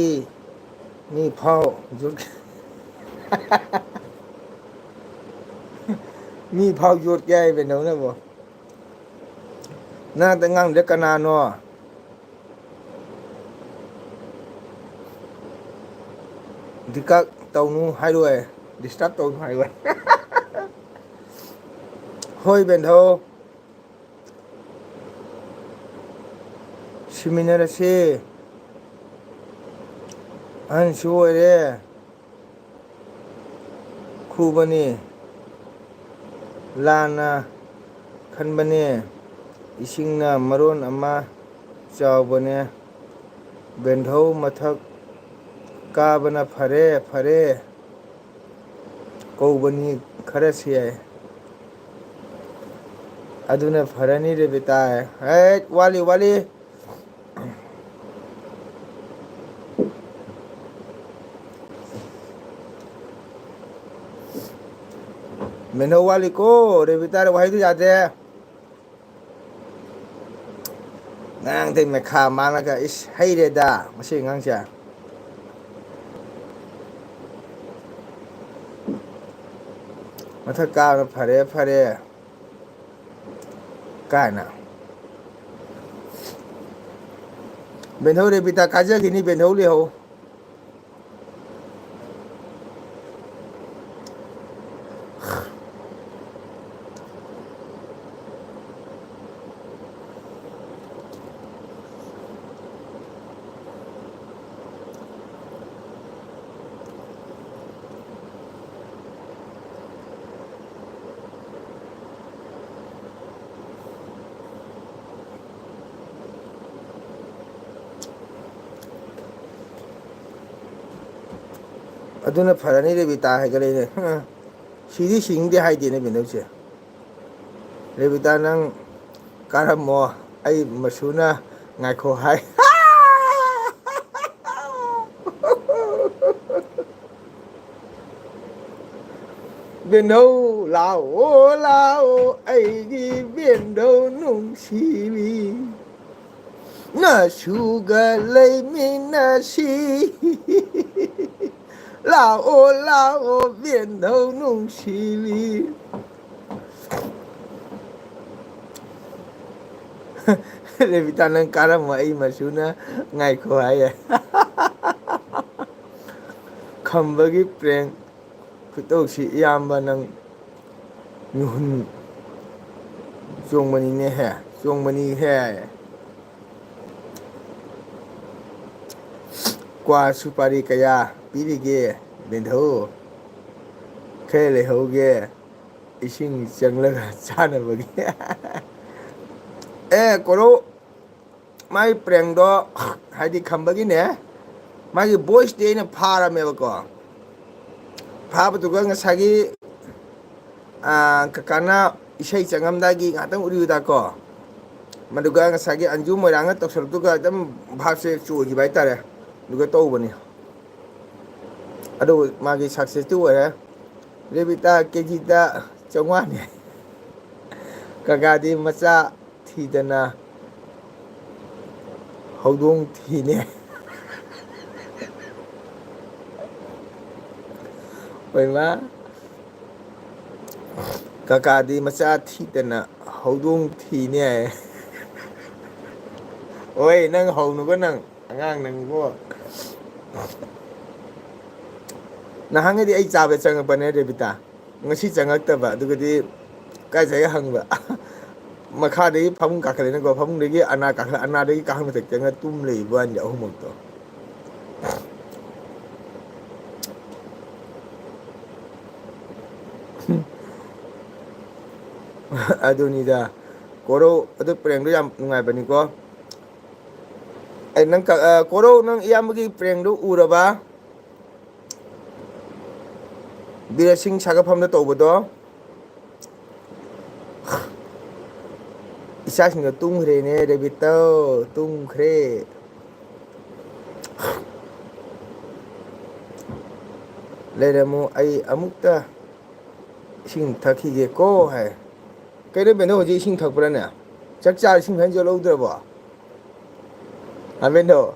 ꯃꯤ ꯐꯥꯎ ꯌꯣꯠ-, ꯃꯤ ꯐꯥꯎ ꯌꯣꯠꯀꯦ ꯍꯥꯏꯕ ꯅꯪꯅꯕꯣ? ꯅꯪꯗ ꯉꯥꯡꯗ ꯀꯅꯥꯅꯣ? ꯗꯤꯀꯛ ꯇꯧꯅꯨ ꯍꯥꯏꯔꯣꯏ, disturb ꯇꯧꯅꯨ ꯍꯥꯏꯔꯣꯏ꯫ ꯍꯣꯏ ꯕꯦꯟꯙꯧ, ꯁꯤꯃꯤꯟꯅꯔꯁꯤ꯫ ꯑꯍꯟꯁꯨ ꯑꯣꯏꯔꯦ꯫ ꯈꯨꯕꯅꯤ, ꯂꯥꯟꯅ ꯈꯟꯕꯅꯤ, ꯏꯁꯤꯡꯅ ꯃꯔꯣꯟ ꯑꯃ ꯆꯥꯎꯕꯅꯦ꯫ ꯕꯦꯟꯙꯧ ꯃꯊꯛ ꯀꯥꯕꯅ ꯐꯔꯦ, ꯐꯔꯦ ꯀꯧꯕꯅꯤ ꯈꯔꯁꯤ ꯌꯥꯏ꯫ ꯑꯗꯨꯅ ꯐꯔꯅꯤ ꯔꯦꯕꯤꯇꯥ꯫ ꯍꯦꯠ, ꯋꯥꯠꯂꯤ, ꯋꯥꯠꯂꯤ꯫ ꯃꯦꯟꯍꯧ ꯋꯥꯠꯂꯤꯀꯣ, ꯔꯦꯕꯤꯇꯥꯗ ꯋꯥꯍꯩꯗꯨ ꯌꯥꯗꯦ꯫ ꯉꯔꯥꯡꯗꯩ ꯃꯦꯈꯥ ꯃꯥꯡꯂꯒ, ꯏꯁ, ꯍꯩꯔꯦꯗ ꯃꯁꯤ ꯑꯉꯥꯡꯁꯦ꯫ ꯃꯊꯛ ꯀꯥꯕꯅ ꯐꯔꯦ, ꯐꯔꯦ ꯀꯥꯏꯅ꯫ ꯕꯦꯟꯍꯧ ꯔꯦꯕꯤꯇꯥ ꯀꯥꯖꯈꯤꯅꯤ, ꯕꯦꯟꯍꯧ ꯂꯩꯍꯧ꯫ ꯑꯗꯨꯅ ꯐꯔꯅꯤ, ꯔꯦꯕꯤꯇꯥ ꯍꯥꯏꯒꯠꯂꯛꯏꯅꯦ꯫ ꯁꯤꯗꯤ ꯁꯤꯡꯗꯦ ꯍꯥꯏꯗꯦꯅꯦ ꯕꯦꯟꯗꯧꯁꯦ꯫ ꯔꯦꯕꯤꯇꯥ, ꯅꯪ ꯀꯥꯔꯝꯃꯣ, ꯑꯩ ꯃꯁꯨꯅ ꯉꯥꯏꯈꯣ ꯍꯥꯏ꯫ ꯕꯦꯟꯗꯧ, ꯂꯥꯛꯑꯣ, ꯂꯥꯛꯑꯣ, ꯑꯩꯒꯤ ꯕꯦꯟꯗꯧ ꯅꯨꯡꯁꯤꯕꯤ꯫ ꯅꯁꯨꯒ ꯂꯩꯃꯤꯟꯅꯁꯤ꯫ ꯂꯥꯛꯑꯣ, ꯂꯥꯛꯑꯣ, ꯕꯦꯟꯗꯧ ꯅꯨꯡꯁꯤꯕꯤ꯫ ꯔꯦꯕꯤꯇꯥ, ꯅꯪ ꯀꯥꯔꯝꯃꯣ, ꯑꯩ ꯃꯁꯨꯅ ꯉꯥꯏꯈꯣ ꯍꯥꯏꯌꯦ꯫ ꯈꯝꯕꯒꯤ prank ꯈꯨꯇꯧꯁꯤ ꯏꯌꯥꯝꯕ ꯅꯪ ꯃꯤꯍꯨꯟ ꯆꯣꯡꯕꯅꯤꯅꯦꯍꯦ, ꯆꯣꯡꯕꯅꯤꯍꯦ꯫ ꯀ꯭ꯋꯥ ꯁꯨꯄꯥꯔꯤ ꯀꯌꯥ ꯄꯤꯔꯤꯒꯦ ꯕꯦꯟꯗꯧ? ꯈꯔ ꯂꯩꯍꯧꯒꯦ, ꯏꯁꯤꯡ ꯆꯪꯂꯒ ꯆꯥꯅꯕꯒꯤ꯫ ꯑꯦ ꯀꯣꯔꯧ, ꯃꯥꯏ prankꯗꯣ ꯍꯥꯏꯗꯤ ꯈꯝꯕꯒꯤꯅꯦ, ꯃꯥꯒꯤ voiceꯇꯤ ꯑꯩꯅ ꯐꯥꯔꯝꯃꯦꯕꯀꯣ꯫ ꯐꯥꯕꯗꯨꯒ ꯉꯁꯥꯏꯒꯤ, ꯑꯥ, ꯀꯀꯥꯅ ꯏꯁꯩ ꯆꯪꯉꯝꯗꯥꯏꯒꯤ ꯉꯥꯛꯇꯪ ꯎꯠꯂꯤꯕꯗꯀꯣ, ꯃꯗꯨꯒ ꯉꯁꯥꯏꯒꯤ ꯑꯟꯖꯨ ꯃꯣꯏꯔꯥꯡꯅ ꯇꯧꯁꯜꯂꯛꯇꯨꯒ ꯑꯗꯨꯝ ꯚꯥꯞꯁꯦ ꯆꯣꯏꯈꯤꯕ ꯍꯥꯏꯇꯥꯔꯦ꯫ ꯑꯗꯨꯒ ꯇꯧꯕꯅꯤ꯫ ꯑꯗꯨ ꯃꯥꯒꯤ successꯇꯤ ꯑꯣꯏꯔꯦ꯫ ꯔꯦꯕꯤꯇꯥ ꯀꯦꯖꯤꯗ ꯆꯥꯝꯃꯉꯥꯅꯦ꯫ ꯀꯀꯥꯗꯤ ꯃꯆꯥ ꯊꯤꯗꯅ ꯍꯧꯗꯣꯡ ꯊꯤꯅꯦ꯫ ꯍꯣꯏ ꯃꯥ꯫ ꯀꯀꯥꯗꯤ ꯃꯆꯥ ꯊꯤꯗꯅ ꯍꯧꯗꯣꯡ ꯊꯤꯅꯦ ꯍꯥꯏ꯫ ꯍꯣꯏ, ꯅꯪ ꯍꯧꯅꯨꯀꯣ ꯅꯪ, ꯑꯉꯥꯡ ꯅꯪꯕꯣ꯫ ꯅꯍꯥꯟꯒꯩꯗꯤ ꯑꯩ ꯆꯥꯕ ꯆꯪꯉꯛꯄꯅꯦ ꯔꯦꯕꯤꯇꯥ, ꯉꯁꯤ ꯆꯪꯉꯛꯇꯕ꯫ ꯑꯗꯨꯒꯗꯤ ꯀꯥꯏ ꯆꯠꯒꯦ ꯍꯪꯕ, ꯃꯈꯥꯗꯒꯤ ꯐꯃꯨꯡ ꯀꯥꯈꯠꯂꯦꯅꯀꯣ, ꯐꯃꯨꯡꯗꯒꯤ ꯑꯅꯥ ꯀꯥꯈꯠ-, ꯑꯅꯥꯗꯒꯤ ꯀꯥꯈꯠ ꯃꯊꯛ ꯆꯪꯉ ꯇꯨꯝ ꯂꯩꯕ ꯋꯥꯅꯤꯗ ꯑꯍꯨꯝꯃꯛꯇꯣ꯫ ꯑꯗꯨꯅꯤꯗ꯫ ꯀꯣꯔꯧ, ꯑꯗꯨ prankꯗꯣ ꯌꯥꯝ ꯅꯨꯡꯉꯥꯏꯕꯅꯤꯀꯣ꯫ ꯑꯩ ꯅꯪ ꯀ-, ꯑ, ꯀꯣꯔꯧ, ꯅꯪ ꯏꯌꯥꯝꯕꯒꯤ prankꯗꯣ ꯎꯔꯕ? ꯕꯤꯔꯦꯁꯤꯡ ꯁꯥꯒꯠꯐꯝꯗ ꯇꯧꯕꯗꯣ꯫ ꯏꯆꯥꯁꯤꯡꯗꯣ ꯇꯨꯝꯈ꯭ꯔꯦꯅꯦ, ꯔꯦꯕꯤꯠꯇꯧ ꯇꯨꯝꯈ꯭ꯔꯦ꯫ ꯂꯩꯔꯝꯃꯨ, ꯑꯩ ꯑꯃꯨꯛꯇ ꯏꯁꯤꯡ ꯊꯛꯈꯤꯒꯦꯀꯣ ꯍꯥꯏ꯫ ꯀꯩꯅꯣ ꯕꯦꯟꯗꯣ, ꯍꯧꯖꯤꯛ ꯏꯁꯤꯡ ꯊꯛꯄ꯭ꯔꯥꯅꯦ? ꯆꯥꯛ ꯆꯥ ꯏꯁꯤꯡ ꯐꯖꯅ ꯆꯣꯠꯍꯧꯗ꯭ꯔꯕꯣ? ꯍꯥ ꯕꯦꯟꯗꯣ?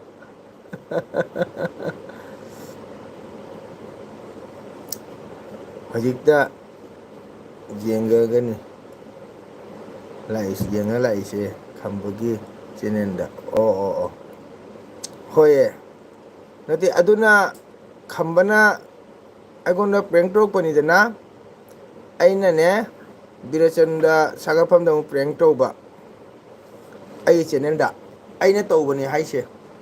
ꯍꯧꯖꯤꯛꯇ ꯌꯦꯡꯒꯅꯤ꯫ ꯂꯥꯛꯏꯁꯦ, ꯌꯦꯡꯉ ꯂꯥꯛꯏꯁꯦ ꯈꯝꯕꯒꯤ ꯆꯦꯅꯦꯜꯗ꯫ ꯑꯣ, ꯑꯣ, ꯑꯣ꯫ ꯍꯣꯏꯌꯦ꯫ ꯅꯠꯇꯦ, ꯑꯗꯨꯅ ꯈꯝꯕꯅ ꯑꯩꯉꯣꯟꯗ ꯄ꯭ꯔꯦꯡ ꯇꯧꯔꯛꯄꯅꯤꯗꯅ, ꯑꯩꯅꯅꯦ, ꯕꯤꯔꯆꯟꯗ ꯁꯥꯒꯠꯐꯝꯗ ꯑꯃꯨꯛ ꯄ꯭ꯔꯦꯡ ꯇꯧꯕ꯫ ꯑꯩꯒꯤ ꯆꯦꯅꯦꯜꯗ ꯑꯩꯅ ꯇꯧꯕꯅꯦ ꯍꯥꯏꯁꯦ꯫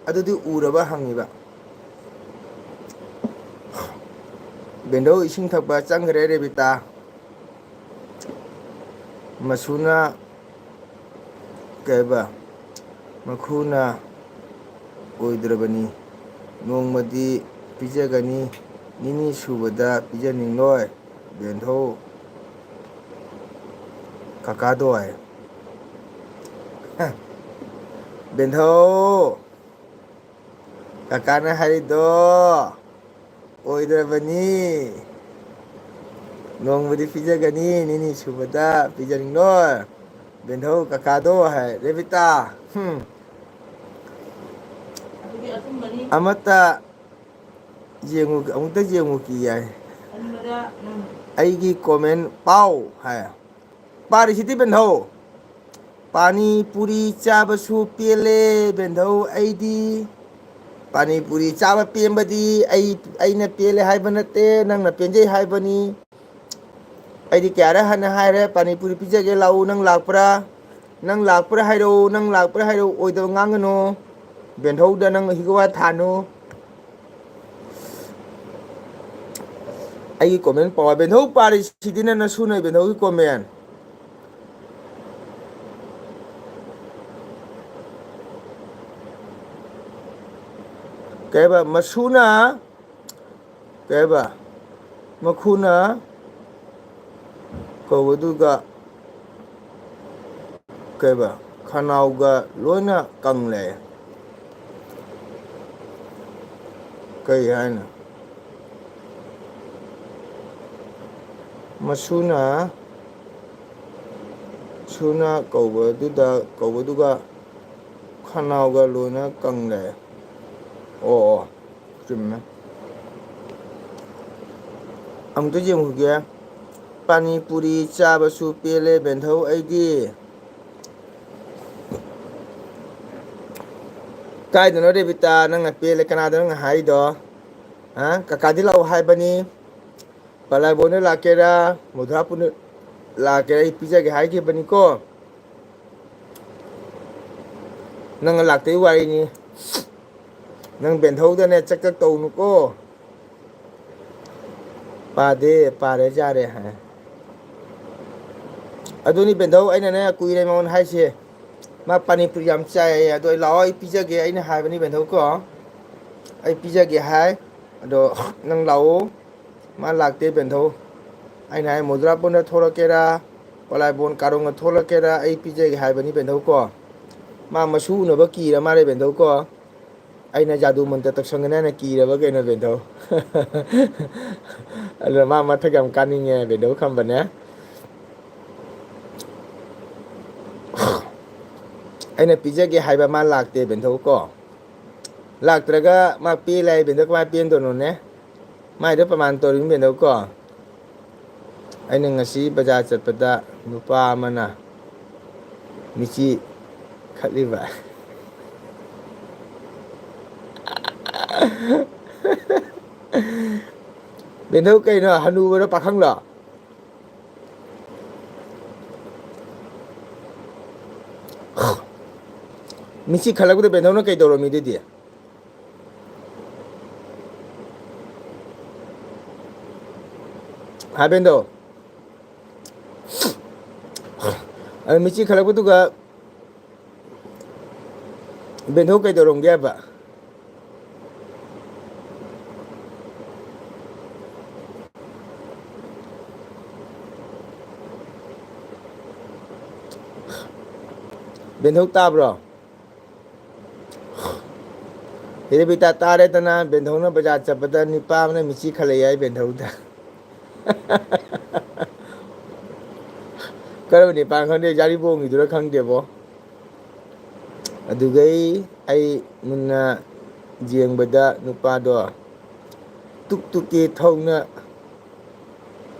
ꯑꯗꯨꯗꯤ ꯎꯔꯕ ꯍꯪꯉꯤꯕ꯫ ꯕꯦꯟꯗꯧ ꯏꯁꯤꯡ ꯊꯛꯄ ꯆꯪꯈ꯭ꯔꯦ ꯔꯦꯕꯤꯇꯥ꯫ ꯃꯁꯨꯅ ꯀꯩꯕ? ꯃꯈꯨꯅ ꯑꯣꯏꯗ꯭ꯔꯕꯅꯤ꯫ ꯅꯣꯡꯃꯗꯤ ꯄꯤꯖꯒꯅꯤ, ꯅꯤꯅꯤ ꯁꯨꯕꯗ ꯄꯤꯖꯅꯤꯡꯂꯣꯏ꯫ ꯕꯦꯟꯊꯧ ꯀꯀꯥꯗꯣ ꯍꯥꯏ꯫ ꯕꯦꯟꯊꯧ ꯀꯀꯥꯅ ꯍꯥꯏꯔꯤꯗꯣ ꯑꯣꯏꯗ꯭ꯔꯕꯅꯤ꯫ ꯅꯣꯡꯃꯗꯤ ꯄꯤꯖꯒꯅꯤ, ꯅꯤꯅꯤ ꯁꯨꯕꯗ ꯄꯤꯖꯅꯤꯡꯂꯣꯏ꯫ ꯕꯦꯟꯊꯧ ꯀꯀꯥꯗꯣ ꯍꯥꯏ꯫ ꯔꯦꯕꯤꯇꯥ, ꯍꯨꯝ꯫ ꯑꯃꯠꯇ ꯌꯦꯡꯉꯨ, ꯑꯃꯨꯛꯇ ꯌꯦꯡꯉꯨꯀꯤ ꯌꯥꯏ꯫ ꯑꯩꯒꯤ ꯀꯣꯃꯦꯟ ꯄꯥꯎ ꯍꯥꯏ꯫ ꯄꯥꯔꯤꯁꯤꯗꯤ ꯕꯦꯟꯊꯧ꯫ ꯄꯥꯅꯤ ꯄꯨꯔꯤ ꯆꯥꯕꯁꯨ ꯄꯦꯜꯂꯦ ꯕꯦꯟꯊꯧ ꯑꯩꯗꯤ꯫ ꯄꯥꯅꯤ ꯄꯨꯔꯤ ꯆꯥꯕ ꯄꯦꯟꯕꯗꯤ ꯑꯩ, ꯑꯩꯅ ꯄꯦꯜꯂꯦ ꯍꯥꯏꯕ ꯅꯠꯇꯦ, ꯅꯪꯅ ꯄꯦꯟꯖꯩ ꯍꯥꯏꯕꯅꯤ꯫ ꯑꯩꯗꯤ ꯀꯌꯥꯔꯛ ꯍꯟꯅ ꯍꯥꯏꯔꯦ, ꯄꯥꯅꯤ ꯄꯨꯔꯤ ꯄꯤꯖꯒꯦ ꯂꯥꯛꯎ, ꯅꯪ ꯂꯥꯛꯄ꯭ꯔꯥ? ꯅꯪ ꯂꯥꯛꯄ꯭ꯔꯥ ꯍꯥꯏꯔꯛꯎ, ꯅꯪ ꯂꯥꯛꯄ꯭ꯔꯥ ꯍꯥꯏꯔꯛꯎ, ꯑꯣꯏꯗꯕ ꯉꯥꯡꯒꯅꯨ꯫ ꯕꯦꯟꯊꯧꯗ ꯅꯪ ꯍꯤꯒꯋꯥ ꯊꯥꯅꯨ꯫ ꯑꯩꯒꯤ ꯀꯣꯃꯦꯟ ꯄꯥꯎ꯫ ꯕꯦꯟꯊꯧ ꯄꯥꯔꯤꯁꯤꯗꯤ ꯅꯪ ꯅꯁꯨ ꯅꯣꯏ ꯕꯦꯟꯊꯧꯒꯤ ꯀꯣꯃꯦꯟ꯫ ꯀꯩꯕ? ꯃꯁꯨꯅ ꯀꯩꯕ? ꯃꯈꯨꯅ ꯀꯧꯕꯗꯨꯒ ꯀꯩꯕ ꯈꯅꯥꯎꯒ ꯂꯣꯏꯅ ꯀꯪꯂꯦ꯫ ꯀꯩ ꯍꯥꯏꯅꯣ? ꯃꯁꯨꯅ ꯁꯨꯅ ꯀꯧꯕꯗꯨꯗ ꯀꯧꯕꯗꯨꯒ ꯈꯅꯥꯎꯒ ꯂꯣꯏꯅ ꯀꯪꯂꯦ꯫ ꯑꯣ ꯑꯣ, ꯆꯨꯝꯃꯦ꯫ ꯑꯃꯨꯛꯇ ꯌꯦꯡꯉꯨꯒꯦ꯫ ꯄꯥꯅꯤ ꯄꯨꯔꯤ ꯆꯥꯕꯁꯨ ꯄꯦꯜꯂꯦ ꯕꯦꯟꯙꯧ ꯑꯩꯗꯤ꯫ ꯀꯥꯏꯗꯅꯣ ꯔꯦꯕꯤꯇꯥ ꯅꯪꯅ ꯄꯦꯜꯂꯦ? ꯀꯅꯥꯗꯅꯣ ꯅꯪꯅ ꯍꯥꯏꯗꯣ? ꯍꯥ? ꯀꯀꯥꯗꯤ ꯂꯥꯛꯑꯣ ꯍꯥꯏꯕꯅꯤ꯫ ꯄꯂꯥꯏꯕꯣꯟꯗ ꯂꯥꯛꯀꯦꯔꯥ, ꯃꯨꯗ꯭ꯔꯥꯄꯨꯔꯗ ꯂꯥꯛꯀꯦꯔꯥ, ꯑꯩ ꯄꯤꯖꯒꯦ ꯍꯥꯏꯈꯤꯕꯅꯤꯀꯣ꯫ ꯅꯪꯅ ꯂꯥꯛꯇꯕꯩ ꯋꯥꯔꯤꯅꯤ꯫ ꯅꯪ ꯕꯦꯟꯙꯧꯗꯅꯦ ꯆꯛ ꯆꯛ ꯇꯧꯅꯨꯀꯣ꯫ ꯄꯥꯗꯦ, ꯄꯥꯔꯦ ꯌꯥꯔꯦ ꯍꯥꯏ꯫ ꯑꯗꯨꯅꯤ ꯕꯦꯟꯙꯧ, ꯑꯩꯅꯅꯦ ꯀꯨꯏꯔꯦ ꯃꯉꯣꯟꯗ ꯍꯥꯏꯁꯦ꯫ ꯃꯥ ꯄꯥꯅꯤꯄꯨꯔꯤ ꯌꯥꯝ ꯆꯥꯏ ꯍꯥꯏꯌꯦ꯫ ꯑꯗꯣ ꯑꯩ ꯂꯥꯛꯑꯣ, ꯑꯩ ꯄꯤꯖꯒꯦ ꯑꯩꯅ ꯍꯥꯏꯕꯅꯤ ꯕꯦꯟꯙꯧ ꯀꯣ꯫ ꯑꯩ ꯄꯤꯖꯒꯦ ꯍꯥꯏ꯫ ꯑꯗꯣ ꯅꯪ ꯂꯥꯛꯑꯣ꯫ ꯃꯥ ꯂꯥꯛꯇꯦ ꯕꯦꯟꯙꯧ꯫ ꯑꯩꯅ ꯍꯥꯏ ꯃꯨꯗ꯭ꯔꯥꯄꯨꯔꯗ ꯊꯣꯛꯂꯛꯀꯦꯔꯥ, ꯄꯂꯥꯏꯕꯣꯟ ꯀꯥꯔꯣꯡꯗ ꯊꯣꯛꯂꯛꯀꯦꯔꯥ, ꯑꯩ ꯄꯤꯖꯒꯦ ꯍꯥꯏꯕꯅꯤ ꯕꯦꯟꯙꯧ ꯀꯣ꯫ ꯃꯥ ꯃꯁꯨ ꯎꯅꯕ ꯀꯤꯔ ꯃꯥꯜꯂꯦ ꯕꯦꯟꯙꯧ ꯀꯣ꯫ ꯑꯩꯅ ꯖꯥꯗꯨ ꯃꯟꯇ꯭ꯔ ꯇꯧꯁꯟꯒꯅꯤ ꯍꯥꯏꯅ ꯀꯤꯔꯕ ꯀꯩꯅꯣ ꯕꯦꯟꯙꯧ? ꯑꯗꯨꯅ ꯃꯥ ꯃꯊꯛ ꯌꯥꯝ ꯀꯥꯅꯤꯡꯉꯦ ꯕꯦꯟꯙꯧ ꯈꯝꯕꯅꯦ꯫ ꯑꯩꯅ ꯄꯤꯖꯒꯦ ꯍꯥꯏꯕ ꯃꯥ ꯂꯥꯛꯇꯦ ꯕꯦꯟꯙꯧ ꯀꯣ꯫ ꯂꯥꯛꯇ꯭ꯔꯒ ꯃꯥ ꯄꯦꯜꯂꯦ ꯍꯥꯏ ꯕꯦꯟꯙꯧ, ꯀꯃꯥꯏꯅ ꯄꯦꯟꯗꯣꯏꯅꯣꯅꯦ? ꯃꯥꯏꯗꯣ ꯄ꯭ꯔꯃꯥꯟ ꯇꯧꯔꯤꯅꯤ ꯕꯦꯟꯙꯧ ꯀꯣ꯫ ꯑꯩꯅ ꯉꯁꯤ ꯕꯖꯥꯔ ꯆꯠꯄꯗ ꯅꯨꯄꯥ ꯑꯃꯅ ꯃꯤꯆꯤ ꯈꯠꯂꯤꯕ꯫ ꯕꯦꯟꯙꯧ ꯀꯩꯅꯣ, ꯍꯅꯨꯕꯔꯣ ꯄꯥꯈꯪꯂꯣ? ꯃꯤꯆꯤ ꯈꯠꯂꯛꯄꯗ ꯕꯦꯟꯙꯧꯅ ꯀꯩꯗꯧꯔꯝꯃꯤ ꯑꯗꯨꯗꯤ? ꯍꯥ ꯕꯦꯟꯙꯧ? ꯑꯗꯨ ꯃꯤꯆꯤ ꯈꯠꯂꯛꯄꯗꯨꯒ ꯕꯦꯟꯙꯧ ꯀꯩꯗꯧꯔꯝꯒꯦ ꯍꯥꯏꯕ? ꯕꯦꯟꯊꯧ ꯇꯥꯕ꯭ꯔꯣ? ꯔꯦꯕꯤꯇꯥ ꯇꯥꯔꯦꯗꯅ, ꯕꯦꯟꯊꯧꯅ ꯕꯖꯥꯔ ꯆꯠꯄꯗ ꯅꯤꯄꯥ ꯑꯃꯅ ꯃꯤꯆꯤ ꯈꯜꯂꯛꯑꯦ ꯍꯥꯏ ꯕꯦꯟꯊꯧꯗ꯫ ꯀꯔꯝꯕ ꯅꯤꯄꯥꯅꯣ ꯈꯪꯗꯦ, ꯌꯥꯔꯤꯕꯣꯡꯒꯤꯗꯨꯔ ꯈꯪꯗꯦꯕꯣ꯫ ꯑꯗꯨꯒꯩ ꯑꯩ ꯃꯨꯟꯅ ꯌꯦꯡꯕꯗ ꯅꯨꯄꯥꯗꯣ ꯇꯨꯛ ꯇꯨꯛꯀꯤ ꯊꯧꯅ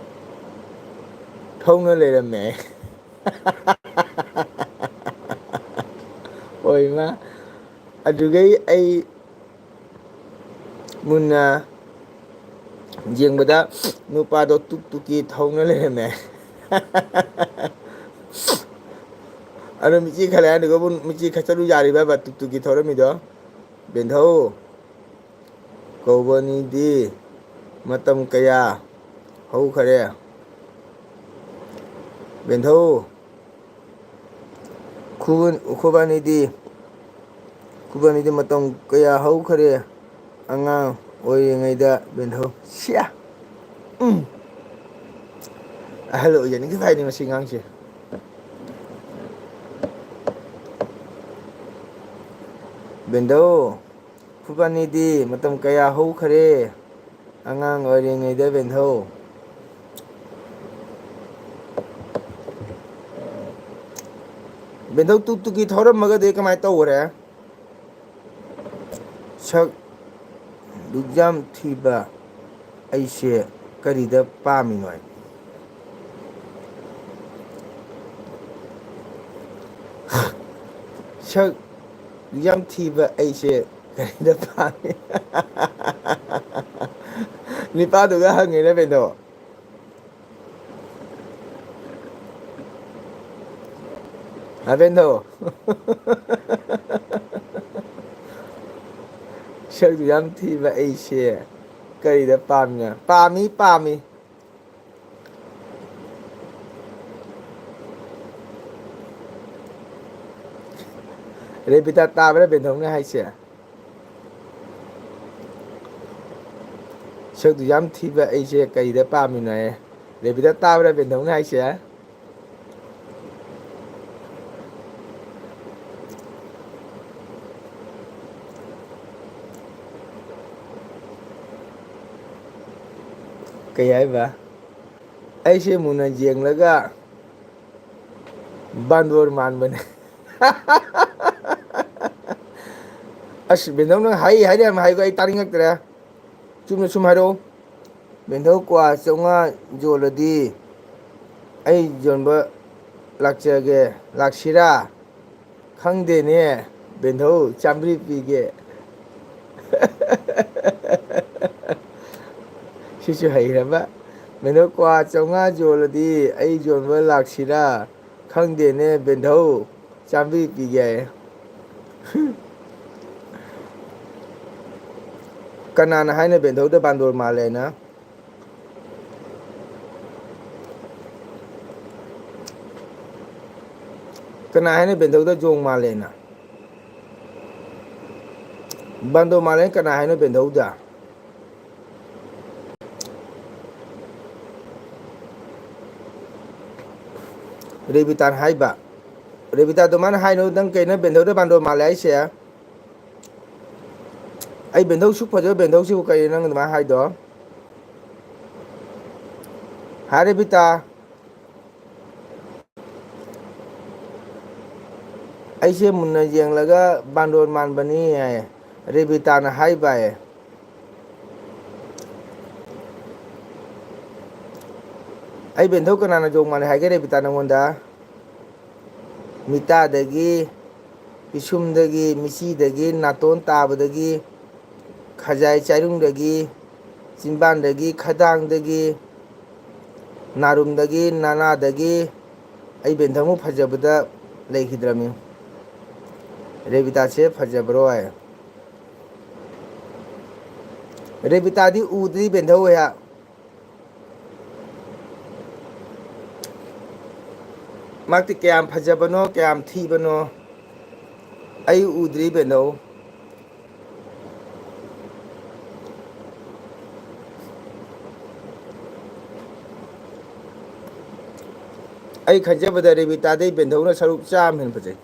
ꯊꯧꯅ ꯂꯩꯔꯝꯃꯦ꯫ ꯍꯣꯏ ꯏꯃꯥ꯫ ꯑꯗꯨꯒꯩ ꯑꯩ ꯃꯨꯟꯅ ꯌꯦꯡꯕꯗ ꯅꯨꯄꯥꯗꯣ ꯇꯨꯛ ꯇꯨꯛꯀꯤ ꯊꯧꯅ ꯂꯩꯔꯝꯃꯦ꯫ ꯑꯗꯣ ꯃꯤꯆꯤ ꯈꯠꯂꯦ ꯍꯥꯏꯗꯨꯒꯕꯨ ꯃꯤꯆꯤ ꯈꯠꯆꯜꯂꯨ ꯌꯥꯔꯤꯕꯕ ꯇꯨꯛ ꯇꯨꯛꯀꯤ ꯊꯧꯔꯝꯃꯤꯗꯣ? ꯕꯦꯟꯙꯧ ꯀꯧꯕꯅꯤꯗꯤ ꯃꯇꯝ ꯀꯌꯥ ꯍꯧꯈꯔꯦ꯫ ꯕꯦꯟꯙꯧ ꯈꯨꯕꯟ-, ꯈꯨꯕꯥꯅꯤꯗꯤ, ꯈꯨꯕꯥꯅꯤꯗꯤ ꯃꯇꯝ ꯀꯌꯥ ꯍꯧꯈꯔꯦ ꯑꯉꯥꯡ ꯑꯣꯏꯔꯤꯉꯩꯗ ꯕꯦꯟꯙꯧ꯫ ꯁꯤꯌꯥ! ꯎꯝ꯫ ꯑꯍꯜ ꯑꯣꯏꯖꯅꯤꯡꯈꯤꯕ ꯍꯥꯏꯅꯤ ꯃꯁꯤ ꯑꯉꯥꯡꯁꯦ꯫ ꯕꯦꯟꯙꯧ, ꯈꯨꯕꯥꯅꯤꯗꯤ ꯃꯇꯝ ꯀꯌꯥ ꯍꯧꯈꯔꯦ ꯑꯉꯥꯡ ꯑꯣꯏꯔꯤꯉꯩꯗ ꯕꯦꯟꯙꯧ꯫ ꯕꯦꯟꯙꯧ ꯇꯨꯛ ꯇꯨꯛꯀꯤ ꯊꯧꯔꯝꯃꯒꯗꯤ ꯀꯃꯥꯏꯅ ꯇꯧꯈ꯭ꯔꯦ? ꯁꯛ ꯗꯨꯛ ꯌꯥꯝ ꯊꯤꯕ ꯑꯩꯁꯦ ꯀꯔꯤꯗ ꯄꯥꯝꯃꯤꯅꯣ ꯍꯥꯏ? ꯁꯛ ꯌꯥꯝ ꯊꯤꯕ ꯑꯩꯁꯦ ꯀꯔꯤꯗ ꯄꯥꯝꯃꯤ? ꯅꯤꯄꯥꯗꯨꯒ ꯍꯪꯉꯤꯔ ꯀꯩꯅꯣ? ꯍꯥ ꯕꯦꯟꯗꯣ? ꯁꯛꯇꯨ ꯌꯥꯝ ꯊꯤꯕ ꯑꯩꯁꯦ ꯀꯔꯤꯗ ꯄꯥꯝꯃꯤ? ꯄꯥꯝꯃꯤ, ꯄꯥꯝꯃꯤ꯫ ꯔꯦꯕꯤꯇꯥ ꯇꯥꯕ꯭ꯔꯥ ꯕꯦꯟꯗꯧꯅ ꯍꯥꯏꯁꯦ? ꯁꯛꯇꯨ ꯌꯥꯝ ꯊꯤꯕ ꯑꯩꯁꯦ ꯀꯔꯤꯗ ꯄꯥꯝꯃꯤꯅꯣ ꯍꯥꯏꯌꯦ? ꯔꯦꯕꯤꯇꯥ ꯇꯥꯕ꯭ꯔꯥ ꯕꯦꯟꯗꯧꯅ ꯍꯥꯏꯁꯦ? ꯀꯩ ꯍꯥꯏꯕ? ꯑꯩꯁꯦ ꯃꯨꯟꯅ ꯌꯦꯡꯂꯒ ꯕꯥꯟꯗꯣꯔ ꯃꯥꯟꯕꯅꯦ꯫ ꯑꯁ, ꯕꯦꯟꯗꯧ, ꯅꯪ ꯍꯥꯏ ꯍꯥꯏꯔꯦ ꯌꯥꯝ ꯍꯥꯏꯀꯣ, ꯑꯩ ꯇꯥꯅꯤꯡꯉꯛꯇ꯭ꯔꯦ꯫ ꯆꯨꯝꯅ ꯁꯨꯝ ꯍꯥꯏꯔꯛꯑꯣ꯫ ꯕꯦꯟꯗꯧ, ꯀ꯭ꯋꯥ ꯆꯥꯝꯃꯉꯥ ꯌꯣꯜꯂꯗꯤ ꯑꯩ ꯌꯣꯟꯕ ꯂꯥꯛꯆꯒꯦ, ꯂꯥꯛꯁꯤꯔꯥ? ꯈꯪꯗꯦꯅꯦ, ꯕꯦꯟꯗꯧ, ꯆꯥꯝꯃꯔꯤ ꯄꯤꯒꯦ꯫ ꯁꯤꯁꯨ ꯍꯩꯔꯕ꯫ ꯕꯦꯟꯗꯧ, ꯀ꯭ꯋꯥ ꯆꯥꯝꯃꯉꯥ ꯌꯣꯜꯂꯗꯤ ꯑꯩ ꯌꯣꯟꯕ ꯂꯥꯛꯁꯤꯔꯥ? ꯈꯪꯗꯦꯅꯦ, ꯕꯦꯟꯗꯧ, ꯆꯥꯝꯃꯔꯤ ꯄꯤꯒꯦ ꯍꯥꯏꯌꯦ꯫ ꯀꯅꯥꯅ ꯍꯥꯏꯅꯣ ꯕꯦꯟꯗꯧꯗ ꯕꯥꯟꯗꯣꯔ ꯃꯥꯜꯂꯦꯅ? ꯀꯅꯥ ꯍꯥꯏꯅꯣ ꯕꯦꯟꯗꯧꯗ ꯖꯣꯡ ꯃꯥꯜꯂꯦꯅ? ꯕꯥꯟꯗꯣꯔ ꯃꯥꯜꯂꯦꯅ ꯀꯅꯥ ꯍꯥꯏꯅꯣ ꯕꯦꯟꯗꯧꯗ? ꯔꯦꯕꯤꯇꯥꯅ ꯍꯥꯏꯕ꯫ ꯔꯦꯕꯤꯇꯥ, ꯑꯗꯨꯃꯥꯏꯅ ꯍꯥꯏꯅꯨ, ꯅꯪ ꯀꯩꯅꯣ ꯕꯦꯟꯗꯧꯗ ꯕꯥꯟꯗꯣꯔ ꯃꯥꯜꯂꯦ ꯍꯥꯏꯁꯦ? ꯑꯩ ꯕꯦꯟꯗꯧ ꯁꯨꯛ ꯐꯖꯕ ꯕꯦꯟꯗꯧꯁꯤꯕꯨ ꯀꯩꯅꯣ ꯅꯪ ꯑꯗꯨꯃꯥꯏꯅ ꯍꯥꯏꯗꯣ? ꯍꯥ ꯔꯦꯕꯤꯇꯥ? ꯑꯩꯁꯦ ꯃꯨꯟꯅ ꯌꯦꯡꯂꯒ ꯕꯥꯟꯗꯣꯔ ꯃꯥꯟꯕꯅꯤ ꯍꯥꯏꯌꯦ, ꯔꯦꯕꯤꯇꯥꯅ ꯍꯥꯏꯕ ꯍꯥꯏꯌꯦ꯫ ꯑꯩ ꯕꯦꯟꯗꯧ ꯀꯅꯥꯅ ꯖꯣꯡ ꯃꯥꯜꯂꯦ ꯍꯥꯏꯒꯦ ꯔꯦꯕꯤꯇꯥ ꯅꯪꯉꯣꯟꯗ? ꯃꯤꯇꯥꯗꯒꯤ, ꯄꯤꯁꯨꯝꯗꯒꯤ, ꯃꯤꯆꯤꯗꯒꯤ, ꯅꯥꯇꯣꯟ ꯇꯥꯕꯗꯒꯤ, ꯈꯖꯥꯏ ꯆꯥꯏꯔꯨꯡꯗꯒꯤ, ꯆꯤꯟꯕꯥꯟꯗꯒꯤ, ꯈꯗꯥꯡꯗꯒꯤ, ꯅꯥꯔꯨꯝꯗꯒꯤ, ꯅꯅꯥꯗꯒꯤ ꯑꯩ ꯕꯦꯟꯗꯧꯃꯨꯛ ꯐꯖꯕꯗ ꯂꯩꯈꯤꯗ꯭ꯔꯕꯅꯤ꯫ ꯔꯦꯕꯤꯇꯥꯁꯦ ꯐꯖꯕ꯭ꯔꯣ ꯍꯥꯏ꯫ ꯔꯦꯕꯤꯇꯥꯗꯤ ꯎꯗ꯭ꯔꯤ ꯕꯦꯟꯗꯧ ꯑꯩꯍꯥꯛ꯫ ꯃꯍꯥꯛꯇꯤ ꯀꯌꯥꯝ ꯐꯖꯕꯅꯣ, ꯀꯌꯥꯝ ꯊꯤꯕꯅꯣ ꯑꯩ ꯎꯗ꯭ꯔꯤ ꯕꯦꯟꯗꯧ꯫ ꯑꯩ ꯈꯟꯖꯕꯗ ꯔꯦꯕꯤꯇꯥꯗꯩ ꯕꯦꯟꯗꯧꯅ ꯁꯔꯨꯛ ꯆꯥꯝꯃ ꯍꯦꯟꯅ ꯐꯖꯩ꯫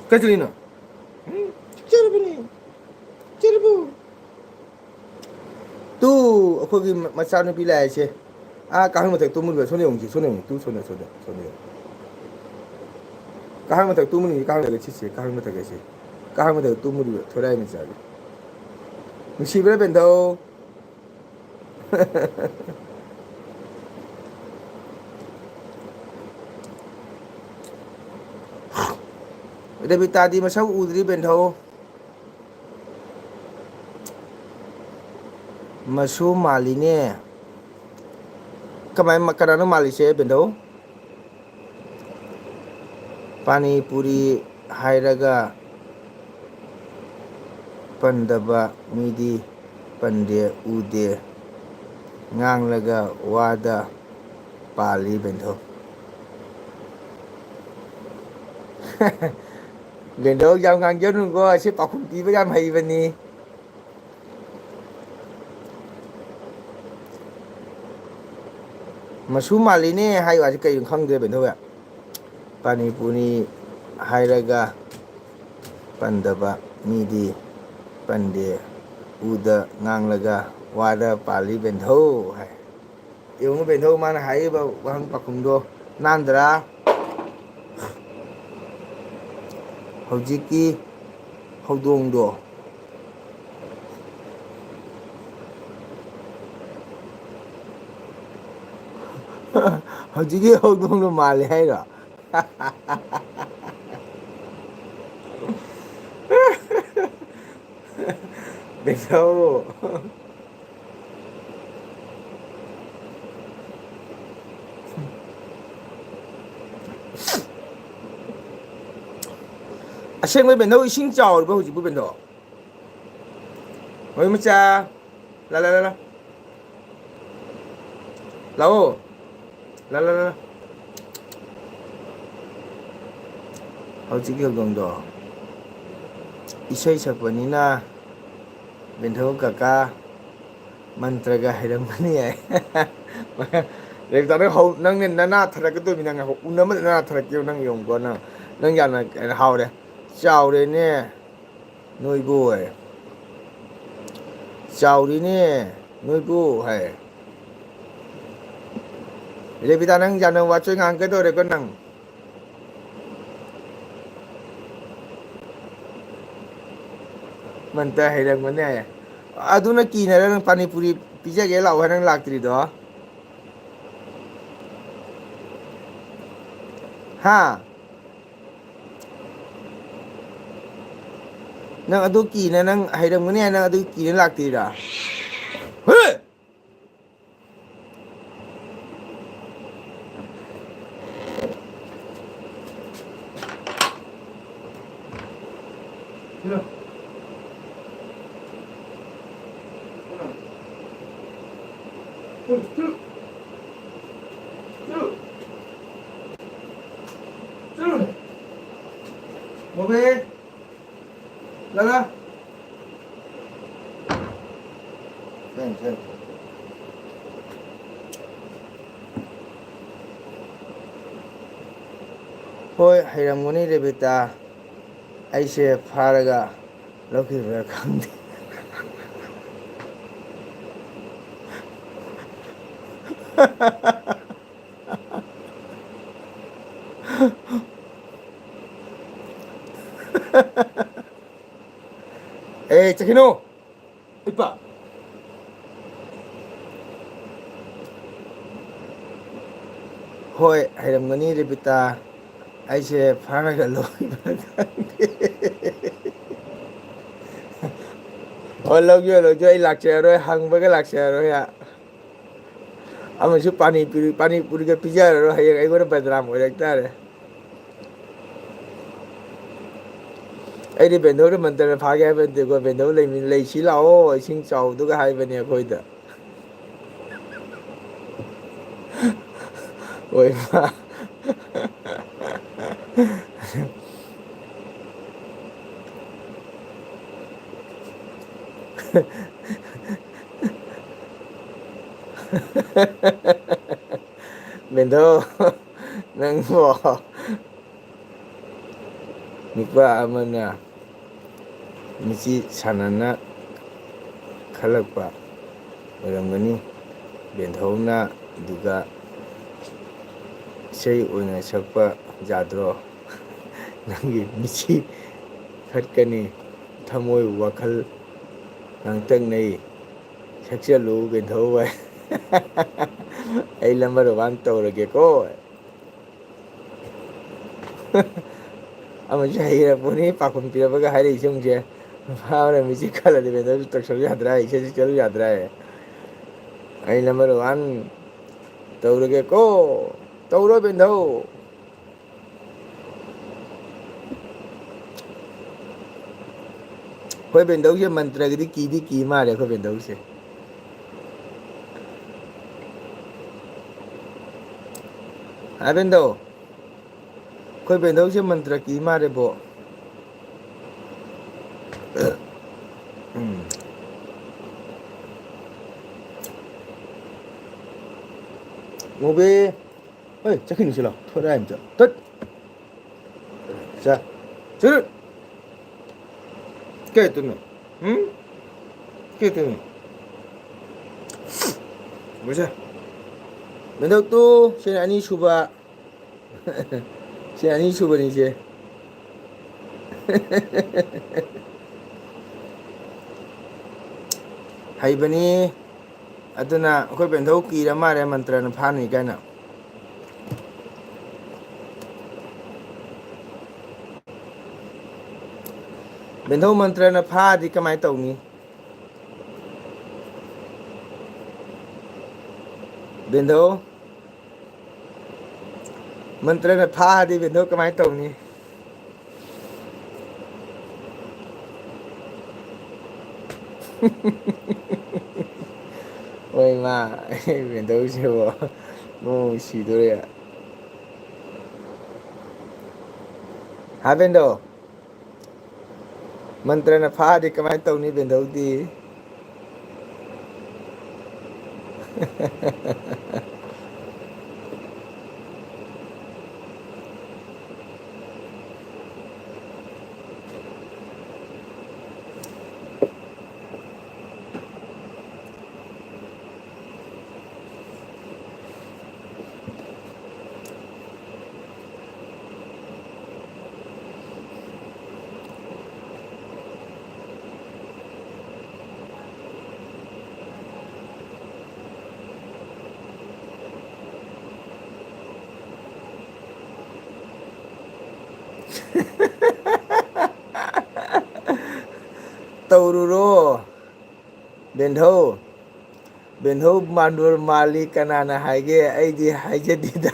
ꯀꯩ ꯆꯠꯂꯤꯅꯣ? ꯎꯝ, ꯆꯠꯂꯕꯅꯤ꯫ ꯆꯠꯂꯕꯨ꯫ ꯇꯨ, ꯑꯩꯈꯣꯏꯒꯤ ꯃꯆꯥꯅꯨꯄꯤ ꯂꯥꯛꯏꯁꯦ꯫ ꯑꯥ, ꯀꯥꯈꯜ ꯃꯊꯛ ꯇꯨꯝꯃꯨꯔꯤꯕ꯫ ꯁꯣꯝꯗ ꯌꯦꯡꯉꯨꯁꯤ, ꯁꯣꯝꯗ ꯌꯦꯡꯉꯨ꯫ ꯇꯨ, ꯁꯣꯝꯗ, ꯁꯣꯝꯗ, ꯁꯣꯝꯗ ꯌꯦꯡꯉꯨ꯫ ꯀꯥꯈꯜ ꯃꯊꯛ ꯇꯨꯝꯃꯨꯔꯤ, ꯀꯥꯈꯜ ꯃꯊꯛ ꯁꯤꯁꯦ, ꯀꯥꯈꯜ ꯃꯊꯛ ꯑꯁꯦ꯫ ꯀꯥꯈꯜ ꯃꯊꯛ ꯇꯨꯝꯃꯨꯔꯤꯕ ꯊꯣꯏꯔꯥꯏ ꯃꯆꯥꯁꯦ꯫ ꯅꯨꯡꯁꯤꯕ꯭ꯔꯥ, ꯕꯦꯟꯊꯧ? ꯔꯦꯕꯤꯇꯥꯗꯤ ꯃꯁꯛ ꯎꯗ꯭ꯔꯤ, ꯕꯦꯟꯊꯧ꯫ ꯃꯁꯨ ꯃꯥꯜꯂꯤꯅꯦ꯫ ꯀꯃꯥꯏ, ꯀꯅꯥꯅꯣ ꯃꯥꯜꯂꯤꯁꯦ, ꯕꯦꯟꯗꯧ? ꯄꯥꯅꯤ ꯄꯨꯔꯤ ꯍꯥꯏꯔꯒ ꯄꯟꯗꯕ ꯃꯤꯗꯤ ꯄꯟꯗꯦ, ꯎꯗꯦ꯫ ꯉꯥꯡꯂꯒ ꯋꯥꯗ ꯄꯥꯜꯂꯤ, ꯕꯦꯟꯗꯧ꯫ ꯕꯦꯟꯗꯧ ꯌꯥꯝ ꯉꯥꯡꯖꯅꯨꯀꯣ, ꯑꯁꯤ ꯄꯥꯎꯈꯨꯝ ꯄꯤꯕ ꯌꯥꯝ ꯍꯩꯕꯅꯤ꯫ ꯃꯁꯨ ꯃꯥꯜꯂꯤꯅꯦ ꯍꯥꯏ ꯋꯥꯁꯦ ꯀꯩꯅꯣ ꯈꯪꯗ꯭ꯔꯦ, ꯕꯦꯟꯗꯧ꯫ ꯄꯥꯅꯤ ꯄꯨꯅꯤ ꯍꯥꯏꯔꯒ ꯄꯟꯗꯕ ꯃꯤꯗꯤ ꯄꯟꯗꯦ, ꯎꯗ ꯉꯥꯡꯂꯒ ꯋꯥꯗ ꯄꯥꯜꯂꯤ ꯕꯦꯟꯙꯧ ꯍꯥꯏ꯫ ꯌꯦꯡꯉꯨ ꯕꯦꯟꯙꯧ, ꯃꯥꯅ ꯍꯥꯏꯔꯤꯕ ꯋꯥꯍꯪ ꯄꯥꯎꯈꯨꯝꯗꯣ ꯅꯥꯟꯗ꯭ꯔꯥ? ꯍꯧꯖꯤꯛꯀꯤ ꯍꯧꯗꯣꯡꯗꯣ, ꯍꯧꯖꯤꯛꯀꯤ ꯍꯧꯗꯣꯡꯗꯣ ꯃꯥꯜꯂꯦ ꯍꯥꯏꯔꯣ? ꯕꯦꯟꯊꯧ꯫ ꯑꯁꯦꯡꯕꯩ ꯕꯦꯟꯊꯧ, ꯏꯁꯤꯡ ꯆꯥꯎꯔꯤꯕꯣ ꯍꯧꯖꯤꯛꯄꯨ ꯕꯦꯟꯊꯧ? ꯍꯣꯏ ꯃꯆꯥ꯫ ꯂꯥ, ꯂꯥ, ꯂꯥ, ꯂꯥ꯫ ꯂꯥꯛꯑꯣ꯫ ꯂꯥ, ꯂꯥ, ꯂꯥ, ꯂꯥ꯫ ꯍꯧꯖꯤꯛꯀꯤ ꯍꯧꯗꯣꯡꯗꯣ ꯏꯁꯩ ꯁꯛꯄꯅꯤꯅ ꯕꯦꯟꯊꯧ ꯀꯀꯥ ꯃꯟꯇ꯭ꯔꯒ ꯍꯩꯔꯝꯒꯅꯤ ꯍꯥꯏ꯫ ꯔꯦꯕꯤꯀꯥ, ꯅꯪ ꯍꯧ-, ꯅꯪꯅ ꯅꯅꯥ ꯊꯔꯛꯀꯗꯣꯏꯅꯤ, ꯅꯪ ꯎꯅꯕꯗ ꯅꯅꯥ ꯊꯔꯛꯀꯦꯕ, ꯅꯪ ꯌꯦꯡꯉꯨꯀꯣ, ꯅꯪ, ꯅꯪ ꯌꯥꯝꯅ ꯀꯩꯅꯣ ꯍꯥꯎꯔꯦ꯫ ꯆꯥꯎꯔꯦꯅꯦ꯫ ꯅꯣꯏꯕꯨ ꯑꯣꯏ꯫ ꯆꯥꯎꯔꯤꯅꯦ꯫ ꯅꯣꯏꯕꯨ ꯍꯥꯏ꯫ ꯔꯦꯕꯤꯇꯥ, ꯅꯪ ꯌꯥꯅ ꯋꯥꯆꯣꯏ ꯉꯥꯡꯒꯗꯧꯔꯦꯀꯣ ꯅꯪ꯫ ꯃꯟꯇ ꯍꯩꯔꯝꯒꯅꯤ ꯍꯥꯏꯌꯦ꯫ ꯑꯗꯨꯅ ꯀꯤꯅꯔ ꯅꯪ ꯄꯥꯅꯤꯄꯨꯔꯤ ꯄꯤꯖꯒꯦ ꯂꯥꯛꯑꯣ ꯍꯥꯏ ꯅꯪ ꯂꯥꯛꯇ꯭ꯔꯤꯗꯣ? ꯍꯥ? ꯅꯪ ꯑꯗꯨ ꯀꯤꯅ ꯅꯪ ꯍꯩꯔꯝꯒꯅꯤ ꯍꯥꯏꯅ ꯅꯪ ꯑꯗꯨ ꯀꯤꯅ ꯂꯥꯛꯇ꯭ꯔꯤꯔꯥ? ꯍꯦ! ꯃꯣꯕꯦ! ꯂꯥꯂꯥ! ꯁꯦꯡ, ꯁꯦꯡ꯫ ꯍꯣꯏ, ꯍꯩꯔꯝꯒꯅꯤ ꯔꯦꯕꯤꯇꯥ꯫ ꯑꯩꯁꯦ ꯐꯥꯔꯒ ꯂꯧꯈꯤꯕ꯭ꯔꯥ ꯈꯪꯗꯦ꯫ ꯑꯦ, ꯆꯠꯈꯤꯅꯨ! ꯏꯄꯥ! ꯍꯣꯏ, ꯍꯩꯔꯝꯒꯅꯤ ꯔꯦꯕꯤꯇꯥ꯫ ꯑꯩꯁꯦ ꯐꯥꯔꯒ ꯂꯧꯈꯤꯕ꯭ꯔꯥ ꯈꯪꯗꯦ꯫ ꯑꯣ, ꯂꯧꯖꯧ, ꯂꯧꯖꯧ, ꯑꯩ ꯂꯥꯛꯆꯔꯔꯣꯏ, ꯍꯪꯕꯒ ꯂꯥꯛꯆꯔꯔꯣꯏ꯫ ꯑꯃꯁꯨ ꯄꯥꯅꯤꯄꯨꯔꯤ, ꯄꯥꯅꯤꯄꯨꯔꯤꯒ ꯄꯤꯖꯔꯔꯣꯏ, ꯍꯌꯦꯡ ꯑꯩꯉꯣꯟꯗ ꯕꯗꯅꯥꯝ ꯑꯣꯏꯔꯛ ꯇꯥꯔꯦ꯫ ꯑꯩꯗꯤ ꯕꯦꯟꯗꯧꯗ ꯃꯟꯇ꯭ꯔꯅ ꯐꯥꯒꯦ ꯍꯥꯏꯕ ꯅꯠꯇꯦꯀꯣ, ꯕꯦꯟꯗꯧ ꯂꯩꯃꯤ-, ꯂꯩꯁꯤ ꯂꯥꯛꯑꯣ, ꯏꯁꯤꯡ ꯆꯥꯎꯗꯨꯒ ꯍꯥꯏꯕꯅꯦ ꯑꯩꯈꯣꯏꯗ꯫ ꯑꯣꯏ ꯃꯥ꯫ ꯕꯦꯟꯗꯧ, ꯅꯪꯕꯣ? ꯅꯨꯄꯥ ꯑꯃꯅ ꯃꯤꯠꯆꯤ ꯁꯥꯟꯅꯅ ꯈꯜꯂꯛꯄ꯫ ꯑꯣꯏꯔꯝꯒꯅꯤ꯫ ꯕꯦꯟꯊꯧꯅ ꯑꯗꯨꯒ ꯏꯁꯩ ꯑꯣꯏꯅ ꯁꯛꯄ ꯌꯥꯗ꯭ꯔꯣ? ꯅꯪꯒꯤ ꯃꯤꯠꯁꯤ ꯈꯠꯀꯅꯤ, ꯊꯃꯣꯏ ꯋꯥꯈꯜ ꯉꯥꯡꯇꯛꯅꯩ꯫ ꯁꯛꯆꯜꯂꯨ ꯕꯦꯟꯊꯧ ꯚꯥꯏ꯫ ꯑꯩ number one ꯇꯧꯔꯒꯦꯀꯣ꯫ ꯑꯃꯁꯨ ꯍꯩꯔꯕꯅꯤ ꯄꯥꯈꯣꯟ ꯄꯤꯔꯕꯒ ꯍꯥꯏꯔꯛꯏꯁꯦ ꯌꯦꯡꯉꯨꯁꯦ꯫ ꯃꯥꯅ ꯃꯤꯠꯁꯤ ꯈꯜꯂꯗꯤ ꯕꯦꯟꯊꯧꯁꯨ ꯇꯧꯁꯜꯂꯨ ꯌꯥꯗ꯭ꯔꯥ? ꯏꯁꯩꯁꯨ ꯆꯠꯂꯨ ꯌꯥꯗ꯭ꯔꯥ? ꯑꯩ number one ꯇꯧꯔꯒꯦꯀꯣ꯫ ꯇꯧꯔꯣ ꯕꯦꯟꯊꯧ꯫ ꯑꯩꯈꯣꯏ ꯕꯦꯟꯗꯧꯁꯦ ꯃꯟꯇ꯭ꯔꯒꯤꯗꯤ ꯀꯤꯗꯤ ꯀꯤ ꯃꯥꯜꯂꯦ ꯑꯩꯈꯣꯏ ꯕꯦꯟꯗꯧꯁꯦ꯫ ꯍꯥ ꯕꯦꯟꯗꯧ, ꯑꯩꯈꯣꯏ ꯕꯦꯟꯗꯧꯁꯦ ꯃꯟꯇ꯭ꯔ ꯀꯤ ꯃꯥꯜꯂꯦꯕꯣ꯫ ꯎꯝ꯫ ꯃꯨꯕꯤ꯫ ꯍꯣꯏ, ꯆꯠꯈꯤꯅꯨ ꯁꯤ ꯂꯥꯎ꯫ ꯊꯣꯔꯛꯑꯦ ꯑꯝꯇ꯫ ꯇꯠ꯫ ꯁꯦ꯫ ꯆꯠꯂꯨ꯫ ꯀꯩ ꯇꯨꯝꯃꯤ? ꯎꯝ? ꯀꯩ ꯇꯨꯝꯃꯤ? ꯃꯁꯦ꯫ ꯃꯦꯟꯗꯧ ꯇꯨ, ꯁꯤꯅ ꯑꯅꯤꯁꯨꯕ꯫ ꯁꯤ ꯑꯅꯤꯁꯨꯕꯅꯤꯁꯦ꯫ ꯍꯩꯕꯅꯤ꯫ ꯑꯗꯨꯅ ꯑꯩꯈꯣꯏ ꯕꯦꯟꯗꯧ ꯀꯤꯔ ꯃꯥꯜꯂꯦ ꯃꯟꯇ꯭ꯔꯅ ꯐꯥꯅꯤ ꯀꯥꯏꯅ꯫ ꯕꯦꯟꯗꯧ ꯃꯟꯇ꯭ꯔꯅ ꯐꯥꯗꯤ ꯀꯃꯥꯏꯅ ꯇꯧꯅꯤ? ꯕꯦꯟꯗꯧ꯫ ꯃꯟꯇ꯭ꯔꯅ ꯐꯥꯗꯤ ꯕꯦꯟꯗꯧ ꯀꯃꯥꯏꯅ ꯇꯧꯅꯤ? ꯍꯣꯏ ꯃꯥ, ꯑꯩ ꯕꯦꯟꯗꯧꯁꯤꯕꯣ ꯅꯣꯡ ꯁꯤꯗꯣꯔꯦ꯫ ꯍꯥ ꯕꯦꯟꯗꯧ? ꯃꯟꯇ꯭ꯔꯅ ꯐꯥꯗꯤ ꯀꯃꯥꯏꯅ ꯇꯧꯅꯤ ꯕꯦꯟꯗꯧꯗꯤ? ꯇꯧꯔꯨꯔꯣ, ꯕꯦꯟꯙꯧ꯫ ꯕꯦꯟꯙꯧ ꯕꯥꯟꯗꯣꯔ ꯃꯥꯜꯂꯤ ꯀꯅꯥꯅ ꯍꯥꯏꯒꯦ? ꯑꯩꯗꯤ ꯍꯥꯏꯖꯗꯦꯗ꯫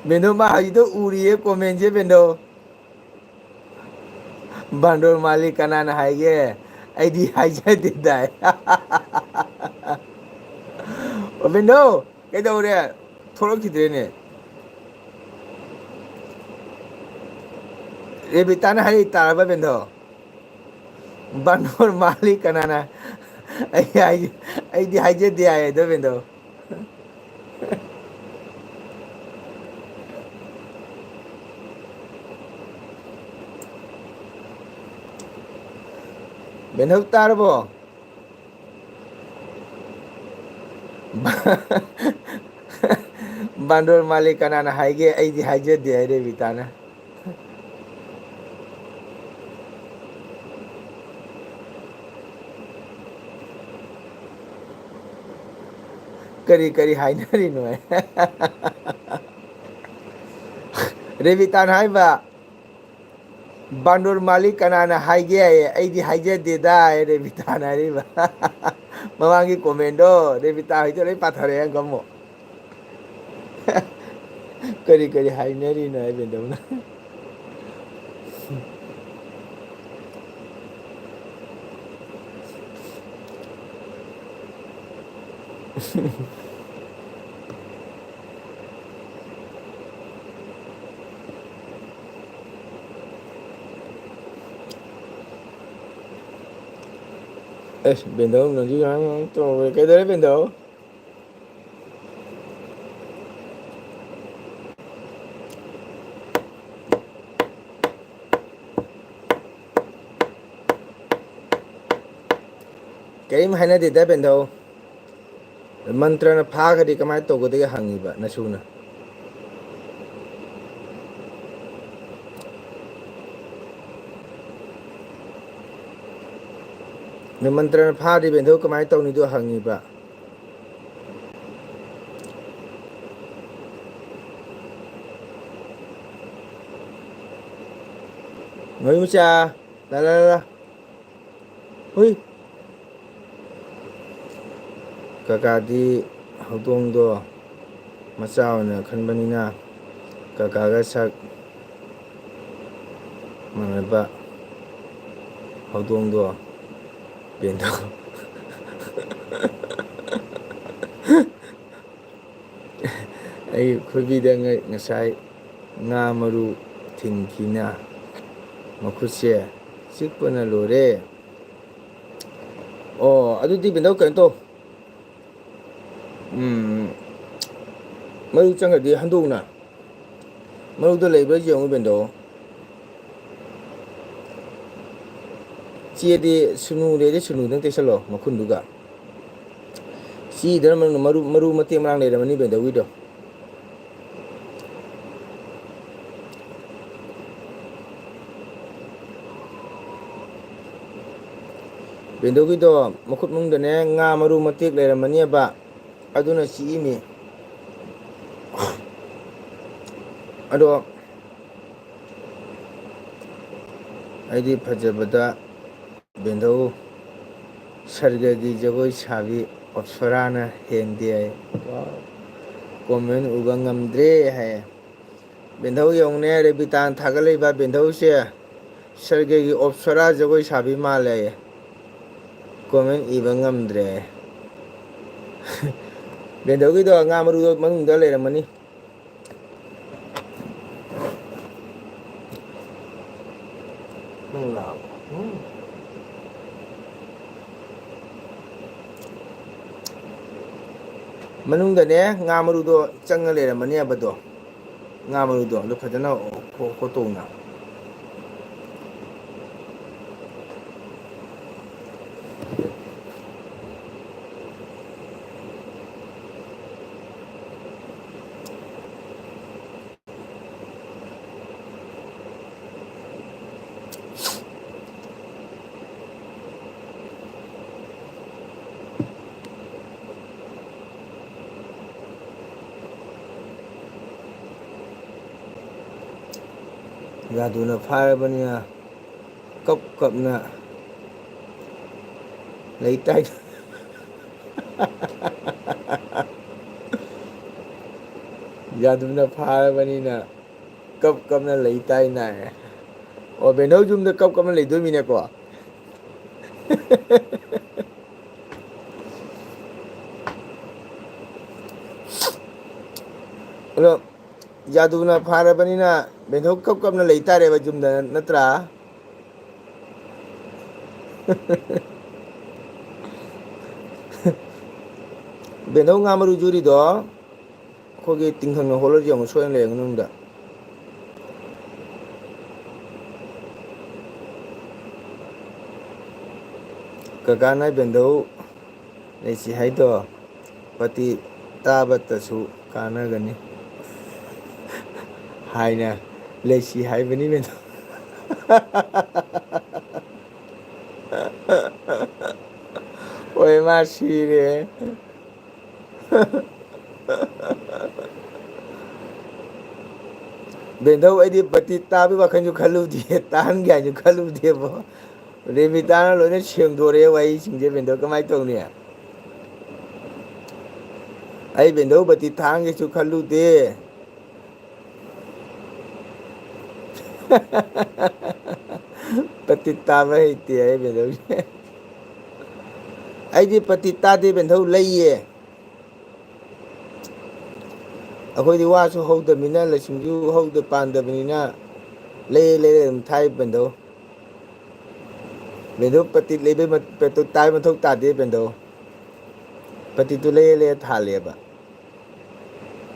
ꯕꯦꯟꯙꯧ, ꯃꯥ ꯍꯧꯖꯤꯛꯇ ꯎꯔꯤꯌꯦ comment ꯁꯦ, ꯕꯦꯟꯙꯧ꯫ ꯕꯥꯟꯗꯣꯔ ꯃꯥꯜꯂꯤ ꯀꯅꯥꯅ ꯍꯥꯏꯒꯦ? ꯑꯩꯗꯤ ꯍꯥꯏꯖꯗꯦꯗꯥꯏ꯫ ꯑꯣ, ꯕꯦꯟꯙꯧ, ꯀꯩꯗꯧꯔꯦ? ꯊꯣꯛꯂꯛꯈꯤꯗ꯭ꯔꯦꯅꯦ꯫ ꯔꯦꯕꯤꯇꯥꯅ ꯍꯥꯏꯔꯛꯏ ꯇꯥꯔꯕ, ꯕꯦꯟꯙꯧ? ꯕꯥꯟꯗꯣꯔ ꯃꯥꯜꯂꯤ ꯀꯅꯥꯅ? ꯑꯩ ꯍꯥꯏ-, ꯑꯩꯗꯤ ꯍꯥꯏꯖꯗꯦ ꯍꯥꯏꯌꯦ ꯑꯗꯣ, ꯕꯦꯟꯙꯧ꯫ ꯕꯦꯟꯙꯧ, ꯇꯥꯔꯕꯣ? ꯕꯥꯟꯗꯣꯔ ꯃꯥꯜꯂꯤ ꯀꯅꯥꯅ ꯍꯥꯏꯒꯦ? ꯑꯩꯗꯤ ꯍꯥꯏꯖꯗꯦ ꯍꯥꯏ ꯔꯦꯕꯤꯇꯥꯅ꯫ ꯀꯔꯤ ꯀꯔꯤ ꯍꯥꯏꯅꯔꯤꯅꯣ? ꯔꯦꯕꯤꯇꯥꯅ ꯍꯥꯏꯕ, "ꯕꯥꯟꯗꯣꯔ ꯃꯥꯜꯂꯤ ꯀꯅꯥꯅ ꯍꯥꯏꯒꯦ?" ꯍꯥꯏꯌꯦ꯫ "ꯑꯩꯗꯤ ꯍꯥꯏꯖꯗꯦꯗ" ꯍꯥꯏꯌꯦ ꯔꯦꯕꯤꯇꯥꯅ ꯍꯥꯏꯔꯤꯕ꯫ ꯃꯃꯥꯡꯒꯤ comment ꯗꯣ ꯔꯦꯕꯤꯇꯥ ꯍꯣꯏꯗ ꯂꯣꯏ ꯄꯥꯊꯔꯛꯑꯦ ꯑꯃꯨꯛ꯫ ꯀꯔꯤ ꯀꯔꯤ ꯍꯥꯏꯅꯔꯤꯅꯣ ꯍꯥꯏꯕꯗꯧꯅ꯫ ꯑꯦꯁ, ꯕꯦꯟꯗꯧ, ꯅꯪꯁꯨ ꯌꯥꯝ ꯇꯧꯔꯦ꯫ ꯀꯩꯗꯧꯔꯦ, ꯕꯦꯟꯗꯧ? ꯀꯔꯤꯝ ꯍꯥꯏꯅꯗꯦꯗ, ꯕꯦꯟꯗꯧ꯫ ꯃꯟꯇ꯭ꯔꯅ ꯐꯥꯈ꯭ꯔꯗꯤ ꯀꯃꯥꯏꯅ ꯇꯧꯒꯗꯒꯦ ꯍꯪꯉꯤꯕ ꯅꯁꯨꯅ꯫ ꯃꯟꯇ꯭ꯔꯅ ꯐꯥꯔꯗꯤ ꯕꯦꯟꯗꯧ ꯀꯃꯥꯏꯅ ꯇꯧꯅꯤꯗꯣ ꯍꯪꯉꯤꯕ꯫ ꯃꯩ ꯃꯆꯥ꯫ ꯂꯥ, ꯂꯥ, ꯂꯥ, ꯂꯥ꯫ ꯍꯨꯏ꯫ ꯀꯀꯥꯗꯤ ꯍꯧꯗꯣꯡꯗꯣ ꯃꯆꯥ ꯑꯣꯏꯅ ꯈꯟꯕꯅꯤꯅ ꯀꯀꯥꯒ ꯁꯛ ꯃꯥꯟꯅꯕ ꯍꯧꯗꯣꯡꯗꯣ ꯄꯦꯟꯗꯣ꯫ ꯑꯩ ꯈꯨꯕꯤꯗ ꯉ-, ꯉꯁꯥꯏ ꯉꯥ ꯃꯔꯨ ꯊꯤꯟꯈꯤꯅ ꯃꯈꯨꯠꯁꯦ ꯆꯤꯛꯄꯅ ꯂꯣꯏꯔꯦ꯫ ꯑꯣ, ꯑꯗꯨꯗꯤ ꯕꯦꯟꯗꯧ ꯀꯩꯅꯣ ꯇꯧ꯫ ꯎꯝ, ꯃꯔꯨ ꯆꯪꯈ꯭ꯔꯗꯤ ꯍꯟꯗꯣꯛꯎꯅ꯫ ꯃꯔꯨꯗ ꯂꯩꯕ꯭ꯔꯥ ꯌꯦꯡꯉꯨ ꯕꯦꯟꯗꯧ꯫ ꯆꯦꯗꯤ ꯁꯨꯅꯨ ꯂꯩꯔꯗꯤ ꯁꯨꯅꯨꯗꯪ ꯇꯩꯁꯜꯂꯣ ꯃꯈꯨꯟꯗꯨꯒ꯫ ꯆꯤꯗꯅ ꯃꯔꯨ, ꯃꯔꯨ ꯃꯇꯦꯛ ꯃꯔꯥꯡ ꯂꯩꯔꯝꯃꯅꯤ ꯕꯦꯟꯗꯧꯒꯤꯗꯣ꯫ ꯕꯦꯟꯗꯧꯒꯤꯗꯣ ꯃꯈꯨꯠ ꯃꯅꯨꯡꯗꯅꯦ ꯉꯥ ꯃꯔꯨ ꯃꯇꯦꯛ ꯂꯩꯔꯝꯃꯅꯦꯕ, ꯑꯗꯨꯅ ꯆꯤꯛꯏꯃꯤ꯫ ꯑꯗꯣ ꯑꯩꯗꯤ ꯐꯖꯕꯗ ꯕꯦꯟꯗꯧ ꯁꯔꯒꯒꯤ ꯖꯒꯣꯏ ꯁꯥꯕꯤ ꯑꯞꯁꯔꯥꯅ ꯍꯦꯟꯗꯦ ꯍꯥꯏ꯫ ꯀꯣꯃꯦꯟ ꯎꯕ ꯉꯝꯗ꯭ꯔꯦ ꯍꯥꯏ꯫ ꯕꯦꯟꯗꯧ ꯌꯦꯡꯉꯨꯅꯦ, ꯔꯦꯕꯤꯇꯥꯅ ꯊꯥꯒꯠꯂꯛꯏꯕ ꯕꯦꯟꯗꯧꯁꯦ ꯁꯔꯒꯒꯤ ꯑꯞꯁꯔꯥ ꯖꯒꯣꯏ ꯁꯥꯕꯤ ꯃꯥꯜꯂꯦ ꯍꯥꯏꯌꯦ꯫ ꯀꯣꯃꯦꯟ ꯏꯕ ꯉꯝꯗ꯭ꯔꯦ꯫ ꯕꯦꯟꯗꯧꯒꯤꯗꯣ ꯉꯥ ꯃꯔꯨꯗꯣ ꯃꯅꯨꯡꯗ ꯂꯩꯔꯝꯃꯅꯤ꯫ ꯅꯪ ꯂꯥꯛꯑꯕꯣ? ꯎꯝ꯫ ꯃꯅꯨꯡꯗꯅꯦ ꯉꯥ ꯃꯔꯨꯗꯣ ꯆꯪꯉ ꯂꯩꯔꯝꯃꯅꯦꯕꯗꯣ꯫ ꯉꯥ ꯃꯔꯨꯗꯣ ꯑꯗꯨ ꯐꯖꯅ ꯍꯣ-, ꯍꯣꯠꯇꯣꯛꯅ꯫ ꯌꯥꯗꯨꯅ ꯐꯥꯔꯕꯅꯤꯅ ꯀꯞ ꯀꯞꯅ ꯂꯩꯇꯥꯏ꯫ ꯌꯥꯗꯨꯅ ꯐꯥꯔꯕꯅꯤꯅ ꯀꯞ ꯀꯞꯅ ꯂꯩꯇꯥꯏ ꯅꯥꯏ꯫ ꯑꯣ, ꯕꯦꯟꯗꯧ ꯌꯨꯝꯗ ꯀꯞ ꯀꯞꯅ ꯂꯩꯗꯣꯏꯃꯤꯅꯦꯀꯣ꯫ ꯑꯗꯣ ꯌꯥꯗꯨꯅ ꯐꯥꯔꯕꯅꯤꯅ ꯕꯦꯟꯗꯧ ꯀꯞ ꯀꯞꯅ ꯂꯩꯇꯥꯔꯦꯕ ꯌꯨꯝꯗ, ꯅꯠꯇ꯭ꯔꯥ? ꯕꯦꯟꯗꯧ ꯉꯥ ꯃꯔꯨ ꯌꯨꯔꯤꯗꯣ ꯑꯩꯈꯣꯏꯒꯤ ꯇꯤꯡꯈꯪꯅ ꯍꯣꯠꯂꯁꯨ ꯌꯦꯡꯉꯨ, ꯁꯣꯏꯗꯅ ꯂꯩꯔꯝꯒꯅꯤ ꯃꯅꯨꯡꯗ꯫ ꯀꯀꯥꯅ ꯕꯦꯟꯗꯧ ꯂꯩꯁꯤ ꯍꯥꯏꯗꯣ ꯄꯇꯤ ꯇꯥꯕꯇꯁꯨ ꯀꯥꯟꯅꯒꯅꯤ ꯍꯥꯏꯅ ꯂꯩꯁꯤ ꯍꯥꯏꯕꯅꯤ ꯕꯦꯟꯗꯧ꯫ ꯑꯣꯏ ꯃꯥ ꯁꯤꯔꯦ꯫ ꯕꯦꯟꯗꯧ, ꯑꯩꯗꯤ ꯄꯇꯤ ꯇꯥꯕꯒꯤ ꯋꯥꯈꯜꯁꯨ ꯈꯜꯂꯨꯗꯦ, ꯇꯥꯍꯟꯒꯦ ꯍꯥꯏꯅꯁꯨ ꯈꯜꯂꯨꯗꯦꯕꯣ꯫ ꯔꯦꯃꯤꯇꯥꯅ ꯂꯣꯏꯅ ꯁꯦꯡꯗꯣꯔꯛꯑꯦ ꯋꯥꯍꯩꯁꯤꯡꯁꯦ, ꯕꯦꯟꯗꯧ, ꯀꯃꯥꯏꯅ ꯇꯧꯅꯤ? ꯑꯩ ꯕꯦꯟꯗꯧ ꯄꯇꯤ ꯊꯥꯡꯒꯦꯁꯨ ꯈꯜꯂꯨꯗꯦ꯫ ꯄꯇꯤ ꯇꯥꯕ ꯍꯩꯇꯦ ꯑꯩ ꯕꯦꯟꯗꯧꯁꯦ꯫ ꯑꯩꯗꯤ ꯄꯇꯤ ꯇꯥꯗꯦ ꯕꯦꯟꯗꯧ, ꯂꯩꯌꯦ꯫ ꯑꯩꯈꯣꯏꯗꯤ ꯋꯥꯁꯨ ꯍꯧꯗꯕꯅꯤꯅ, ꯂꯩꯁꯤꯡꯁꯨ ꯍꯧꯗ ꯄꯥꯟꯗꯕꯅꯤꯅ ꯂꯩꯔ ꯂꯩꯔ ꯑꯗꯨꯝ ꯊꯥꯏ ꯕꯦꯟꯗꯧ꯫ ꯕꯦꯟꯗꯧ ꯄꯇꯤ ꯂꯩꯕꯩ ꯃ-, ꯄꯇꯤ ꯇꯥꯏ ꯃꯊꯧ ꯇꯥꯗꯦ ꯕꯦꯟꯗꯧ꯫ ꯄꯇꯤꯗꯨ ꯂꯩꯔ ꯂꯩꯔ ꯊꯥꯜꯂꯦꯕ꯫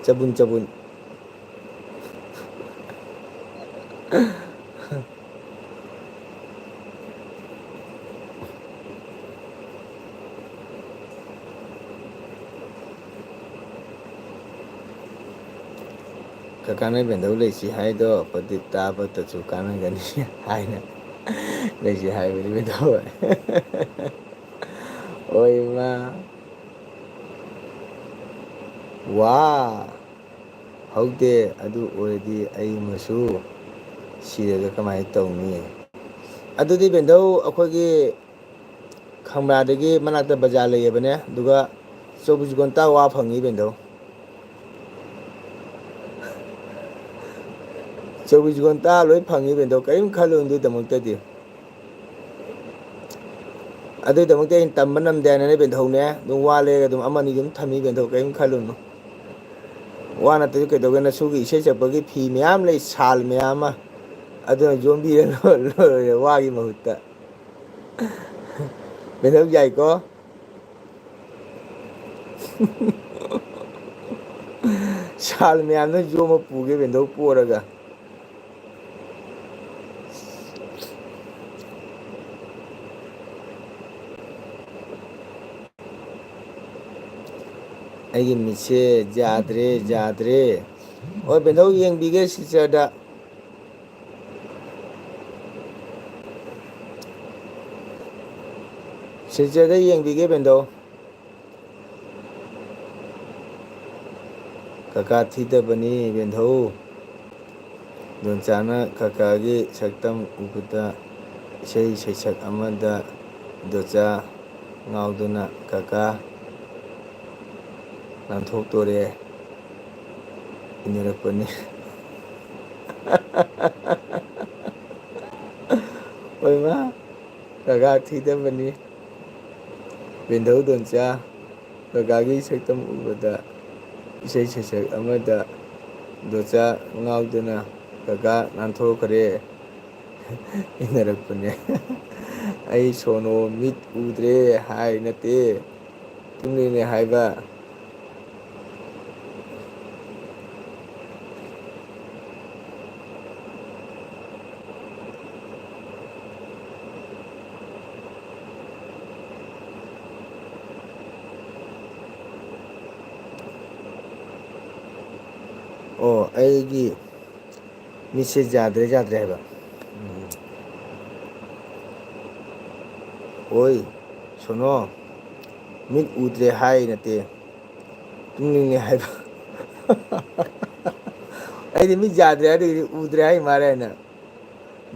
ꯆꯕꯨꯟ ꯆꯕꯨꯟ꯫ ꯀꯀꯥꯅ ꯕꯦꯟꯗꯧ ꯂꯩꯁꯤ ꯍꯥꯏꯗꯣ ꯄꯇꯤ ꯇꯥꯕꯇꯁꯨ ꯀꯥꯟꯅꯒꯅꯤ ꯍꯥꯏꯅ ꯂꯩꯁꯤ ꯍꯥꯏꯕꯅꯤ ꯕꯦꯟꯗꯧ꯫ ꯑꯣꯏꯃ꯫ ꯋꯥ꯫ ꯍꯧꯗꯦ꯫ ꯑꯗꯨ ꯑꯣꯏꯔꯗꯤ ꯑꯩ ꯃꯁꯨ꯫ ꯁꯤꯔꯒ ꯀꯃꯥꯏꯅ ꯇꯧꯅꯤ? ꯑꯗꯨꯗꯤ ꯕꯦꯟꯗꯧ, ꯑꯩꯈꯣꯏꯒꯤ ꯈꯪꯕ꯭ꯔꯥꯗꯒꯤ ꯃꯅꯥꯛꯇ ꯕꯖꯥꯔ ꯂꯩꯌꯦꯕꯅꯦ, ꯑꯗꯨꯒ ꯆꯧꯕꯤꯁ ꯒꯣꯟꯇꯥ ꯋꯥ ꯐꯪꯉꯤ ꯕꯦꯟꯗꯧ꯫ ꯆꯧꯕꯤꯁ ꯒꯣꯟꯇꯥ ꯂꯣꯏ ꯐꯪꯉꯤ ꯕꯦꯟꯗꯧ, ꯀꯔꯤꯝ ꯈꯜꯂꯨ ꯑꯗꯨꯒꯤꯗꯃꯛꯇꯗꯤ꯫ ꯑꯗꯨꯒꯤꯗꯃꯛꯇ ꯑꯩꯅ ꯇꯝꯕ ꯉꯝꯗꯦ ꯍꯥꯏꯅꯅꯦ ꯕꯦꯟꯗꯧꯅꯦ, ꯑꯗꯨꯝ ꯋꯥ ꯂꯩꯔꯒ ꯑꯗꯨꯝ ꯑꯃꯅꯤ ꯑꯗꯨꯝ ꯊꯝꯃꯤ ꯕꯦꯟꯗꯧ, ꯀꯔꯤꯝ ꯈꯜꯂꯨꯅꯨ꯫ ꯋꯥ ꯅꯠꯇ꯭ꯔꯗꯤ ꯀꯩꯗꯧꯒꯦ? ꯅꯁꯨꯒꯤ ꯏꯁꯩ ꯁꯛꯄꯒꯤ ꯐꯤ ꯃꯌꯥꯝ ꯂꯩ, ꯁꯥꯜ ꯃꯌꯥꯝ ꯑꯃ, ꯑꯗꯨꯅ ꯌꯣꯝꯕꯤꯔ ꯂꯣꯏꯔꯦ ꯋꯥꯒꯤ ꯃꯍꯨꯠꯇ꯫ ꯕꯦꯟꯗꯧ ꯌꯥꯏꯀꯣ? ꯁꯥꯜ ꯃꯌꯥꯝꯗꯣ ꯌꯣꯝꯃ ꯄꯨꯒꯦ ꯕꯦꯟꯗꯧ ꯄꯣꯔꯒ꯫ ꯑꯩꯒꯤ ꯃꯤꯠꯁꯦ ꯌꯥꯗ꯭ꯔꯦ, ꯌꯥꯗ꯭ꯔꯦ꯫ ꯍꯣꯏ ꯕꯦꯟꯗꯧ, ꯌꯦꯡꯕꯤꯒꯦ ꯁꯤꯜꯆꯔꯗ꯫ ꯁꯤꯜꯆꯔꯗ ꯌꯦꯡꯕꯤꯒꯦ ꯕꯦꯟꯗꯧ꯫ ꯀꯀꯥ ꯊꯤꯗꯕꯅꯤ ꯕꯦꯟꯙꯧ꯫ ꯗꯣꯟꯆꯥꯅ ꯀꯀꯥꯒꯤ ꯁꯛꯇꯝ ꯎꯕꯗ ꯏꯁꯩ ꯁꯩꯁꯛ ꯑꯃꯗ ꯗꯣꯆꯥ ꯉꯥꯎꯗꯨꯅ ꯀꯀꯥ ꯅꯥꯟꯊꯣꯛꯇꯣꯔꯦ ꯏꯟꯅꯔꯛꯄꯅꯤ꯫ ꯍꯣꯏꯃ, ꯀꯀꯥ ꯊꯤꯗꯕꯅꯤ꯫ ꯕꯦꯟꯙꯧ ꯗꯣꯟꯆꯥ ꯀꯀꯥꯒꯤ ꯁꯛꯇꯝ ꯎꯕꯗ ꯏꯁꯩ ꯁꯩꯁꯛ ꯑꯃꯗ ꯗꯣꯆꯥ ꯉꯥꯎꯗꯨꯅ ꯀꯀꯥ ꯅꯥꯟꯊꯣꯛꯈ꯭ꯔꯦ ꯏꯟꯅꯔꯛꯄꯅꯦ꯫ ꯑꯩ ꯁꯣꯅꯣ ꯃꯤꯠ ꯎꯗ꯭ꯔꯦ ꯍꯥꯏ ꯅꯠꯇꯦ, ꯇꯨꯝꯅꯤꯡꯉꯦ ꯍꯥꯏꯕ꯫ ꯑꯣ, ꯑꯩꯒꯤ ꯃꯤꯠꯁꯦ ꯌꯥꯗ꯭ꯔꯦ, ꯌꯥꯗ꯭ꯔꯦ ꯍꯥꯏꯕ꯫ ꯎꯝ꯫ ꯑꯣꯏ, ꯁꯣꯅꯣ, ꯃꯤꯠ ꯎꯗ꯭ꯔꯦ ꯍꯥꯏ ꯅꯠꯇꯦ, ꯇꯨꯝꯅꯤꯡꯉꯦ ꯍꯥꯏꯕ꯫ ꯑꯩꯗꯤ ꯃꯤꯠ ꯌꯥꯗ꯭ꯔꯦ ꯍꯥꯏꯗꯨꯒꯤꯗꯤ ꯎꯗ꯭ꯔꯦ ꯍꯥꯏ ꯃꯥꯜꯂꯦ ꯍꯥꯏꯅ꯫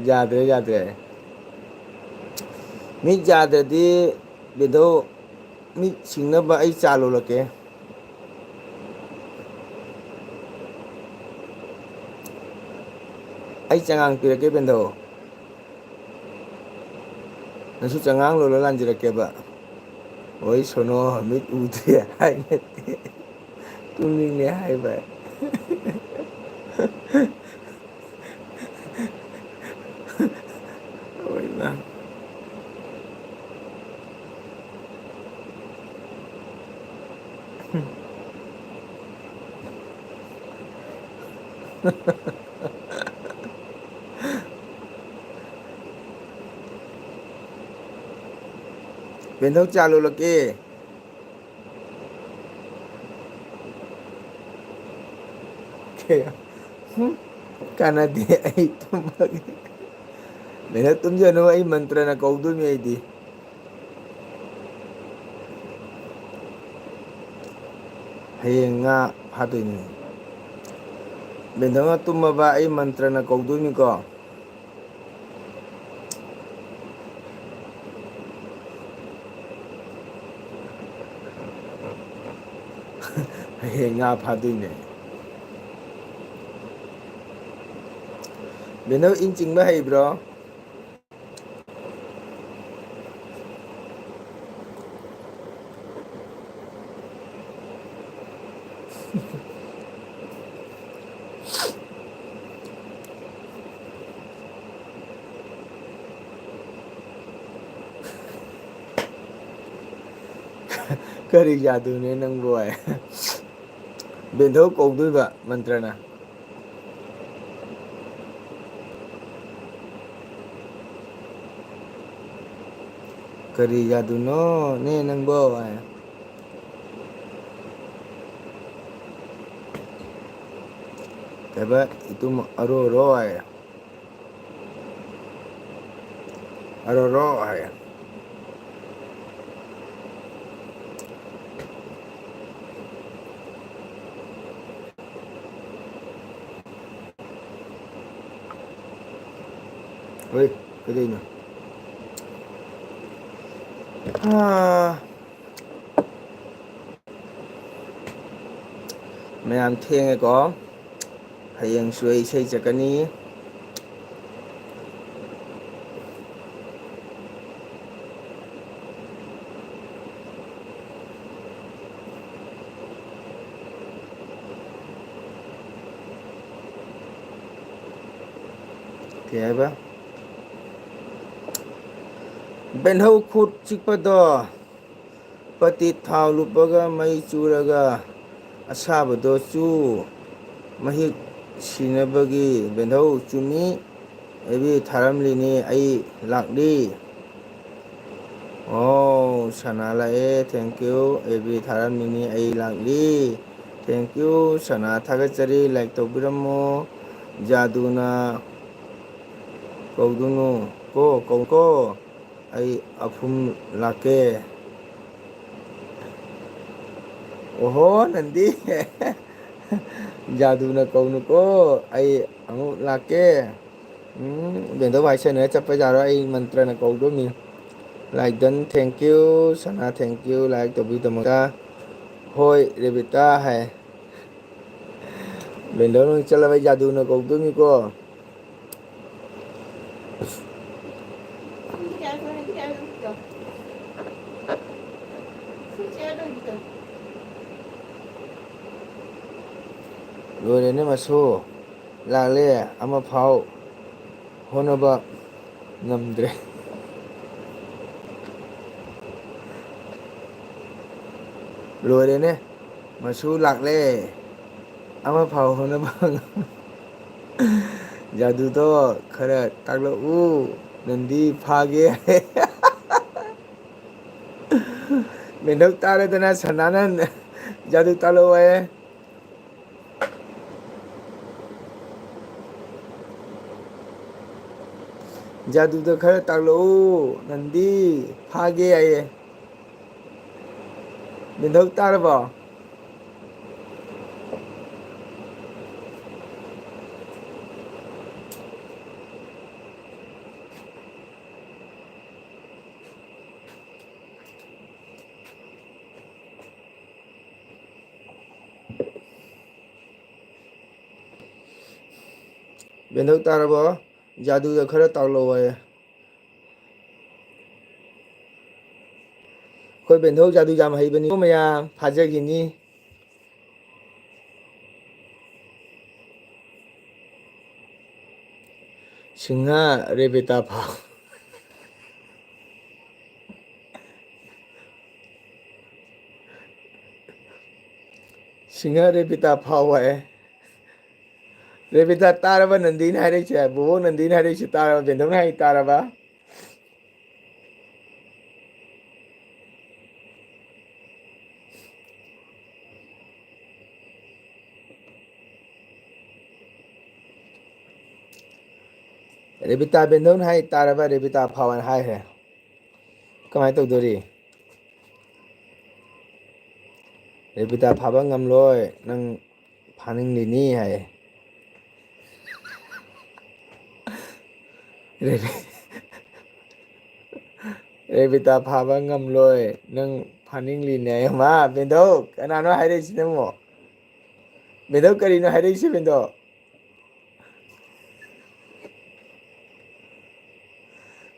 ꯌꯥꯗ꯭ꯔꯦ, ꯌꯥꯗ꯭ꯔꯦ꯫ ꯃꯤꯠ ꯌꯥꯗ꯭ꯔꯗꯤ ꯕꯦꯟꯗꯧ, ꯃꯤꯠ ꯁꯤꯡꯅꯕ ꯑꯩ ꯆꯥ ꯂꯣꯜꯂꯛꯀꯦ꯫ ꯑꯩ ꯆꯉꯥꯡ ꯄꯤꯔꯛꯀꯦ ꯕꯦꯟꯗꯧ꯫ ꯅꯪꯁꯨ ꯆꯉꯥꯡ ꯂꯣꯜꯂ ꯂꯥꯟꯖꯔꯛꯀꯦꯕ꯫ ꯍꯣꯏ ꯁꯣꯅꯣ, ꯃꯤꯠ ꯎꯗ꯭ꯔꯦ ꯍꯥꯏ ꯅꯠꯇꯦ꯫ ꯇꯨꯝꯅꯤꯡꯉꯦ ꯍꯥꯏꯕ꯫ ꯍꯣꯏ ꯃꯥ꯫ ꯕꯦꯟꯗꯧ ꯆꯥ ꯂꯣꯜꯂꯛꯀꯦ꯫ ꯀꯩ? ꯍꯨꯝ? ꯀꯥꯟꯅꯗꯦ, ꯑꯩ ꯇꯨꯝꯃꯒꯦ꯫ ꯕꯦꯟꯗꯧ ꯇꯨꯝꯖꯅꯨ, ꯑꯩ ꯃꯟꯇ꯭ꯔꯅ ꯀꯧꯗꯣꯏꯃꯤ ꯑꯩꯗꯤ꯫ ꯍꯌꯦꯡ ꯉꯥ ꯐꯥꯗꯣꯏꯅꯤ꯫ ꯕꯦꯟꯗꯧꯅ ꯇꯨꯝꯃꯕ ꯑꯩ ꯃꯟꯇ꯭ꯔꯅ ꯀꯧꯗꯣꯏꯅꯤꯀꯣ꯫ ꯍꯌꯦꯡ ꯉꯥ ꯐꯥꯗꯣꯏꯅꯦ꯫ ꯕꯦꯟꯗꯧ, ꯏꯟ ꯆꯤꯡꯕ ꯍꯩꯕ꯭ꯔꯣ? ꯀꯔꯤ ꯖꯥꯗꯨꯅꯦ ꯅꯪꯕꯨ? ꯕꯦꯟꯗꯧ ꯀꯧꯗꯣꯏꯕ ꯃꯟꯇ꯭ꯔꯅ꯫ ꯀꯔꯤ ꯖꯥꯗꯨꯅꯣꯅꯦ ꯅꯪꯕꯣ? ꯀꯩꯕ, ꯏꯇꯨꯝ ꯑꯔꯣ ꯑꯔꯣ ꯍꯥꯏ꯫ ꯑꯔꯣ ꯑꯔꯣ ꯍꯥꯏ꯫ ꯍꯣꯏ, ꯀꯩꯗꯧꯅꯣ? ꯑꯥ, ꯃꯌꯥꯝ ꯊꯦꯡꯉꯦꯀꯣ꯫ ꯍꯌꯦꯡꯁꯨ ꯑꯩ ꯏꯁꯩ ꯆꯠꯀꯅꯤ꯫ ꯀꯩ ꯍꯥꯏꯕ? ꯕꯦꯟꯍꯧ ꯈꯨꯠ ꯆꯤꯛꯄꯗꯣ꯫ ꯄꯇꯤ ꯊꯥꯎ ꯂꯨꯞꯄꯒ ꯃꯩ ꯆꯨꯔꯒ ꯑꯁꯥꯕꯗꯣ ꯆꯨ ꯃꯍꯤꯛ ꯁꯤꯅꯕꯒꯤ ꯕꯦꯟꯙꯧ ꯆꯨꯝꯃꯤ꯫ ꯑꯦꯕꯤ ꯊꯥꯔꯝꯂꯤꯅꯤ ꯑꯩ ꯂꯥꯛꯂꯤ꯫ ꯑꯣ, ꯁꯅꯥ ꯂꯥꯛꯑꯦ, thank you꯫ ꯑꯦꯕꯤ ꯊꯥꯔꯝꯂꯤꯅꯤ ꯑꯩ ꯂꯥꯛꯂꯤ꯫ Thank you ꯁꯅꯥ, ꯊꯥꯒꯠꯆꯔꯤ꯫ Like ꯇꯧꯕꯤꯔꯝꯃꯣ꯫ ꯖꯥꯗꯨꯅ ꯀꯧꯗꯨꯅꯨ ꯀꯣ, ꯀꯧ ꯀꯣ꯫ ꯑꯩ ꯑꯐꯨꯝ ꯂꯥꯛꯀꯦ꯫ ꯑꯣꯍꯣ ꯅꯟꯗꯤ꯫ ꯖꯥꯗꯨꯅ ꯀꯧꯅꯨꯀꯣ꯫ ꯑꯩ ꯑꯃꯨꯛ ꯂꯥꯛꯀꯦ꯫ ꯎꯝ, ꯕꯦꯟꯗꯧ ꯍꯥꯏꯁꯅꯔ ꯆꯠꯄ ꯌꯥꯔꯣꯏ꯫ ꯑꯩ ꯃꯟꯇ꯭ꯔꯅ ꯀꯧꯗꯣꯏꯅꯤ꯫ ꯂꯥꯏꯗꯟ thank you꯫ ꯁꯅꯥ thank you꯫ Like ꯇꯧꯕꯤꯗꯃꯛꯇ꯫ ꯍꯣꯏ ꯔꯦꯕꯤꯇꯥ ꯍꯥꯏ꯫ ꯕꯦꯟꯗꯧ ꯅꯪ ꯆꯠꯂꯕ ꯑꯩ ꯖꯥꯗꯨꯅ ꯀꯧꯗꯣꯏꯅꯤꯀꯣ꯫ ꯂꯣꯏꯔꯦꯅꯦ ꯃꯁꯨ꯫ ꯂꯥꯛꯂꯦ꯫ ꯑꯃꯐꯥꯎ ꯍꯣꯠꯅꯕ ꯉꯝꯗ꯭ꯔꯦ꯫ ꯂꯣꯏꯔꯦꯅꯦ꯫ ꯃꯁꯨ ꯂꯥꯛꯂꯦ꯫ ꯑꯃꯐꯥꯎ ꯍꯣꯠꯅꯕ ꯉꯝ-, ꯖꯥꯗꯨꯗꯣ ꯈꯔ ꯇꯥꯛꯂꯛꯎ꯫ ꯅꯟꯗꯤ ꯐꯥꯒꯦ꯫ ꯃꯦꯟꯗꯧ ꯇꯥꯔꯦꯗꯅ ꯁꯅꯥꯅ ꯖꯥꯗꯨ ꯇꯥꯛꯂꯛꯑꯣ ꯍꯥꯏꯌꯦ꯫ ꯖꯥꯗꯨꯗꯣ ꯈꯔ ꯇꯥꯛꯂꯛꯎ꯫ ꯅꯟꯗꯤ ꯐꯥꯒꯦ ꯍꯥꯏꯌꯦ꯫ ꯃꯦꯟꯗꯧ ꯇꯥꯔꯕꯣ? ꯕꯦꯟꯗꯧ ꯇꯥꯔꯕꯣ? ꯖꯥꯗꯨꯗ ꯈꯔ ꯇꯥꯛꯂꯛꯑꯣ ꯍꯥꯏꯌꯦ꯫ ꯑꯩꯈꯣꯏ ꯕꯦꯟꯗꯧ ꯖꯥꯗꯨ ꯌꯥꯝ ꯍꯩꯕꯅꯤ ꯃꯌꯥꯝ, ꯐꯥꯖꯈꯤꯅꯤ꯫ ꯁꯤꯡꯍ ꯔꯦꯕꯤꯇꯥ ꯐꯥꯎ꯫ ꯁꯤꯡꯍ ꯔꯦꯕꯤꯇꯥ ꯐꯥꯎ ꯍꯥꯏꯌꯦ꯫ ꯔꯦꯕꯤꯇꯥ ꯇꯥꯔꯕ ꯅꯟꯗꯤꯅ ꯍꯥꯏꯔꯛꯏꯁꯦ? ꯕꯣꯕꯣꯛ ꯅꯟꯗꯤꯅ ꯍꯥꯏꯔꯛꯏꯁꯦ ꯇꯥꯔꯕ? ꯕꯦꯟꯗꯧꯅ ꯍꯥꯏ ꯇꯥꯔꯕ? ꯔꯦꯕꯤꯇꯥ ꯕꯦꯟꯗꯧꯅ ꯍꯥꯏ ꯇꯥꯔꯕ? ꯔꯦꯕꯤꯇꯥ ꯐꯥꯎ ꯍꯥꯏꯅ ꯍꯥꯏꯈ꯭ꯔꯦ꯫ ꯀꯃꯥꯏꯅ ꯇꯧꯗꯣꯔꯤ? ꯔꯦꯕꯤꯇꯥ ꯐꯥꯕ ꯉꯝꯂꯣꯏ, ꯅꯪ ꯐꯥꯅꯤꯡꯂꯤꯅꯤ ꯍꯥꯏꯌꯦ꯫ ꯔꯦꯕꯤ-, ꯔꯦꯕꯤꯇꯥ ꯐꯥꯕ ꯉꯝꯂꯣꯏ, ꯅꯪ ꯐꯥꯅꯤꯡꯂꯤꯅꯦ ꯍꯥꯏꯌꯦ꯫ ꯃꯥ, ꯕꯦꯟꯗꯧ, ꯀꯅꯥꯅꯣ ꯍꯥꯏꯔꯛꯏꯁꯤꯅ ꯑꯃꯨꯛ? ꯕꯦꯟꯗꯧ, ꯀꯔꯤꯅꯣ ꯍꯥꯏꯔꯛꯏꯁꯤ, ꯕꯦꯟꯗꯧ?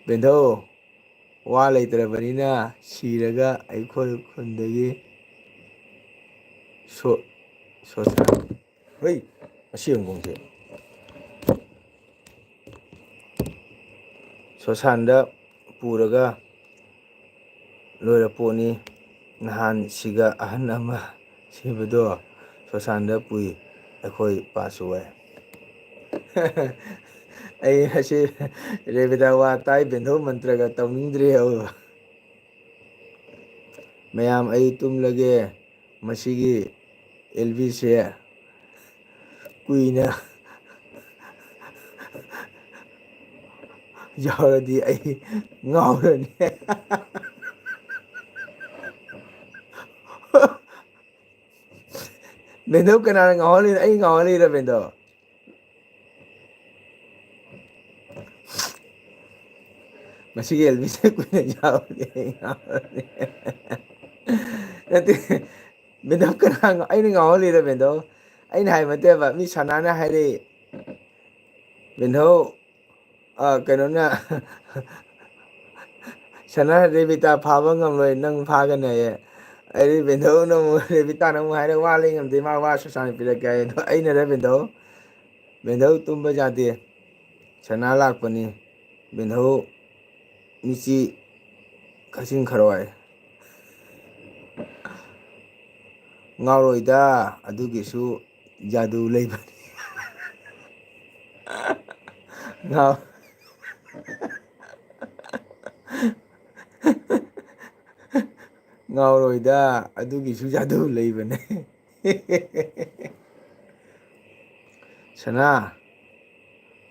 ꯕꯦꯟꯗꯧ, ꯋꯥ ꯂꯩꯇ꯭ꯔꯕꯅꯤꯅ ꯁꯤꯔꯒ ꯑꯩꯈꯣꯏ ꯈꯨꯟꯗꯒꯤ ꯁꯣ-, ꯁꯣꯁꯥ-, ꯍꯣꯏ, ꯑꯁꯤ ꯍꯪꯒꯣꯡꯁꯦ꯫ ꯁꯣꯁꯥꯟꯗ ꯄꯨꯔꯒ ꯂꯣꯏꯔꯄꯣꯠꯅꯤ꯫ ꯅꯍꯥꯟ ꯁꯤꯒ ꯑꯍꯟ ꯑꯃ ꯁꯤꯕꯗꯣ ꯁꯣꯁꯥꯟꯗ ꯄꯨꯏ꯫ ꯑꯩꯈꯣꯏ ꯄꯥꯁꯨ ꯋꯥꯏ꯫ ꯑꯩ ꯉꯁꯤ ꯔꯦꯕꯤꯗꯥ ꯋꯥ ꯇꯥꯏ, ꯕꯦꯟꯙꯧ ꯃꯟꯇ꯭ꯔꯒ ꯇꯧꯅꯤꯡꯗ꯭ꯔꯦ ꯍꯥꯏꯕ꯫ ꯃꯌꯥꯝ, ꯑꯩ ꯇꯨꯝꯂꯒꯦ꯫ ꯃꯁꯤꯒꯤ ꯑꯦꯜ ꯕꯤꯁꯦ ꯀꯨꯏꯅ ꯌꯥꯎꯔꯗꯤ ꯑꯩ ꯉꯥꯎꯔꯅꯤ꯫ ꯕꯦꯟꯗꯧ, ꯀꯅꯥꯅ ꯉꯥꯎꯍꯜꯂꯤꯅꯣ? ꯑꯩ ꯉꯥꯎꯍꯜꯂꯤꯔ, ꯕꯦꯟꯗꯧ? ꯃꯁꯤꯒꯤ ꯑꯦꯜ ꯕꯤꯁꯦ ꯀꯨꯏꯅ ꯌꯥꯎꯔꯗꯤ ꯑꯩ ꯉꯥꯎꯔꯅꯤ꯫ ꯅꯠꯇꯦ, ꯕꯦꯟꯗꯧ, ꯀꯅꯥ ꯉꯥꯎ-, ꯑꯩꯅ ꯉꯥꯎꯍꯜꯂꯤꯔ, ꯕꯦꯟꯗꯧ? ꯑꯩꯅ ꯍꯥꯏꯕ ꯅꯠꯇꯦꯕ, ꯃꯤ ꯁꯅꯥꯅ ꯍꯥꯏꯔꯛꯏ꯫ ꯕꯦꯟꯊꯧ, ꯑ, ꯀꯩꯅꯣꯅ, "ꯁꯅꯥ, ꯔꯦꯕꯤꯇꯥ ꯐꯥꯕ ꯉꯝꯂꯣꯏ, ꯅꯪ ꯐꯥꯒꯅꯤ" ꯍꯥꯏꯌꯦ꯫ ꯑꯩꯗꯤ ꯕꯦꯟꯊꯧꯅ ꯑꯃꯨꯛ, ꯔꯦꯕꯤꯇꯥꯅ ꯑꯃꯨꯛ ꯍꯥꯏꯔꯦ, "ꯋꯥ ꯂꯩ ꯉꯝꯗꯦ, ꯃꯥ ꯋꯥ ꯁꯨꯁꯥꯟ ꯄꯤꯔꯛꯀꯦ" ꯍꯥꯏꯌꯦ꯫ ꯑꯗꯣ ꯑꯩꯅꯔ ꯕꯦꯟꯊꯧ, ꯕꯦꯟꯊꯧ ꯇꯨꯝꯕ ꯌꯥꯗꯦ꯫ ꯁꯅꯥ ꯂꯥꯛꯄꯅꯤ꯫ ꯕꯦꯟꯊꯧ ꯃꯤꯠꯁꯤ ꯈꯛꯆꯤꯡ ꯈꯔꯣꯏ꯫ ꯉꯥꯎꯔꯣꯏꯗ, ꯑꯗꯨꯒꯤꯁꯨ ꯖꯥꯗꯨ ꯂꯩꯕꯅꯤ꯫ ꯉꯥꯎ-, ꯉꯥꯎꯔꯣꯏꯗ, ꯑꯗꯨꯒꯤꯁꯨ ꯖꯥꯗꯨ ꯂꯩꯕꯅꯦ꯫ ꯁꯅꯥ,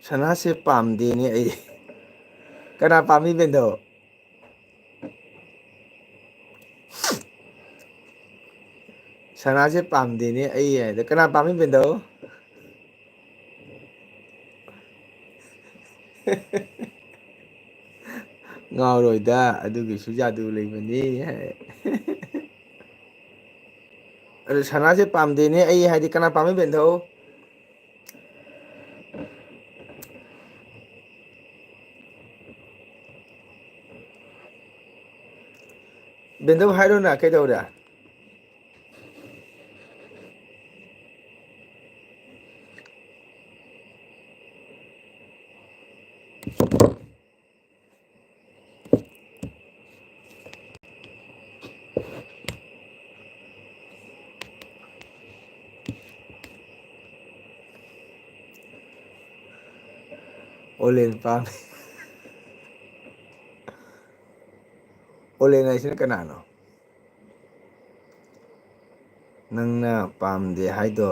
ꯁꯅꯥꯁꯦ ꯄꯥꯝꯗꯦꯅꯦ ꯑꯩ꯫ ꯀꯅꯥ ꯄꯥꯝꯃꯤ ꯕꯦꯟꯗꯣ? ꯁꯅꯥꯁꯦ ꯄꯥꯝꯗꯦꯅꯦ ꯑꯩ ꯍꯥꯏꯗ꯫ ꯀꯅꯥ ꯄꯥꯝꯃꯤ ꯕꯦꯟꯗꯣ? ꯉꯥꯎꯔꯣꯏꯗ, ꯑꯗꯨꯒꯤꯁꯨ ꯖꯥꯗꯨ ꯂꯩꯕꯅꯤ ꯍꯥꯏ꯫ ꯑꯗꯨ ꯁꯅꯥꯁꯦ ꯄꯥꯝꯗꯦꯅꯦ ꯑꯩ ꯍꯥꯏꯗꯤ꯫ ꯀꯅꯥ ꯄꯥꯝꯃꯤ ꯕꯦꯟꯗꯧ? ꯕꯦꯟꯗꯧ ꯍꯥꯏꯔꯣꯅ, ꯀꯩꯗꯧꯔꯦ? ꯑꯣꯂꯦꯟ ꯄꯥꯝꯃꯤ꯫ ꯑꯣꯂꯦꯟ ꯍꯥꯏꯁꯤꯅ ꯀꯅꯥꯅꯣ? ꯅꯪꯅ ꯄꯥꯝꯗꯦ ꯍꯥꯏꯗꯣ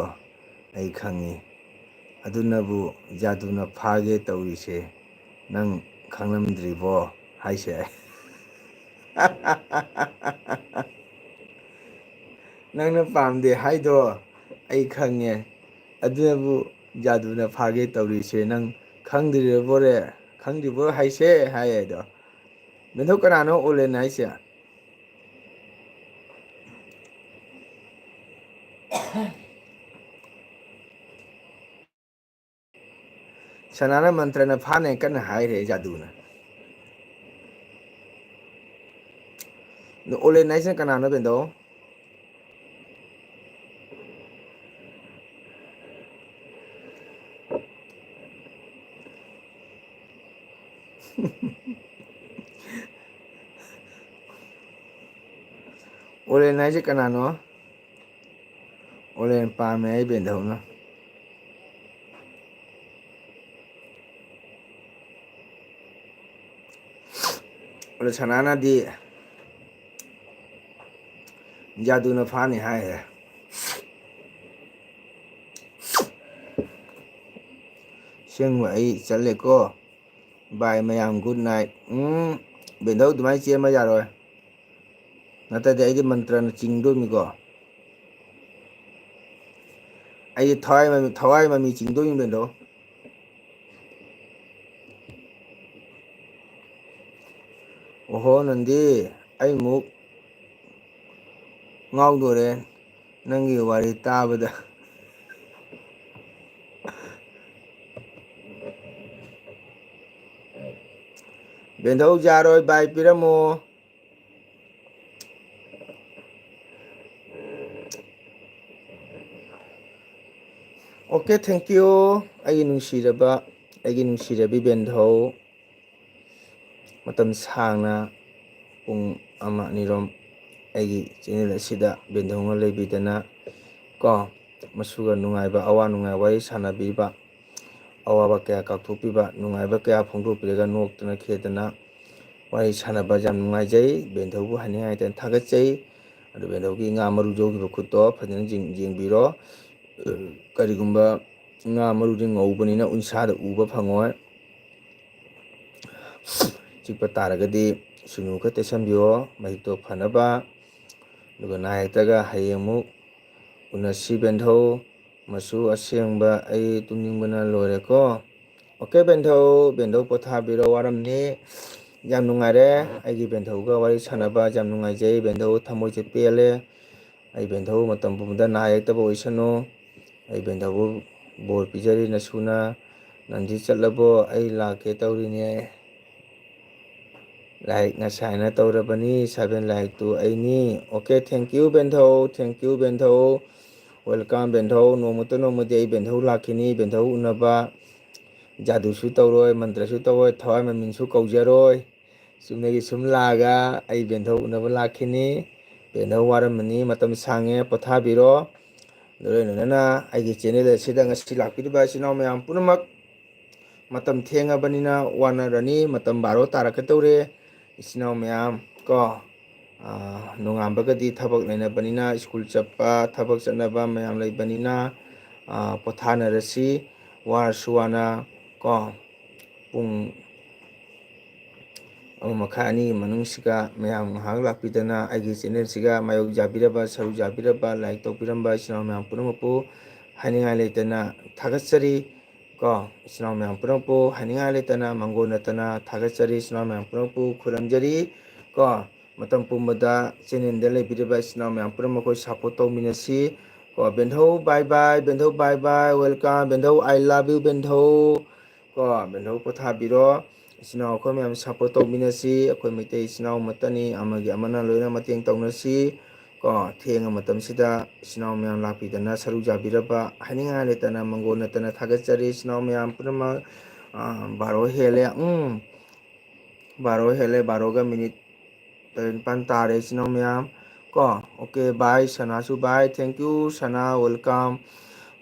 ꯑꯩ ꯈꯪꯉꯤ꯫ ꯑꯗꯨꯅꯕꯨ ꯖꯥꯗꯨꯅ ꯐꯥꯒꯦ ꯇꯧꯔꯤꯁꯦ ꯅꯪ ꯈꯪꯂꯝꯗ꯭ꯔꯤꯕꯣ ꯍꯥꯏꯁꯦ? ꯅꯪꯅ ꯄꯥꯝꯗꯦ ꯍꯥꯏꯗꯣ ꯑꯩ ꯈꯪꯉꯦ꯫ ꯑꯗꯨꯅꯕꯨ ꯖꯥꯗꯨꯅ ꯐꯥꯒꯦ ꯇꯧꯔꯤꯁꯦ ꯅꯪ ꯈꯪꯗ꯭ꯔꯤꯕꯣꯔꯦ? ꯈꯪꯗ꯭ꯔꯤꯕꯣ ꯍꯥꯏꯁꯦ? ꯍꯥꯏ ꯑꯗꯣ꯫ ꯕꯦꯟꯗꯧ, ꯀꯅꯥꯅꯣ ꯑꯣꯂꯦꯟ ꯍꯥꯏꯁꯦ? ꯁꯅꯥꯅ ꯃꯟꯇ꯭ꯔꯅ ꯐꯥꯅꯦ ꯀꯟꯅ ꯍꯥꯏꯔꯦ ꯖꯥꯗꯨꯅ꯫ ꯑꯗꯣ ꯑꯣꯂꯦꯟ ꯍꯥꯏꯁꯤꯅ ꯀꯅꯥꯅꯣ, ꯕꯦꯟꯗꯧ? ꯑꯣꯂꯦꯟ ꯍꯥꯏꯁꯦ ꯀꯅꯥꯅꯣ? ꯑꯣꯂꯦꯟ ꯄꯥꯝꯃꯦ ꯑꯩ ꯕꯦꯟꯗꯧꯅ꯫ ꯑꯗꯣ ꯁꯅꯥꯅꯗꯤ ꯖꯥꯗꯨꯅ ꯐꯥꯅꯤ ꯍꯥꯏꯔꯦ꯫ ꯑꯁꯦꯡꯕ ꯑꯩ ꯆꯠꯂꯦꯀꯣ꯫ Bye ꯃꯌꯥꯝ, good night꯫ ꯎꯝ, ꯕꯦꯟꯗꯧ ꯑꯗꯨꯃꯥꯏꯅ ꯆꯦꯟꯕ ꯌꯥꯔꯣꯏ꯫ ꯅꯠꯇ꯭ꯔꯗꯤ ꯑꯩꯗꯤ ꯃꯟꯇ꯭ꯔꯅ ꯆꯤꯡꯗꯣꯏꯅꯤꯀꯣ꯫ ꯑꯩꯗꯤ ꯊꯋꯥꯏ ꯃꯃꯤ, ꯊꯋꯥꯏ ꯃꯃꯤ ꯆꯤꯡꯗꯣꯏꯅꯤ ꯕꯦꯟꯗꯧ꯫ ꯑꯣꯍꯣ, ꯅꯟꯗꯤ, ꯑꯩꯃꯨꯛ ꯉꯥꯎꯗꯣꯔꯦ ꯅꯪꯒꯤ ꯋꯥꯔꯤ ꯇꯥꯕꯗ꯫ ꯕꯦꯟꯗꯧ ꯌꯥꯔꯣꯏ, bye ꯄꯤꯔꯝꯃꯣ꯫ Okay, thank you꯫ ꯑꯩꯒꯤ ꯅꯨꯡꯁꯤꯔꯕ, ꯑꯩꯒꯤ ꯅꯨꯡꯁꯤꯔꯕꯤ ꯕꯦꯟꯙꯧ, ꯃꯇꯝ ꯁꯥꯡꯅ ꯄꯨꯡ ꯑꯃ ꯑꯅꯤꯔꯣꯝ ꯑꯩꯒꯤ channel ꯑꯁꯤꯗ ꯕꯦꯟꯙꯧꯅ ꯂꯩꯕꯤꯗꯅ ꯀꯣ, ꯃꯁꯨꯒ ꯅꯨꯡꯉꯥꯏꯕ ꯑꯋꯥ ꯅꯨꯡꯉꯥꯏ ꯋꯥꯔꯤ ꯁꯥꯟꯅꯕꯤꯕ, ꯑꯋꯥꯕ ꯀꯌꯥ ꯀꯥꯎꯊꯣꯛꯄꯤꯕ, ꯅꯨꯡꯉꯥꯏꯕ ꯀꯌꯥ ꯐꯣꯡꯗꯣꯛꯄꯤꯔꯒ ꯅꯣꯛꯇꯅ ꯈꯦꯗꯅ ꯋꯥꯔꯤ ꯁꯥꯟꯅꯕ ꯌꯥꯝ ꯅꯨꯡꯉꯥꯏꯖꯩ꯫ ꯕꯦꯟꯙꯧꯕꯨ ꯍꯥꯏꯅꯤꯡꯉꯥꯏ ꯂꯩꯇꯅ ꯊꯥꯒꯠꯆꯩ꯫ ꯑꯗꯨ ꯕꯦꯟꯙꯧꯒꯤ ꯉꯥ ꯃꯔꯨ ꯌꯣꯛꯈꯤꯕ ꯈꯨꯠꯇꯣ ꯐꯖꯅ ꯌꯦꯡ-, ꯌꯦꯡꯕꯤꯔꯣ꯫ ꯀꯔꯤꯒꯨꯝꯕ ꯉꯥ ꯃꯔꯨꯗꯤ ꯉꯧꯕꯅꯤꯅ ꯎꯟꯁꯥꯗ ꯎꯕ ꯐꯪꯉꯣꯏ꯫ ꯆꯤꯛꯄ ꯇꯥꯔꯒꯗꯤ ꯁꯨꯅꯨ ꯈꯔ ꯇꯩꯁꯟꯕꯤꯌꯣ, ꯃꯍꯤꯛꯇꯣ ꯐꯅꯕ꯫ ꯑꯗꯨꯒ ꯅꯥ ꯌꯦꯛꯇꯒ ꯍꯌꯦꯡ ꯑꯃꯨꯛ ꯎꯅꯁꯤ ꯕꯦꯟꯙꯧ꯫ ꯃꯆꯨ ꯑꯁꯦꯡꯕ, ꯑꯩ ꯇꯨꯝꯅꯤꯡꯕꯅ ꯂꯣꯏꯔꯦꯀꯣ꯫ Okay ꯕꯦꯟꯙꯧ, ꯕꯦꯟꯙꯧ ꯄꯣꯊꯥꯕꯤꯔꯣ, ꯋꯥꯔꯝꯅꯤ꯫ ꯌꯥꯝ ꯅꯨꯡꯉꯥꯏꯔꯦ, ꯑꯩꯒꯤ ꯕꯦꯟꯙꯧꯒ ꯋꯥꯔꯤ ꯁꯥꯟꯅꯕ ꯌꯥꯝ ꯅꯨꯡꯉꯥꯏꯖꯩ꯫ ꯕꯦꯟꯙꯧ ꯊꯃꯣꯏꯁꯦ ꯄꯦꯜꯂꯦ꯫ ꯑꯩ ꯕꯦꯟꯙꯧ ꯃꯇꯝ ꯄꯨꯝꯕꯗ ꯅꯥ ꯌꯦꯛꯇꯕ ꯑꯣꯏꯁꯅꯨ꯫ ꯑꯩ ꯕꯦꯟꯙꯧꯕꯨ ꯕꯣꯔ ꯄꯤꯖꯔꯤ, ꯅꯁꯨꯅ ꯅꯟꯗꯤ ꯆꯠꯂꯕꯣ? ꯑꯩ ꯂꯥꯛꯀꯦ ꯇꯧꯔꯤꯅꯦ꯫ ꯂꯥꯏꯛ ꯉꯁꯥꯏꯅ ꯇꯧꯔꯕꯅꯤ, ꯁꯚꯦꯟ ꯂꯥꯏꯛꯇꯨ ꯑꯩꯅꯤ꯫ Okay, thank you ꯕꯦꯟꯊꯧ, thank you ꯕꯦꯟꯊꯧ꯫ Welcome ꯕꯦꯟꯊꯧ꯫ ꯅꯣꯡꯃꯇ ꯅꯣꯡꯃꯗꯤ ꯑꯩ ꯕꯦꯟꯊꯧ ꯂꯥꯛꯈꯤꯅꯤ, ꯕꯦꯟꯊꯧ ꯎꯅꯕ꯫ ꯖꯥꯗꯨꯁꯨ ꯇꯧꯔꯣꯏ, ꯃꯟꯇ꯭ꯔꯁꯨ ꯇꯧꯔꯣꯏ, ꯊꯋꯥꯏ ꯃꯃꯤꯟꯁꯨ ꯀꯧꯖꯔꯣꯏ꯫ ꯆꯨꯝꯅꯒꯤ ꯁꯨꯝ ꯂꯥꯛꯑꯒ ꯑꯩ ꯕꯦꯟꯊꯧ ꯎꯅꯕ ꯂꯥꯛꯈꯤꯅꯤ꯫ ꯕꯦꯟꯊꯧ ꯋꯥꯔꯝꯃꯅꯤ, ꯃꯇꯝ ꯁꯥꯡꯉꯦ, ꯄꯣꯊꯥꯕꯤꯔꯣ꯫ ꯑꯗꯨ ꯂꯣꯏꯅꯅ ꯑꯩꯒꯤ ꯆꯦꯅꯦꯜ ꯑꯁꯤꯗ ꯉꯁꯤ ꯂꯥꯛꯄꯤꯔꯤꯕ ꯏꯆꯤꯟ ꯏꯅꯥꯎ ꯃꯌꯥꯝ ꯄꯨꯝꯅꯃꯛ, ꯃꯇꯝ ꯊꯦꯡꯉꯕꯅꯤꯅ ꯋꯥꯅꯔꯅꯤ, ꯃꯇꯝ ꯕꯥꯔꯣ ꯇꯥꯔꯛꯀꯗꯧꯔꯦ꯫ ꯏꯆꯤꯟ ꯏꯅꯥꯎ ꯃꯌꯥꯝ ꯀꯣ, ꯑꯥ, ꯅꯣꯡꯉꯥꯟꯕꯒꯗꯤ ꯊꯕꯛ ꯂꯩꯅꯕꯅꯤꯅ, ꯁ꯭ꯀꯨꯜ ꯆꯠꯄ, ꯊꯕꯛ ꯆꯠꯅꯕ ꯃꯌꯥꯝ ꯂꯩꯕꯅꯤꯅ, ꯑꯥ, ꯄꯣꯊꯥꯅꯔꯁꯤ꯫ ꯋꯥꯔꯁꯨ ꯋꯥꯅ ꯀꯣ, ꯄꯨꯡ ꯑꯃ ꯃꯈꯥꯏ, ꯑꯅꯤꯒꯤ ꯃꯅꯨꯡꯁꯤꯒ ꯃꯌꯥꯝ ꯉꯥꯏꯍꯥꯛ ꯂꯥꯛꯄꯤꯗꯅ ꯑꯩꯒꯤ ꯆꯦꯅꯦꯜꯁꯤꯒ ꯃꯥꯌꯣꯛ ꯌꯥꯕꯤꯔꯕ, ꯁꯔꯨꯛ ꯌꯥꯕꯤꯔꯕ, ꯂꯥꯏꯛ ꯇꯧꯕꯤꯔꯝꯕ ꯏꯆꯤꯟ ꯏꯅꯥꯎ ꯃꯌꯥꯝ ꯄꯨꯝꯅꯃꯛꯄꯨ ꯍꯥꯏꯅꯤꯡꯉꯥꯏ ꯂꯩꯇꯅ ꯊꯥꯒꯠꯆꯔꯤ꯫ ꯀꯣ, ꯏꯆꯤꯟ ꯏꯅꯥꯎ ꯃꯌꯥꯝ ꯄꯨꯝꯅꯃꯛꯄꯨ ꯍꯥꯏꯅꯤꯡꯉꯥꯏ ꯂꯩꯇꯅ ꯃꯥꯡꯒꯣꯟ ꯅꯠꯇꯅ ꯊꯥꯒꯠꯆꯔꯤ꯫ ꯏꯆꯤꯟ ꯏꯅꯥꯎ ꯃꯌꯥꯝ ꯄꯨꯝꯅꯃꯛꯄꯨ ꯈꯨꯔꯨꯝꯖꯔꯤ꯫ ꯀꯣ, ꯃꯇꯝ ꯄꯨꯝꯕꯗ ꯆꯦꯅꯦꯜꯗ ꯂꯩꯕꯤꯔꯤꯕ ꯏꯆꯤꯟ ꯏꯅꯥꯎ ꯃꯌꯥꯝ ꯄꯨꯝꯅꯃꯛ ꯑꯩꯈꯣꯏ ꯁꯞꯄꯣꯔꯠ ꯇꯧꯃꯤꯟꯅꯁꯤ꯫ ꯀꯣ, ꯕꯦꯟꯙꯧ bye bye, ꯕꯦꯟꯙꯧ bye bye, welcome, ꯕꯦꯟꯙꯧ I love you, ꯕꯦꯟꯙꯧ꯫ ꯀꯣ, ꯕꯦꯟꯙꯧ ꯄꯣꯊꯥꯕꯤꯔꯣ꯫ ꯏꯆꯤꯟ ꯏꯅꯥꯎ ꯑꯩꯈꯣꯏ ꯃꯌꯥꯝ ꯁꯞꯄꯣꯔꯠ ꯇꯧꯃꯤꯟꯅꯁꯤ꯫ ꯑꯩꯈꯣꯏ ꯃꯩꯇꯩ ꯏꯆꯤꯟ ꯏꯅꯥꯎ ꯑꯃꯠꯇꯅꯤ, ꯑꯃꯒꯤ ꯑꯃꯅ ꯂꯣꯏꯅ ꯃꯇꯦꯡ ꯇꯧꯅꯁꯤ꯫ ꯀꯣ, ꯊꯦꯡꯉ ꯃꯇꯝꯁꯤꯗ ꯏꯆꯤꯟ ꯏꯅꯥꯎ ꯃꯌꯥꯝ ꯂꯥꯛꯄꯤꯗꯅ ꯁꯔꯨꯛ ꯌꯥꯕꯤꯔꯕ ꯍꯥꯏꯅꯤꯡꯉꯥꯏ ꯂꯩꯇꯅ ꯃꯪꯒꯣꯟ ꯅꯠꯇꯅ ꯊꯥꯒꯠꯆꯔꯤ ꯏꯆꯤꯟ ꯏꯅꯥꯎ ꯃꯌꯥꯝ ꯄꯨꯝꯅꯃꯛ꯫ ꯑꯥ, ꯕꯥꯔꯣ ꯍꯦꯜꯂꯦ꯫ ꯎꯝ, ꯕꯥꯔꯣ ꯍꯦꯜꯂꯦ, ꯕꯥꯔꯣꯒ ꯃꯤꯅꯤꯠ ꯇꯔꯦꯠ ꯅꯤꯄꯥꯟ ꯇꯥꯔꯦ ꯏꯆꯤꯟ ꯏꯅꯥꯎ ꯃꯌꯥꯝ꯫ ꯀꯣ, okay, bye, ꯁꯅꯥꯁꯨ bye, thank you, ꯁꯅꯥ, welcome꯫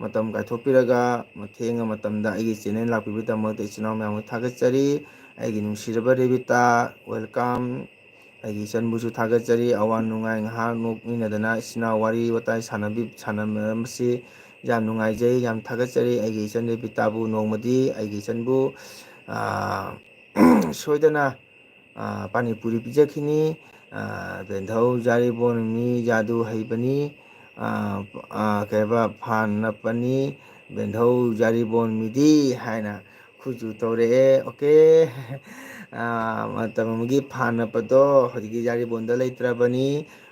ꯃꯇꯝ ꯀꯥꯏꯊꯣꯛꯄꯤꯔꯒ ꯊꯦꯡꯉ ꯃꯇꯝꯗ ꯑꯩꯒꯤ ꯆꯦꯅꯦꯜ ꯂꯥꯛꯄꯤꯕꯒꯤꯗꯃꯛꯇ ꯏꯆꯤꯟ ꯏꯅꯥꯎ ꯃꯌꯥꯝꯕꯨ ꯊꯥꯒꯠꯆꯔꯤ꯫ ꯑꯩꯒꯤ ꯅꯨꯡꯁꯤꯔꯕ ꯔꯦꯕꯤꯇꯥ, welcome꯫ ꯑꯩꯒꯤ ꯏꯆꯟꯕꯨꯁꯨ ꯊꯥꯒꯠꯆꯔꯤ꯫ ꯑꯋꯥ ꯅꯨꯡꯉꯥꯏ ꯉꯥꯏꯍꯥꯛ ꯅꯣꯛꯃꯤꯟꯅꯗꯅ ꯏꯆꯤꯟ ꯏꯅꯥꯎ ꯋꯥꯔꯤ ꯋꯥꯇꯥꯏ ꯁꯥꯟꯅꯕꯤ-, ꯁꯥꯟꯅꯃꯤꯟꯅꯔꯝꯕꯁꯤ ꯌꯥꯝ ꯅꯨꯡꯉꯥꯏꯖꯩ, ꯌꯥꯝ ꯊꯥꯒꯠꯆꯔꯤ꯫ ꯑꯩꯒꯤ ꯏꯆꯟ ꯔꯦꯕꯤꯇꯥꯕꯨ ꯅꯣꯡꯃꯗꯤ ꯑꯩꯒꯤ ꯏꯆꯟꯕꯨ, ꯑꯥ, ꯁꯣꯏꯗꯅ, ꯑꯥ, ꯄꯥꯅꯤꯄꯨꯔꯤ ꯄꯤꯖꯈꯤꯅꯤ꯫ ꯑꯥ, ꯕꯦꯟꯙꯧ ꯖꯥꯔꯤꯕꯣꯟ ꯃꯤ ꯖꯥꯗꯨ ꯍꯩꯕꯅꯤ꯫ ꯑꯥ, ꯑꯥ, ꯀꯩ ꯍꯥꯏꯕ, ꯐꯥꯟ ꯅꯞꯄꯅꯤ꯫ ꯕꯦꯟꯙꯧ ꯖꯥꯔꯤꯕꯣꯟ ꯃꯤꯗꯤ ꯍꯥꯏꯅ ꯈꯨꯖꯨ ꯇꯧꯔꯛꯑꯦ꯫ Okay꯫ ꯑꯥ, ꯃꯇꯝ ꯑꯃꯒꯤ ꯐꯥꯟ ꯅꯞꯄꯗꯣ ꯍꯧꯖꯤꯛꯀꯤ ꯖꯥꯔꯤꯕꯣꯟꯗ ꯂꯩꯇ꯭ꯔꯕꯅꯤ꯫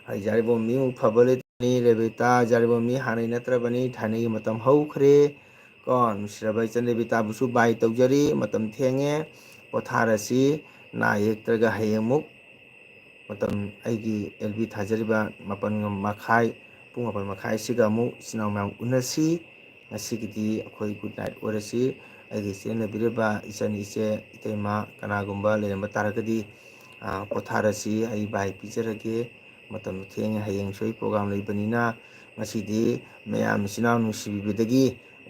ꯍꯧꯖꯤꯛ ꯖꯥꯔꯤꯕꯣꯟ ꯃꯤ ꯑꯃꯨꯛ ꯐꯕ ꯂꯩꯇ꯭ꯔꯕꯅꯤ꯫ ꯔꯦꯕꯤꯇꯥ ꯖꯥꯔꯤꯕꯣꯟ ꯃꯤ ꯍꯥꯟꯅꯩ ꯅꯠꯇ꯭ꯔꯕꯅꯤ, ꯊꯥꯏꯅꯒꯤ ꯃꯇꯝ ꯍꯧꯈ꯭ꯔꯦ꯫ ꯀꯣ, ꯅꯨꯡꯁꯤꯔꯕ ꯏꯆꯟ ꯔꯦꯕꯤꯇꯥꯕꯨꯁꯨ bye ꯇꯧꯖꯔꯤ꯫ ꯃꯇꯝ ꯊꯦꯡꯉꯦ, ꯄꯣꯊꯥꯔꯁꯤ꯫ ꯅꯥ ꯌꯦꯛꯇ꯭ꯔꯒ ꯍꯌꯦꯡ ꯑꯃꯨꯛ ꯃꯇꯝ, ꯑꯩꯒꯤ ꯑꯦꯜ ꯕꯤ ꯊꯥꯖꯔꯤꯕ ꯃꯥꯄꯟ ꯃꯈꯥꯏ, ꯄꯨꯡ ꯃꯥꯄꯟ ꯃꯈꯥꯏꯁꯤꯒ ꯑꯃꯨꯛ ꯏꯆꯤꯟ ꯏꯅꯥꯎ ꯃꯌꯥꯝ ꯎꯅꯁꯤ꯫ ꯉꯁꯤꯒꯤꯗꯤ ꯑꯩꯈꯣꯏ good night ꯑꯣꯏꯔꯁꯤ꯫ ꯑꯩꯒꯤ ꯆꯦꯟꯅꯕꯤꯔꯤꯕ ꯏꯆꯟ, ꯏꯆꯦ, ꯏꯇꯩꯃ, ꯀꯅꯥꯒꯨꯝꯕ ꯂꯩꯔꯝꯕ ꯇꯥꯔꯒꯗꯤ, ꯑ, ꯄꯣꯊꯥꯔꯁꯤ꯫ ꯑꯩ bye ꯄꯤꯖꯔꯒꯦ꯫ ꯃꯇꯝ ꯊꯦꯡꯉꯦ, ꯍꯌꯦꯡꯁꯨ ꯑꯩ program ꯂꯩꯕꯅꯤꯅ꯫ ꯉꯁꯤꯗꯤ ꯃꯌꯥꯝ ꯏꯆꯤꯟ ꯏꯅꯥꯎ ꯅꯨꯡꯁꯤꯕꯤꯕꯗꯒꯤ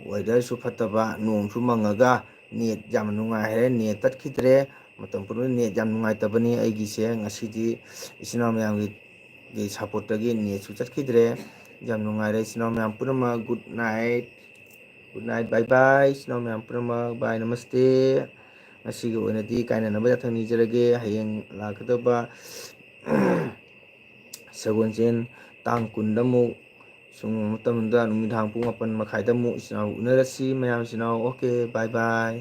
weatherꯁꯨ ꯐꯠꯇꯕ, ꯅꯣꯡꯁꯨ ꯃꯪꯉꯒ net ꯌꯥꯝ ꯅꯨꯡꯉꯥꯏ ꯍꯥꯏꯔꯦ, net ꯇꯠꯈꯤꯗ꯭ꯔꯦ꯫ ꯃꯇꯝ ꯄꯨꯝꯅꯃꯛ net ꯌꯥꯝ ꯅꯨꯡꯉꯥꯏꯇꯕꯅꯤ꯫ ꯑꯩꯒꯤꯁꯦ ꯉꯁꯤꯗꯤ ꯏꯆꯤꯟ ꯏꯅꯥꯎ ꯃꯌꯥꯝꯒꯤ, ꯒꯤ supportꯇꯒꯤ netꯁꯨ ꯆꯠꯈꯤꯗ꯭ꯔꯦ꯫ ꯌꯥꯝ ꯅꯨꯡꯉꯥꯏꯔꯦ ꯏꯆꯤꯟ ꯏꯅꯥꯎ ꯃꯌꯥꯝ ꯄꯨꯝꯅꯃꯛ꯫ Good night, good night, bye bye ꯏꯆꯤꯟ ꯏꯅꯥꯎ ꯃꯌꯥꯝ ꯄꯨꯝꯅꯃꯛ, bye, ꯅꯃꯁꯇꯦ꯫ ꯉꯁꯤꯒꯤ ꯑꯣꯏꯅꯗꯤ ꯀꯥꯏꯅꯅꯕ ꯌꯥꯊꯪ ꯅꯤꯖꯔꯒꯦ꯫ ꯍꯌꯦꯡ ꯂꯥꯛꯀꯗꯕ ꯁꯒꯣꯜꯁꯦꯟ ꯇꯥꯡ ꯀꯨꯟꯗ ꯑꯃꯨꯛ, ꯁꯨꯝ ꯃꯇꯝꯗ ꯅꯨꯃꯤꯗꯥꯡ ꯄꯨꯡ ꯃꯥꯄꯟ ꯃꯈꯥꯏꯗ ꯑꯃꯨꯛ ꯏꯆꯤꯟ ꯏꯅꯥꯎ ꯎꯅꯔꯁꯤ ꯃꯌꯥꯝ ꯏꯆꯤꯟ ꯏꯅꯥꯎ꯫ Okay, bye bye꯫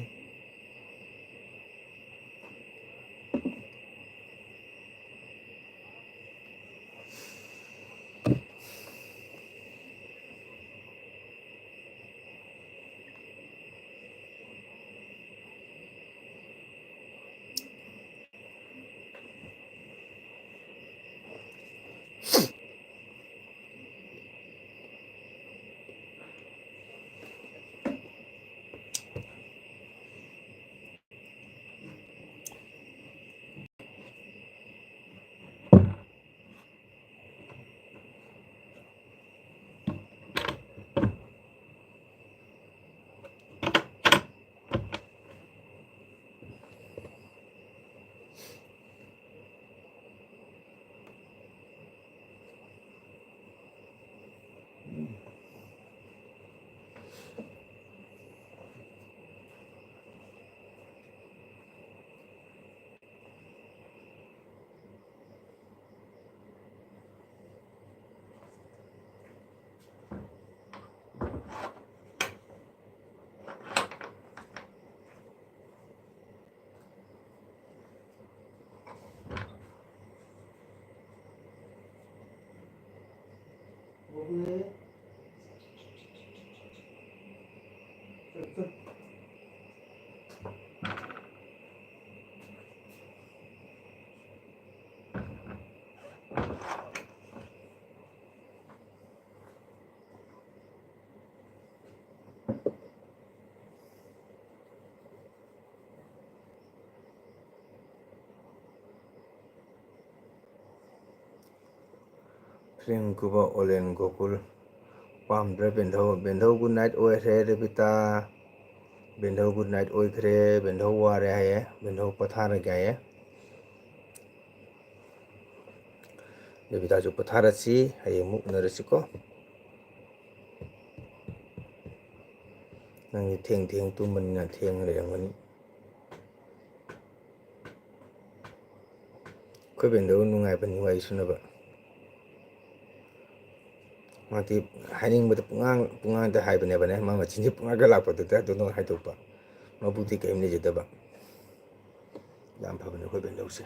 Prem ꯀꯨꯕ ꯑꯣꯂꯦꯟ Gokul ꯄꯥꯝꯗ꯭ꯔꯦ ꯕꯦꯟꯙꯧ꯫ ꯕꯦꯟꯙꯧ good night ꯑꯣꯏꯈ꯭ꯔꯦ ꯔꯦꯕꯤꯇꯥ꯫ ꯕꯦꯟꯙꯧ good night ꯑꯣꯏꯈ꯭ꯔꯦ꯫ ꯕꯦꯟꯙꯧ ꯋꯥꯔꯦ ꯍꯥꯏꯌꯦ꯫ ꯕꯦꯟꯙꯧ ꯄꯣꯊꯥꯔꯒꯦ ꯍꯥꯏꯌꯦ꯫ ꯔꯦꯕꯤꯇꯥꯁꯨ ꯄꯣꯊꯥꯔꯁꯤ꯫ ꯍꯌꯦꯡ ꯑꯃꯨꯛ ꯎꯅꯔꯁꯤꯀꯣ꯫ ꯅꯪꯗꯤ ꯊꯦꯡ ꯊꯦꯡ ꯇꯨꯝꯕꯅꯤꯅ ꯊꯦꯡꯅ ꯂꯩꯔꯝꯒꯅꯤ꯫ ꯑꯩꯈꯣꯏ ꯕꯦꯟꯗꯧ ꯅꯨꯡꯉꯥꯏꯕꯅꯤ ꯋꯥꯔꯤ ꯁꯨꯅꯕ꯫ ꯃꯥꯗꯤ ꯍꯥꯏꯅꯤꯡꯕꯗ ꯄꯨꯡꯉꯥꯡ ꯄꯨꯡꯉꯥꯡꯗ ꯍꯥꯏꯕꯅꯦꯕꯅꯦ꯫ ꯃꯥ ꯃꯆꯤꯟꯁꯤ ꯄꯨꯡꯉꯥꯡꯗ ꯂꯥꯛꯄꯗꯨꯗ ꯑꯗꯨꯅ ꯍꯥꯏꯗꯣꯛꯄ꯫ ꯃꯕꯨꯛꯇꯤ ꯀꯔꯤꯝ ꯂꯩꯖꯗꯕ꯫ ꯌꯥꯝ ꯐꯕꯅꯦ ꯑꯩꯈꯣꯏ ꯕꯦꯟꯗꯧꯁꯦ꯫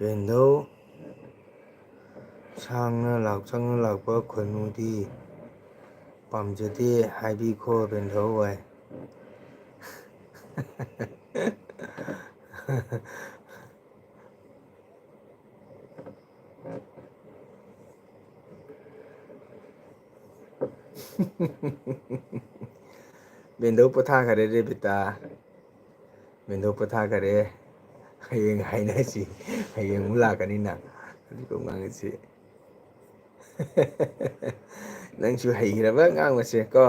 ꯕꯦꯟꯗꯧ, ꯁꯥꯡꯅ ꯂꯥꯎ ꯆꯪꯅ ꯂꯥꯛꯄ ꯈꯣꯏꯃꯨꯗꯤ ꯄꯥꯝꯖꯗꯦ ꯍꯥꯏꯕꯤꯈꯣ ꯕꯦꯟꯗꯧ ꯍꯣꯏ꯫ ꯕꯦꯟꯗꯧ ꯄꯣꯊꯥꯈꯔꯦ ꯔꯦꯕꯤꯇꯥ꯫ ꯕꯦꯟꯗꯧ ꯄꯣꯊꯥꯈꯔꯦ꯫ ꯍꯌꯦꯡ ꯍꯥꯏꯅꯁꯤ꯫ ꯍꯌꯦꯡ ꯑꯃꯨꯛ ꯂꯥꯛꯀꯅꯤ ꯅꯪ꯫ ꯑꯗꯨꯒ ꯉꯥꯡꯉꯁꯤ꯫ ꯅꯪꯁꯨ ꯍꯩꯈ꯭ꯔꯕ ꯑꯉꯥꯡ ꯃꯁꯦ ꯀꯣ꯫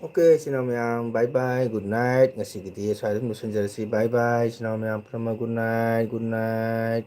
Okay, ꯏꯆꯤꯟ ꯏꯅꯥꯎ ꯃꯌꯥꯝ, bye bye, good night. ꯉꯁꯤꯒꯤꯗꯤ ꯁ꯭ꯋꯥꯏꯗ ꯑꯗꯨꯝ ꯂꯣꯏꯁꯤꯟꯖꯔꯁꯤ. Bye bye, ꯏꯆꯤꯟ ꯏꯅꯥꯎ ꯃꯌꯥꯝ ꯄꯨꯝꯅꯃꯛ, good night, good night.